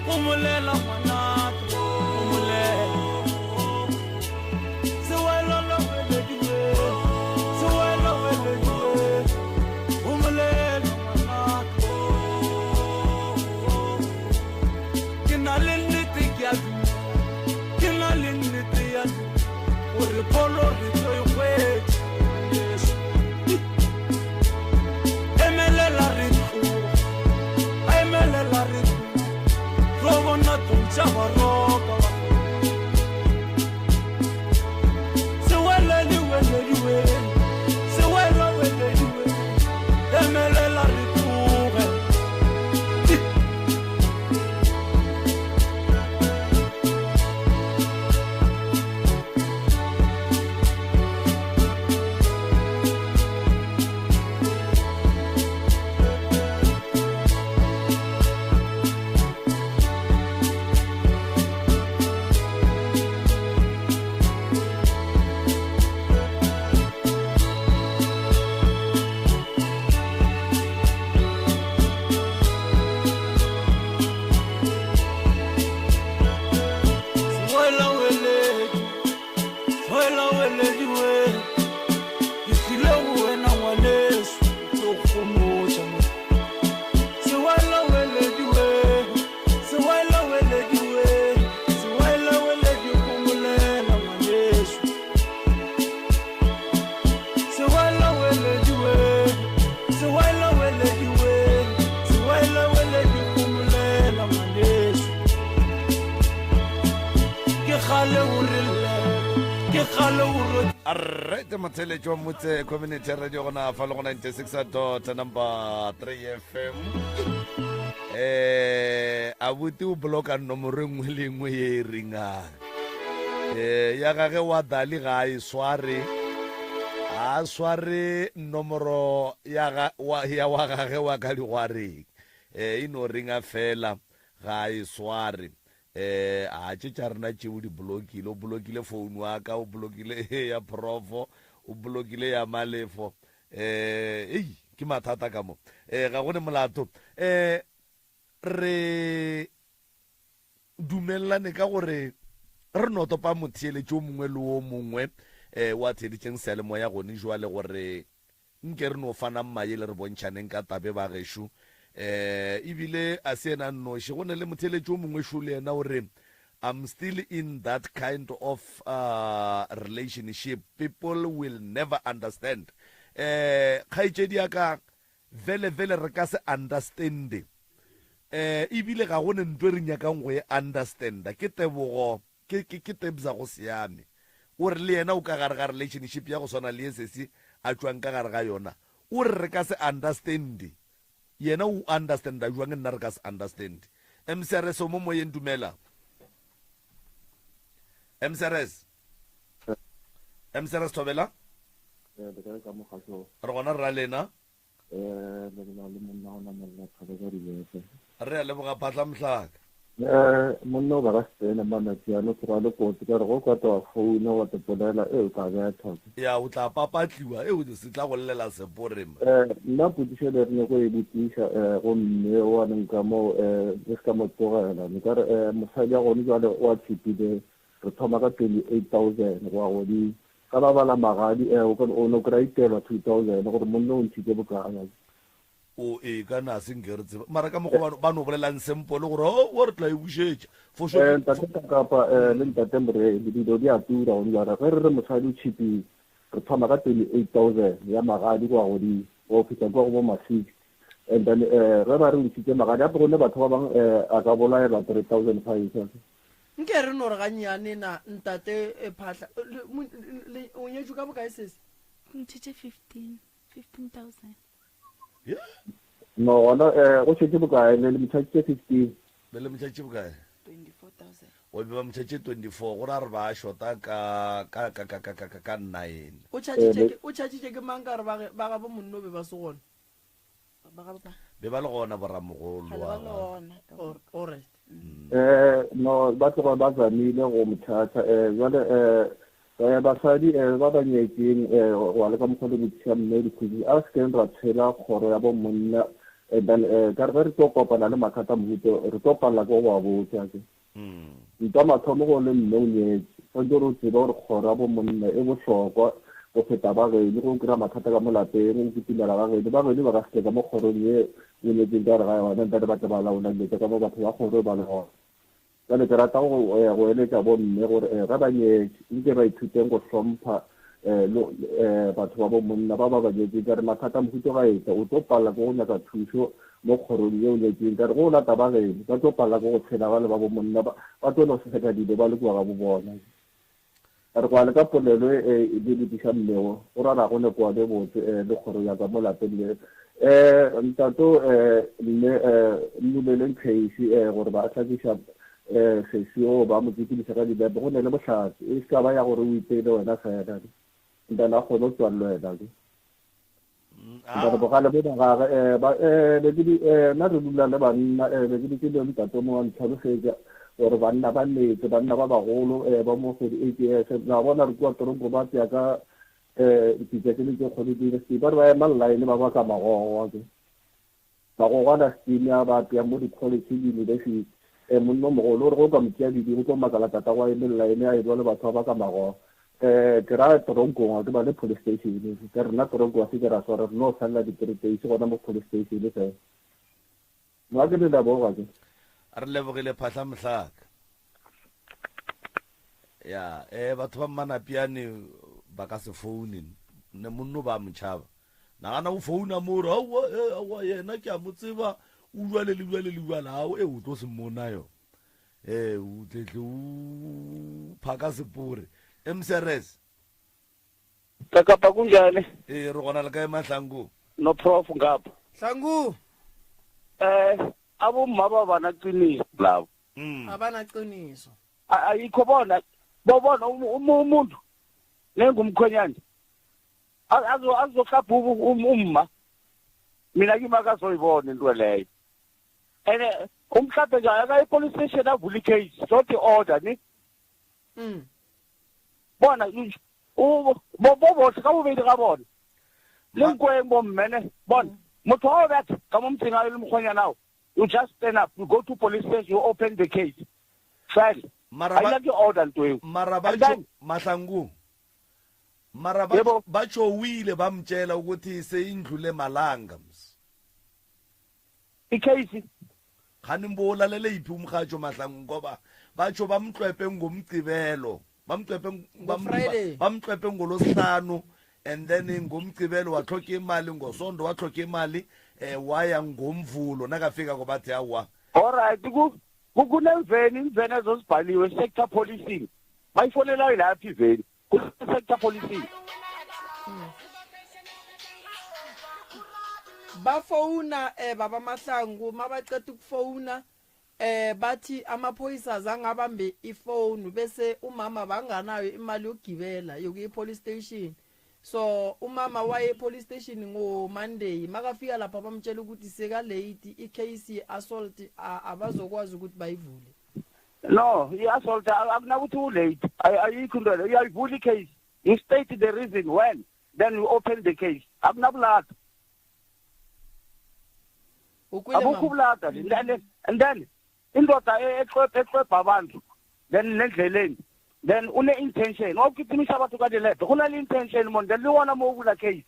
[SPEAKER 6] go molela ngwanaka, go molela. Se wela la welediwe, se wela welediwe, go molela ngwanaka. Ke na le nnete ke a dumela, ke na le nnete ya dumela, gore pholo re tlo e hwetša, ngwaneso. Emelela re tloga, emelela re tloga, tlo bona tlou tša Baroka ba. Se wele di wele di wele, se wele wele di wele, emelela re tloge. Wela weledi, wela weledi we. Ke tlile go wena ngwaneso, ke tlo go gomotša mo. Se wela weledi we, se wela weledi we, se wela weledi go molela ngwaneso. Se wela weledi we, se wela weledi we, se wela weledi go molela ngwaneso. Ke kgale o re llela, ke kgale o re
[SPEAKER 5] Alright, motheletši wa Motse Community Radio gona fa le go 96 dot number 3 FM. Abuti o bloka nomoro e nngwe le nngwe ye e ringang. Ya gage wa Dali ga a e sware. A sware nomoro ya ga, wa, ya wa gage wa ka digwareng. E no ringa fela ga a e sware. A tše tša rena tšeo di blokile, o blokile phone wa ka, o blokile ya profo, o blokile ya malefo. Ei, ke mathata ka mo. Ga go ne molato. Re dumelelane ka gore re no topa motheeletši o mongwe le o mongwe wa theeditšeng seyalemoya gone jwale gore Nke re no fanang maele re bontšhaneng ka tabe ba gešo. Eh, ebile a se yena a nnoši, go ne le motheeletši o mongwe šo le yena o re, I'm still in that kind of uh, relationship. People will never understand. Eh, kgaetšedi ya ka, vele vele re ka se understande. Eh, ebile ga go ne ntho e re nyakang go e understanda. Ke tebogo Ke, ke, ke Tebza go siame. O re le yena o ka gare ga relationship ya go swana le ye sesi a tšwang ka gare ga yona. O re re ka se understande. Yena o understanda jwang nna re ka se understande. MCRS o mo moyeng dumela. MCRS. MCRS thobela.
[SPEAKER 9] Eh, le kae ka mogašo?
[SPEAKER 2] Re gona rra lena.
[SPEAKER 9] Eh, le bolela le monna o namelela thabo ka dibese.
[SPEAKER 2] Re a leboga Phatla Mohlaka.
[SPEAKER 9] Eh, monna o ba ka setene manapiano tloga le kotsi ka re go ka twa founa wa te polela e o tla betha.
[SPEAKER 2] Ya o tla papatliwa e o se tla go llela sepore ma.
[SPEAKER 9] Eh, nna potšišo le re nyako e botšiša eh go mme wa leng ka mo eh le se ka mo tlogela ne ka re eh mosadi ya gone jwale o a tšhipile re thoma ka 28000 go ya godimo Ka ba bala magadi, ee, o ka, o no kry-a itelwa 2000 gore monna o ntšhitše bokae.
[SPEAKER 2] O, ee, ka na se nke re tseba. Mara ka mokgwa ba no, ba no bolelang simple gore, oh, wa re tla e bušetša. For sure.
[SPEAKER 9] Eh, ntate Kakapa, eh, le ntate Moremi, dilo di a tura gone jwale. Ge re re mosadi o tšhipile, re thoma ka 28,000 ya magadi go ya godimo, go fihla kua go bo ma 60. And then, eh, ge ba re o ntšhitše magadi, gape go ne batho ba bangwe, eh, a ka bolaelwa 3,500.
[SPEAKER 1] Nke re no re gannyane na ntate eh, Phahla o nyetšwe ka bokae sesi?
[SPEAKER 7] Ntšhitše 15 15000.
[SPEAKER 9] No gona eh go šetše bokae le le motšhatšitše 15.
[SPEAKER 2] Be le motšhatše bokae?
[SPEAKER 7] 24000.
[SPEAKER 2] O be ba motšhatše 24 go ra re ba shota ka ka ka ka ka ka ka 9.
[SPEAKER 1] O tšhatšitše ke o tšhatšitše ke mang ka re ba ba gabo monno be ba se gona?
[SPEAKER 2] Be ba le gona boramogolo wa
[SPEAKER 1] Alright.
[SPEAKER 9] Eh no ba tloga ba zamile go mothatha eh jwale eh eh basadi eh ba ba nyetseng eh wa le ka mokgwa le botšiša mme dikgwedi a se keng ra tshela kgoro ya bo monna and then eh ka re ge re tlo kopana le mathata mohuto re tlo palela ke go ba botša ke Ntwa mathomo go le mme o nyetše, swanetše gore o tsebe gore kgoro ya bomonna e bohlokwa go feta ba geno. Ge o kry-a mathata ka mo lapeng, o kitimela ga geno, ba geno ba ka se tle ka mo kgorong ye o nyetseng ka gare ga yona, ntle le ba tle ba laola dilo tša ka mo batho ba kgoro ba le gona. Bjale ke rata go go eletša bomme gore ge ba nyetše, nke ba ithuteng go hlompha batho ba bomonna ba ba ba nyetseng ka re mathata mohuto ga etla o tlo palela ke go nyaka thušo mo kgorong ye o nyetseng ka re go o lata ba geno ba tlo palela ke go tshela ba le ba bomonna ba tlo no seseka dilo ba le kua ga bo bona ka re kwa le ka polelo e e di lokiša mmeo go rara go lekoa le botse le kgoro ya ka mo lapeng le um ntato um mme um mmuleleng case um gore ba hlakiša um sesi o ba mo tsekediša ka dibepe go ne le bohlatse e se ka ba ya gore o ipeile wena fela ntana a kgone go tswa le wena ke ntane bogale bo ba gage um ba um be ke di um nna re dula le banna um be ke dutse le ntate mo wa ntlhalosetša gore banna ba metse banna ba bagolo um ba mo 48 years la bona re kua toronko ba tsea ka um dipitsa tse le tse kgolo di ba re ba ema line ba baka magogo ke Magogwana steam a ba apea mo di-college le university. E, monna o mogolo o re ge o ka mo tšea bidi o tlo makala tatago a eme line a elwa le batho ba ba ka magogo. E, ke ra toronkong ga ke bale police station. Ke rena toronkong ga se ke ra swara re no felela di-three days gona mo police station fela. Nna ke le leboga ke.
[SPEAKER 2] Re lebogile Phahla Mohlaka. Ya, eh batho ba Mmanapiane ba ka se foune. Ne monno ba mo tšhaba. Nagana o founa mo re aowa eh aowa yena ke a mo tseba o jwale le jwale le jwale ao e o tlo se mmona yo. Eh o tletle o phaka sepore. MCRS.
[SPEAKER 10] Kakapa kunjani?
[SPEAKER 2] Eh re gona le kae Mahlangu?
[SPEAKER 10] No prof ngapha.
[SPEAKER 1] Hlangu.
[SPEAKER 10] Eh abomma ba bana qiniso labo.
[SPEAKER 1] Abana qiniso.
[SPEAKER 10] Ayikho bona bobona umuntu nengumkhwenyana azohlapha umma mina kimi akazoyibona into leyo and umhlaphe nje akaye epolice station avule icase not i-order ni bona bobohle ka bobedi ga bona le nkweng bomme ne bona motho wa o betha ka mo motseng a le mokgonyana ao you just stand up you go to police station you open the case fela
[SPEAKER 2] Mara ba-
[SPEAKER 10] a ke order nto eo
[SPEAKER 2] mara ba
[SPEAKER 10] And then-
[SPEAKER 2] mahlangu mara ba
[SPEAKER 10] Yebo.
[SPEAKER 2] ba tšowile ba mtšela ukuthi seyindlule malanga ms
[SPEAKER 10] icase
[SPEAKER 2] kgane mbo o lalele iphi umrhatjho mahlangu ngoba batsho bamtlwepe ngomgcibelo bamtlwepe
[SPEAKER 1] Ngo-Friday.
[SPEAKER 2] bamtlwepe ngolosihlanu and then ngomgcibelo watlhoka imali ngosondo watlhoka imali eh waya ngomvulo nakafika kobathi awa
[SPEAKER 10] Alright ku kunemveni imveni ezozibhaliwe sector policing bayifonelayo lapha iveni ku sector policing
[SPEAKER 1] ba founa eh baba Mahlangu mabaqeda ukufouna eh bathi amaphoyisa azange abambe ifone bese umama banganayo imali yokugibela yokuya e-police station. So umama waye police station ngo Monday makafika lapha bamtshela ukuthi seka late i case ye assault abazokwazi ukuthi bayivule.
[SPEAKER 10] No, i-assault akunakuthi u-late. Ayikho into leyo. Uyayivula i-case. You state the reason when, then you open the case. Akunabulada. Abukho ubulada. And then, and then indoda e-, exwebha abantu then nendleleni then une-intention wawugijimisa batho ka dilepe go na le intention mon then le gona mo o bula case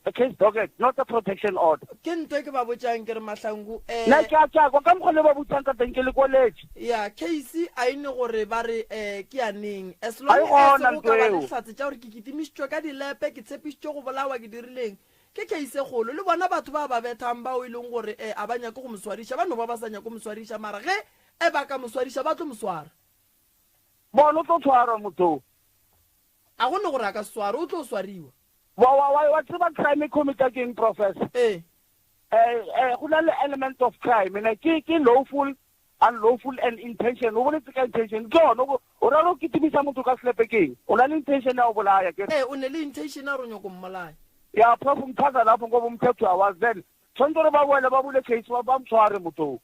[SPEAKER 10] a case docket not a protection order
[SPEAKER 1] ke ntho e ke ba botšang ke re mahlangu
[SPEAKER 10] um nna ke a tšakwa ka mokgwa le ba botsang ka teng ke le college
[SPEAKER 1] ya case a e ne gore ba re um ke ya neng as long as go ka ba le dihlatse tša gore ke kitimišitšwe ka dilepe ke tshepišitšwe go bolawa ke dirileng Ke case e kgolo. Le bona batho ba ba bethang bao e leng gore eh a ba nyake go mo swariša, ba no ba ba sa nyake go mo swariša mara ge e ba ka mo swariša ba tlo mo swara.
[SPEAKER 10] Bona o tlo tshwarwa motho o.
[SPEAKER 1] A go ne gore a ka se swarwe, o tlo swariwa.
[SPEAKER 10] Wa, wa, wa, wa tseba crime e commit-a ke eng, Professor?
[SPEAKER 1] Ee.
[SPEAKER 10] Eh, eh, go na le element of crime, ne, ke, ke lawful unlawful and intention o boletse ka intention ke yone o ra go kitimisa motho ka selepe ke eng o na le intention ya go bolaya ke
[SPEAKER 1] ee o ne le intention ya gore nyoko mmolaya
[SPEAKER 10] ya prof mchaza lapho ngoba umthetho uyawazi then tshwanetse gore ba boele ba bule case ba ba mtshware motho o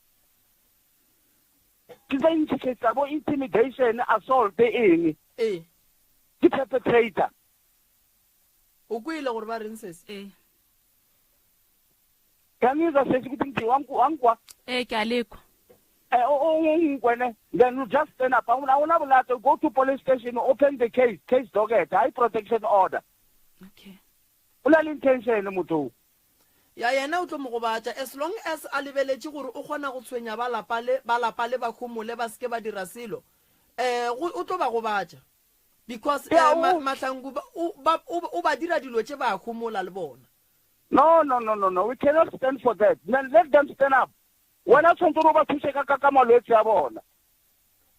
[SPEAKER 10] ke tsa ntši case tsa bo intimidation assault eng
[SPEAKER 1] ee
[SPEAKER 10] ke perpetrator
[SPEAKER 1] o kwele gore ba reng sese
[SPEAKER 7] ee
[SPEAKER 10] Ngiyangizwa sesi ukuthi ngithi wangikwa.
[SPEAKER 7] Eh ke a lekwa.
[SPEAKER 10] Eh o ngikwe ne. Then you just stand up. Awuna awuna bolato go to police station open the case, case docket, high protection order.
[SPEAKER 7] Okay.
[SPEAKER 10] O na le intention motho.
[SPEAKER 1] Ya yena o tlo mo gobatša as long as a lebeletše gore o kgona go tshwenya ba lapa le ba lapa le ba khomole ba seke ba dira selo. Eh o tlo ba gobatša. Because eh, Mahlangu ba o ba dira dilo tše ba khomola le bona.
[SPEAKER 10] No, no, no, no, no. We cannot stand for that. Then let them stand up. Wena tshwanetse gore o ba thuse ka ka malwetse a bona.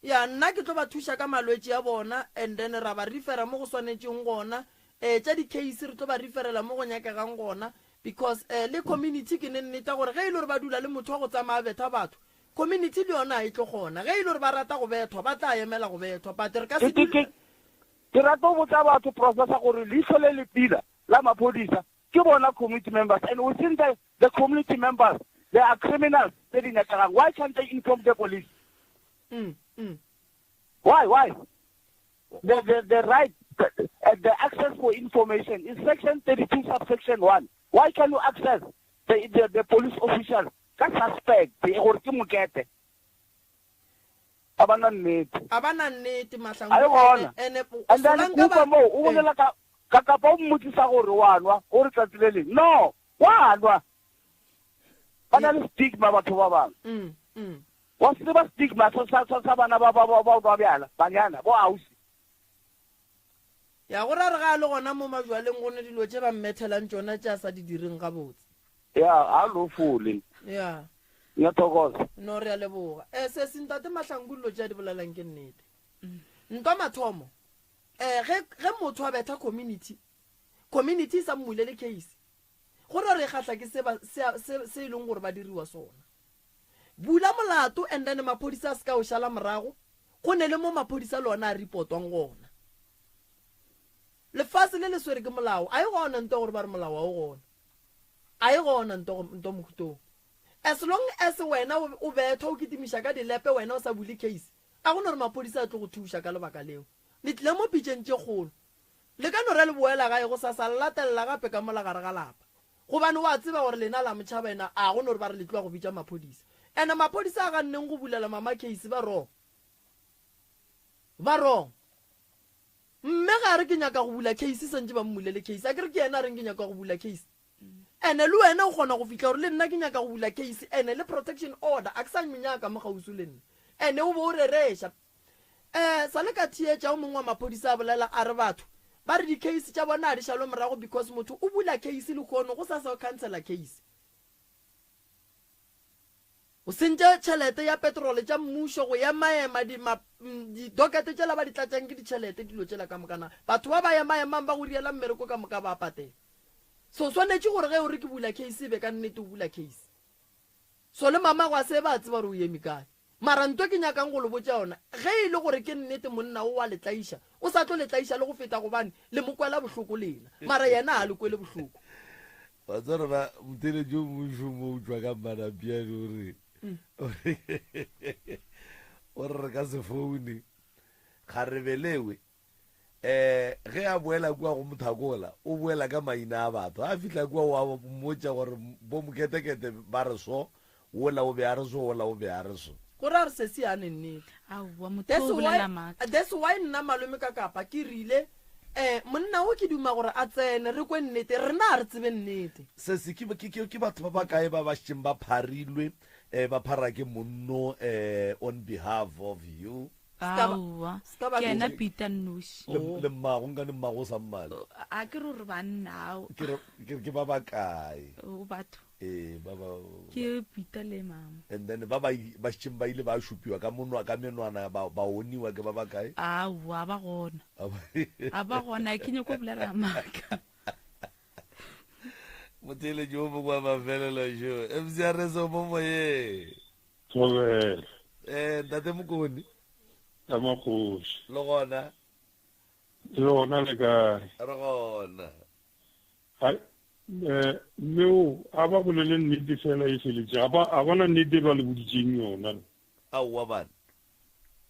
[SPEAKER 1] Ya nna ke tlo ba thuša ka malwetši a bona and then ra ba refera mo go swanetšeng gona. Eh tša di-case re tlo ba referela mo go nyakegang gona because eh le community ke ne nneta gore ge e le gore ba dula le motho wa go tsamaya betha batho community le yona e tlo kgona ge e le gore ba rata go bethwa ba tla emela go bethwa but re ka se
[SPEAKER 10] Ke rata go botsa batho professor gore leihlo le le pila la maphodisa ke bona community members and within the, the community members there are criminals tse di nyakegang why can't they inform the police
[SPEAKER 1] mm, mm.
[SPEAKER 10] why why the, the, the right the, uh, the access for information is section 32 subsection 1 why can you access the, the, the police official ka suspect gore ke mokete A ba na nnete.
[SPEAKER 1] A ba na nnete Mahlangu.
[SPEAKER 10] A e gona.
[SPEAKER 1] Ene
[SPEAKER 10] And then Kupa moo o bolela ka ka kapa o mmotsisa gore wa nwa o re tsatsi le leng. No, wa nwa. Ba na le stigma batho ba bangwe.
[SPEAKER 1] Mm, mm.
[SPEAKER 10] Wa se tseba stigma sa sa sa sa bana ba ba ba ba nwa bjala, banyana, bo ausi.
[SPEAKER 1] Ya go ra re ga a le gona mo majwaleng go ne dilo tše ba mmethelang tšona tše a sa di direng gabotse.
[SPEAKER 10] Ya, a lo fole.
[SPEAKER 1] Ya.
[SPEAKER 10] Ngiyathokoza.
[SPEAKER 1] No re a leboga. Eh sesi ntate Mahlangu dilo tše a di bolelang ke nnete. Ntwa mathomo. Eh ge ge motho a betha community, community e sa mmulele case. Go ra re kgahla ke se ba se se se e leng gore ba diriwa sona. Bula molato and then maphodisa a se ka o šala morago, go ne le mo maphodisa le ona a reportwang gona. Lefase le le swere ke molao, a e gona nto gore ba re molao ga o gona. A e gona nto nto mohutong. As long as wena o bethwa o kitimiša ka dilepe wena o sa bule case, a go no re maphodisa a tlo go thuša ka lebaka leo. Le tlile mo pitšeng tše kgolo. Le ka no re le boela gae gosasa le latelela gape ka mola gare ga lapa. Gobane o a tseba gore lena la motšhaba ena a go no re ba re le tloga go bitša maphodisa. Ene maphodisa a ganneng go bulela mama case ba wrong. Ba wrong. Mme ga a re ke nyaka go bula case santše ba mmulele case. A ke re ke yena a reng ke nyaka go bula case. Ene le wena o kgona go fihla gore le nna ke nyaka go bula case ene le protection order a ke sa nyaka mo kgauswi le nna. Ene o bo o rereša. Um sa le ka theetša o mongwe wa maphodisa a bolela a re batho ba re di-case tša bona ga di šalwe morago because motho o bula case lehono go sasa o cancela case. O sentše tšhelete ya petrole tša mmušo go emaema di, ma, didokete tšela ba di tlatšang ke ditšhelete dilo tšela ka moka na batho ba ba emaemang ba go riela mmereko ka moka ba patela. So swanetše gore ge o re ke bula case e be ka nnete o bula case. So le mamago a se ba tseba gore o eme kae. Mara nto ke nyakang go le botša yona, ge e le gore ke nnete monna o wa le tlaiša, O sa tlo le tlaiša le go feta gobane le mo kwela bohloko lena. Mara yena ga le kwele bohloko.
[SPEAKER 2] Wa tseba gore ba motheeletši o mongwe mo o tšwa ka Mmadampiane o re, o re, o re re ka se foune ga re belewe. Um ge a boela kua go Mothakola, o boela ka maina a batho. A fihla kua o a mmotša gore bo Moketekete ba re so, wola o be a re so, wola o be a re so.
[SPEAKER 1] Go ra re sesi a ne nnete.
[SPEAKER 7] Aowa, motho
[SPEAKER 1] That's
[SPEAKER 7] o
[SPEAKER 1] why,
[SPEAKER 7] bolela maaka.
[SPEAKER 1] that's why nna malome ka kapa ke rile eh monna o ke duma gore a tsene re kwe nnete, rena a re tsebe nnete.
[SPEAKER 2] Sesi, ke, ke, ke, ke batho ba bakae ba ba šetšeng ba pharilwe, eh, ba phara ke monno, eh, on behalf of you?
[SPEAKER 7] Aowa, ke yena Peter nnoši.
[SPEAKER 2] Le, le mmago, nkane mmago o sa mmale.
[SPEAKER 7] A ke re gore banna ao.
[SPEAKER 2] Ke re, ke re ke ba bakae?
[SPEAKER 7] O batho.
[SPEAKER 2] Ee, ba ba.
[SPEAKER 7] Ke Peter le mama.
[SPEAKER 2] And then ba ba, ba šetšeng ba ile ba šupiwa ka monwa, ka menwana, ba, ba oniwa ke ba bakae?
[SPEAKER 7] Aowa, ba gona. A ba gona, ke nyako bolela maaka.
[SPEAKER 2] Motheeletši o mongwe wa mafelelo šo. MCRS o mo moyeng.
[SPEAKER 11] Thobela.
[SPEAKER 2] Eh, ntate Mokone.
[SPEAKER 11] Ka makgoši.
[SPEAKER 2] Le gona?
[SPEAKER 11] Le gona le kae?
[SPEAKER 2] Re gona.
[SPEAKER 11] Hai, eh, mme o, a ba bolele nnete fela e feletše. A ba, a bona nnete e ba le boditšeng yona.
[SPEAKER 2] Aowa bana.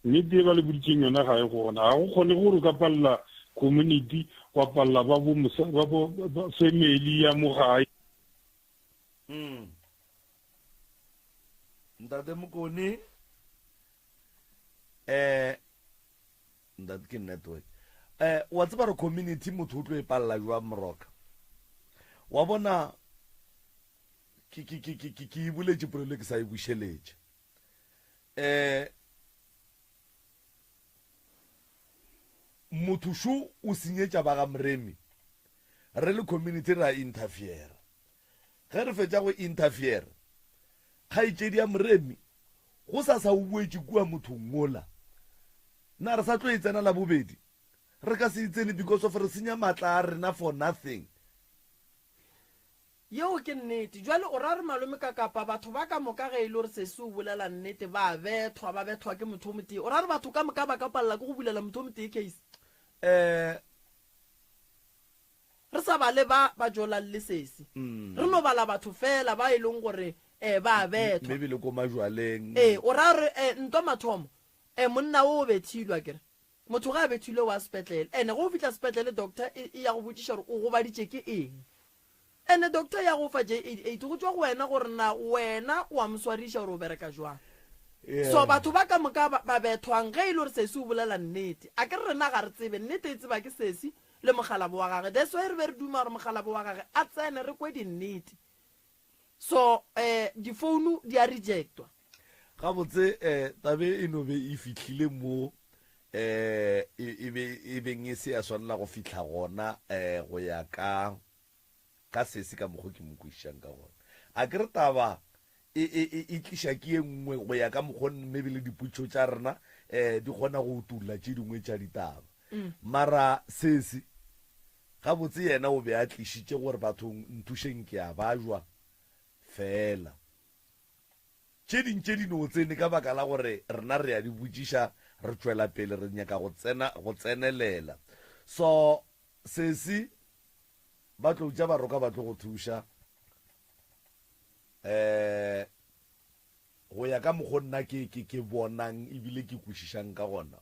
[SPEAKER 11] Nnete e ba le boditšeng yona ga e gona. Ga go kgone gore o ka palela community, wa palela ba bo, ba bo, ba family ya mo gae.
[SPEAKER 2] Mm. Ntate Mokone eh ntate ke network eh wa tseba re community motho o tlo e palela jwang moroka wa bona ke ke ke ke ke e boletše polelo ke sa e bušeletše eh motho šo o senyetša ba ga Moremi re le community ra interfere Ge re fetša go interfere, kgaetšedi ya Moremi go sa sa o boetše kua mothong wola. Na re sa tlo e tsena la bobedi? Re ka se e tsene because of re senya maatla a rena for nothing.
[SPEAKER 1] Yeo ke nnete. Jwale o ra re malome ka kapa batho ba ka moka ge e le gore sesi o bolela nnete ba a bethwa, ba bethwa ke motho o motee. O ra re batho ka moka ba ka palela ke go bulela motho o motee case?
[SPEAKER 2] Eh.
[SPEAKER 1] Re sa bale ba ba jolang le sesi. Re no bala batho feela ba e leng gore um ba a bethwa.
[SPEAKER 2] Maybe le ko majwaleng.
[SPEAKER 1] Ee, o ra gore um ntwa mathomo um monna o o bethilwe akere. Motho ge a bethilwe o ya sepetlele. Ene ge o fihla sepetlele doctor e, e ya go botšiša gore o gobaditše ke eng. Ene doctor ya go fa J88 go tšwa go wena gore na wena o a mo swariša gore o bereka jwang. So batho ba ka moka ba, ba bethwang ge e le gore sesi o bolela nnete. Akere rena ga re tsebe, nnete e tseba ke sesi le mokgalabo wa gage. That's why re be re duma gore mokgalabo wa gage a tsene re kwe dinnete. So eh difounu di a rejectwa.
[SPEAKER 2] Gabotse eh tabe e no be e fihlile mo eh e, e be e beng e se ya swanela go fihla gona eh go ya ka ka sesi ka mokgo ke mo kwešišang ka gona. A ke re taba e, e, e, e tliša ke ye nngwe go ya ka mokgo maybe le dipotšišo tša rena um di kgona go utolla tše dingwe tša ditaba. Mara sesi, gabotse yena o be a tlišitše gore bathong nthušeng ke a bajwa feela. Tše ding tše di no tsene ka baka la gore rena re a di botšiša, re tšwela pele re nyaka go tsena, go tsenelela. So sesi, Ba tlo ja baroka ba tlo go thuša. Eh go ya ka mokgo nna ke ke ke bonang ebile ke kwešišang ka gona.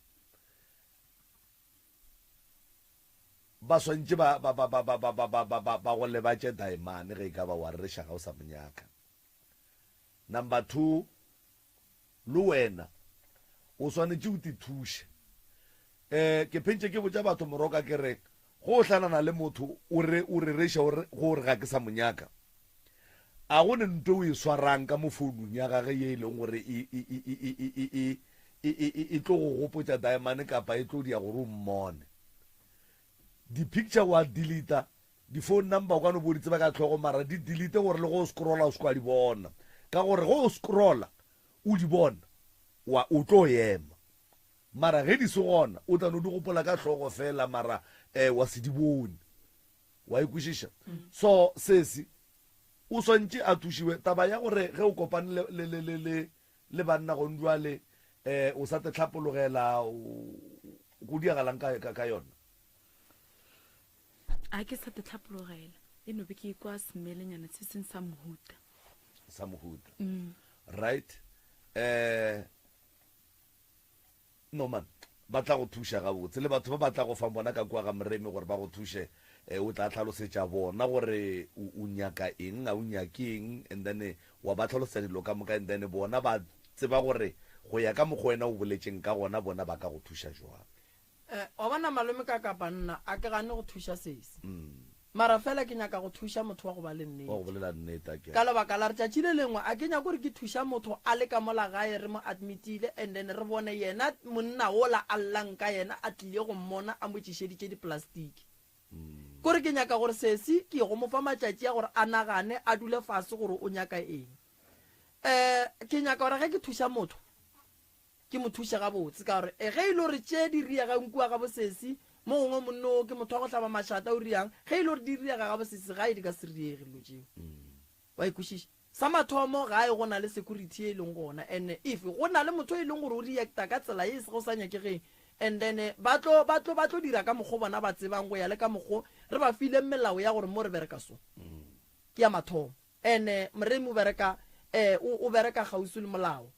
[SPEAKER 2] Ba swantše ba ba ba ba ba ba ba ba ba ba go lebatše daemane ge e ka ba wa rereša ga o sa mo nyaka. Number 2 Le wena o swanetše o tithuše. Um ke phentše ke botša batho moroka ke re, go o hlanana le motho o re o rereša o re go re ga ke sa mo nyaka. A go ne nto o e swarang ka mo founung ya gage ye e leng gore e e e e e e e e e e e tlo go gopotša daemane kapa e tlo dia gore o mmone. Di-picture wa deleta, di-phone number o ka no bo o di tseba ka hlogo mara di delete gore le ge o scrolla o se ke wa di bona. Ka gore ge o scrolla o di bona wa o tlo ema. Mara ge di se gona o tla no di gopola ka hlogo fela mara um wa se di bone. Wa e kwešiša? So sesi o swantše a thušiwe. Taba ya gore ge o kopane le le le le le banna gong jwale um o sa te hlapologela o. Go diagalang ka, ka, ka yona?
[SPEAKER 7] A ke sa te tlhapologela, e no be ke ikwa semelenyana se seng sa mohuta.
[SPEAKER 2] Sa mohuta. Mm. Right. Eh No man, ba tla go thuša gabotse. Le batho ba ba tla go fang bona ka kua ga Moremi gore ba go thuše, eh, o tla hlalosetša bona gore o, o nyaka eng, ga o nyake eng, and then wa ba hlalosetša dilo ka moka, and then bona ba tseba gore go ya ka mokgwa wena o boletšeng ka gona, bona ba ka go thuša jwang.
[SPEAKER 1] Eh, wa bona malome ka kapa nna a ke gane go thuša sesi. Mara fela ke nyaka go thuša motho wa go ba le nnete.
[SPEAKER 2] Wa go bolela nnete a ke.
[SPEAKER 1] Ka lebaka la re tšatši le lengwe a ke nyake gore ke thuša motho a le ka mola gae re mo admitile and then re bone yena monna wola a llang ka yena a tlile go mmona a mo tšišeditše diplastiki. Kore ke nyaka gore sesi ke ye go mo fa matšatši a gore a nagane a dule fase gore o nyaka eng. Um ke nyaka gore ge ke thuša motho Ke mo thuše gabotse ka gore ge e le gore tše di riegang kua ga bosesi, mo gongwe monno wo ke motho wa go hlaba mašata o riang, ge e le gore di riega ga bosesi gae di ka se riege dilo tšeo. Wa e kwešiša? Sa mathomo gae go na le security ye e leng gona and if go na le motho e leng gore o reacta ka tsela ye e sego sa nyakegeng and then ba tlo, ba tlo, ba tlo dira ka mokgo bona ba tsebang go ya le ka mokgo re ba fileng melao ya gore mo re bereka so. Ke ya mathomo. And Moremi o bereka, o, o bereka kgauswi le molao.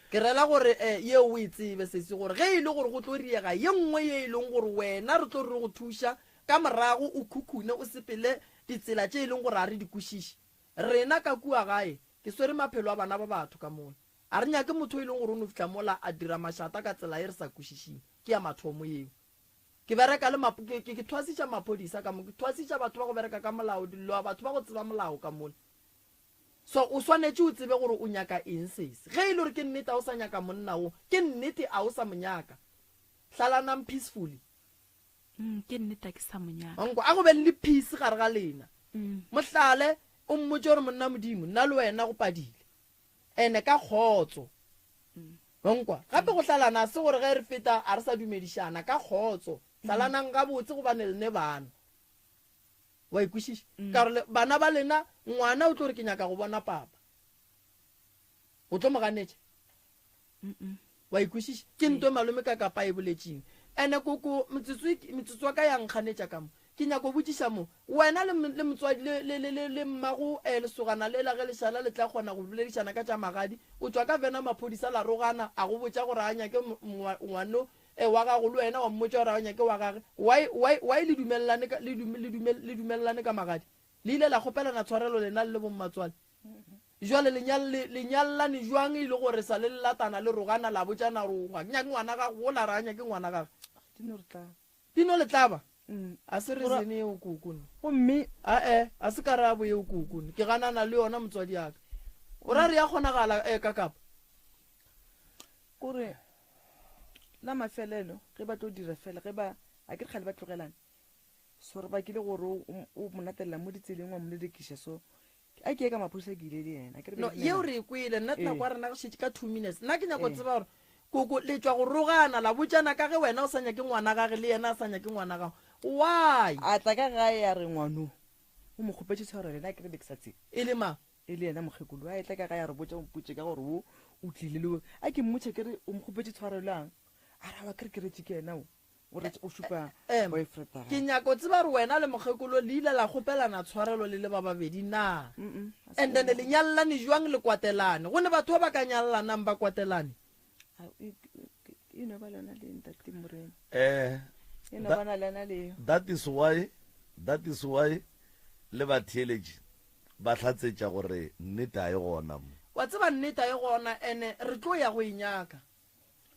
[SPEAKER 1] Ke rela gore eh, yeo o e tsebe, sesi, gore ge e le gore go tlo riega ye nngwe ye e leng gore wena re tlo re go thuša ka morago o khukhune o sepele ditsela tše e leng gore ga re di kwešiše. Rena ka kua gae, ke swere maphelo a bana ba batho ka mola. A re nyake motho e leng gore o no fihla mola a dira mašata ka tsela ye re sa kwešišeng. Ke ya mathomo yeo. Ke bereka le map-, ke, ke, ke thwasiša maphodisa ka mo, ke thwasiša batho ba go bereka ka molao, dilo, batho ba go tseba molao ka mola. So o swanetše o tsebe gore o nyaka eng sesi. Ge e le gore ke nnete a o sa nyaka monna wo, ke nnete a o sa mo nyaka. Hlalanang peacefully.
[SPEAKER 7] Mm, ke nnete a ke sa mo nyaka.
[SPEAKER 1] Wa nkwa? A go be le peace gare ga lena. Mohlale o mmotše gore monna Modimo, nna le wena go padile. Ene ka kgotso. Wa nkwa? Gape go hlalana a se gore ge re feta a re sa dumedišana, ka kgotso. Hlalanang gabotse gobane le ne bana. Wa e kwešiša? Ka gore bana ba lena, ngwana o tlo re ke nyaka go bona papa. O tlo mo ganetša? Wa e kwešiša? Ke nto malome ka kapa e boletšeng. Ene koko metsotso metsotso wa ka ya nkganetša ka mo. Ke nyako botšiša mo. Wena le le motswadi le le le le le mmago eh, lesogana lela ge le šala le tla kgona go boledišana ka tša magadi. O tšwa ka vena maphodisa la rogana a go botša gore a nyake ngwano E, wa gago, le wena wa mmotša gore a o nyake wa gage. Why, why, why le dumelelane ka, le, le, dume, le dumelelane ka magadi? Le ile la kgopelana tshwarelo lena le le bommatswale. Jwale le nyal, le, le nyallane jwang e le gore sa le le latana le rogana la botšana gore ga ke nyake ngwana gago, wola re a nyake ngwana gage.
[SPEAKER 8] Di no re tlaba.
[SPEAKER 1] Di no le tlaba? A se reason yeo koko nna.
[SPEAKER 8] Gomme.
[SPEAKER 1] Ae, a se karabo yeo koko nna. Ke ganana le yona motswadi ya ka. O ra re ya kgonagala, eh, kakapa?
[SPEAKER 8] Kore la mafelelo ge ba tlo dira fela ge ba a ke re kgale ba tlogelane so re bakile gore o mo latelela mo ditseleng wa mo lelekiša so a ke ye ka maphodisa ke ile le yena
[SPEAKER 1] no yeo re e kwele nna nako ya rena go šetše ka two minutes nna ke nyako tseba gore koko le tšwa go rogana la botšana ka ge wena o sa nyake ngwana gage le yena a sa nyake ngwana gago why
[SPEAKER 8] a tla ka gae ya re ngwano o mo kgopetše tshwarelo yena a ke re be ke sa tsebe
[SPEAKER 1] e le mang
[SPEAKER 8] E le yena mokgekolo, a etla ka gae a re botša, o mpotše ka gore wo o tlile le wo. A ke mmotša ke re o mo kgopetše tshwarelo yang? A re aowa ke re ke retše ke yena o. O retše o šupa
[SPEAKER 1] Em,
[SPEAKER 8] boyfriend ya
[SPEAKER 1] ke
[SPEAKER 8] gagwe.
[SPEAKER 1] nyako tseba gore wena le mokgekolo le ile la kgopelana tshwarelo le le ba babedi na?
[SPEAKER 8] Mm-mm, a se
[SPEAKER 1] And then
[SPEAKER 8] yena.
[SPEAKER 1] le nyallane jwang le kwatelane? Go ne batho ba ba ka nyallanang ba kwatelane?
[SPEAKER 8] A, e, e, e no ba lona le ntate Morena.
[SPEAKER 2] Eh,
[SPEAKER 8] E no
[SPEAKER 2] that,
[SPEAKER 8] ba na lena leo.
[SPEAKER 2] that is why, that is why le batheeletši Ba hlatsetša gore nnete a e gona mo.
[SPEAKER 1] Wa tseba nnete a e gona ene re tlo ya go e nyaka.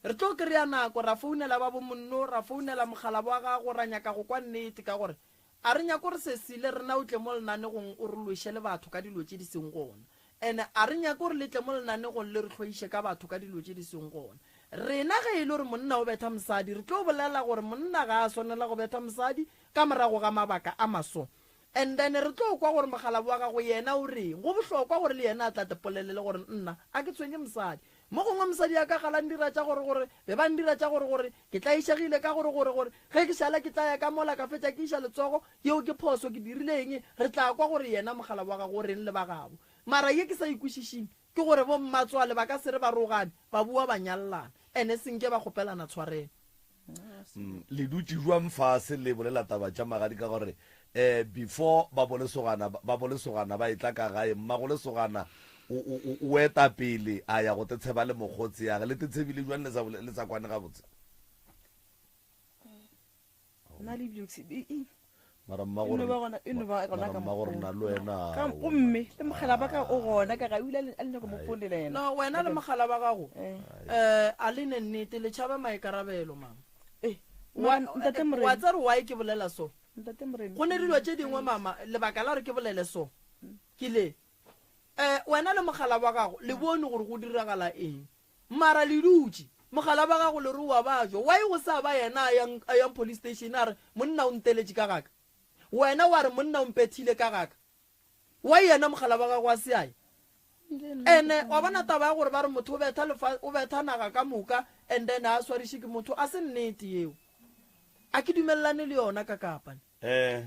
[SPEAKER 1] Re tlo kry-a nako ra founela ba bo monno, ra founela mokgalabo wa gago ra nyaka go kwa nnete ka gore a re nyake gore sesi le rena o tle mo lenanegong o re lweše le batho ka dilo tše di seng gona. Ene a re nyake gore le tle mo lenanegong le re hloiše ka batho ka dilo tše di seng gona. Rena ge e le gore monna o betha mosadi re tlo bolela gore monna ga a swanela go betha mosadi ka morago ga mabaka a maso. And then re tlo kwa gore mokgalabje wa gago yena o reng. Go bohlokwa gore le yena a tla tepolelele gore nna a ke tshwenye mosadi. Mo gongwe mosadi a ka gala ndira tša gore gore be ba ndira tša gore gore ke tlaišegile ka gore gore gore ge ke šala ke tla ya ka mola ka fetša ke iša letsogo yeo ke phoso ke dirile eng. Re tla kwa gore yena mokgalabje wa gago o reng le ba gabo. Mara ye ke sa e kwešišing ke gore bo mmatswale ba ka se re ba rogane ba boa ba nyallana ene senke ba kgopelana tshwarelo.
[SPEAKER 2] Mm, le dutše jwang fase le bolela taba tša magadi ka gore um before ba bolesogana ba bolesogana ba etla ka gae mmagolesogana o, o, o, o eta pele a ya go tetsheba le mokgotsi yage le tetshebile jwang le sa bole- le sa kwane gabotse
[SPEAKER 8] nna le ebile ke- e- e-
[SPEAKER 2] mara
[SPEAKER 8] e no ba gona- e no ba gona ka
[SPEAKER 2] mmago rena le wena
[SPEAKER 8] Ka- gomme le mogala ba ka o gona ka ga o ile a le- a le nyako mo founela yena
[SPEAKER 1] no wena le mogala ba gago
[SPEAKER 8] Eh.
[SPEAKER 1] um a le ne nnete le tšhaba maikarabelo mama
[SPEAKER 8] Eh,
[SPEAKER 1] Wa-
[SPEAKER 8] mara ntate Moremi.
[SPEAKER 1] wa tsare why ke bolela so
[SPEAKER 8] ntate Moremi.
[SPEAKER 1] go ne dilo tše dingwe mama lebaka la gore ke bolele so ke le um wena le mogala wa gago le bone gore go diragala eng Mara le dutše, mogala ba gago le re o a bajwa. Why go sa ba yena a yang, a yang police station a re monna o nteletše ka gaka? Wena wa re monna o mpethile ka gaka. Why yena mogala ba gago a se a ye? Ene wa bona taba ya gore ba re motho o betha lefa, o betha naga ka moka and then a swariše ke motho, a se nnete yeo. A ke dumelelane le yona ka kapa.
[SPEAKER 2] Eh,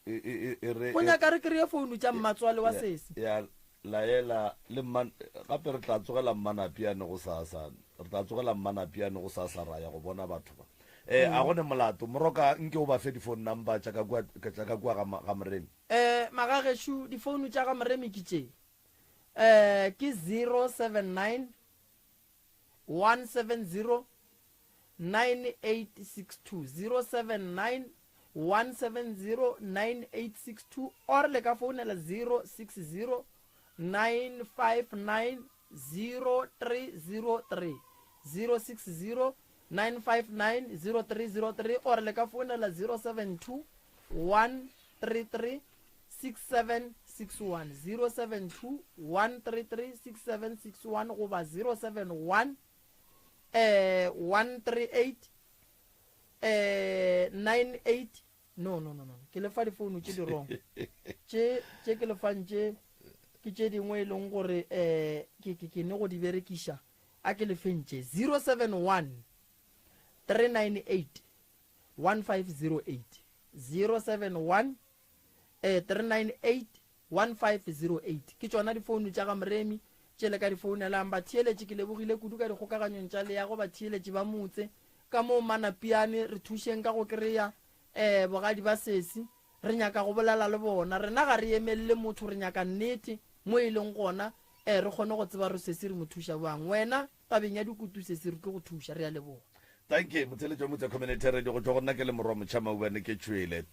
[SPEAKER 2] e, e, e, re,
[SPEAKER 1] Go nyaka re kry-e founu tša mmatswale wa sesi.
[SPEAKER 2] Ya laela le mma, gape re tla tsogela mmanapiane go sasa, re tla tsogela mmanapiane go sasa ra ya go bona batho ba. Eh, a go ne molato, moroka nke o ba fe di-phone number tša ka kua, tša ka kua ga, ga Moremi.
[SPEAKER 1] Eh, magagešo, difounu tša ga Moremi ke tše. Eh, ke 079 170 9862 079 170 9862 or le ka founela 060 959 0303 060 959 0303 or le ka founela 072 133 6761 072 133 6761 goba 071 eh 138 eh 98 no no no no ke le fa difounu tše di wrong tše tše ke le fang tše ke tše dingwe e leng gore eh ke ke ke ne go di berekiša a ke le feng tše 071 398 1508 071 eh 398 1508 ke tšona difounu tša ga Moremi tše le ka di founelang. Batheeletši ke lebogile kudu ka dikgokaganyong tša leago batheeletši ba motse ka moo Manapiane re thušeng ka go kry-a eh bogadi ba sesi re nyaka go bolela le bona rena ga re emelele motho re nyaka nnete mo e leng gona eh re kgone go tseba re sesi re mo thuša bjang wena Tabeng ya dikutu sesi re tlo go thuša. Re a leboga.
[SPEAKER 2] Dankie, motheeletši wa Motse Community Radio go tšwa go nna ke le Morwa Motšha Maubane ke tšwele.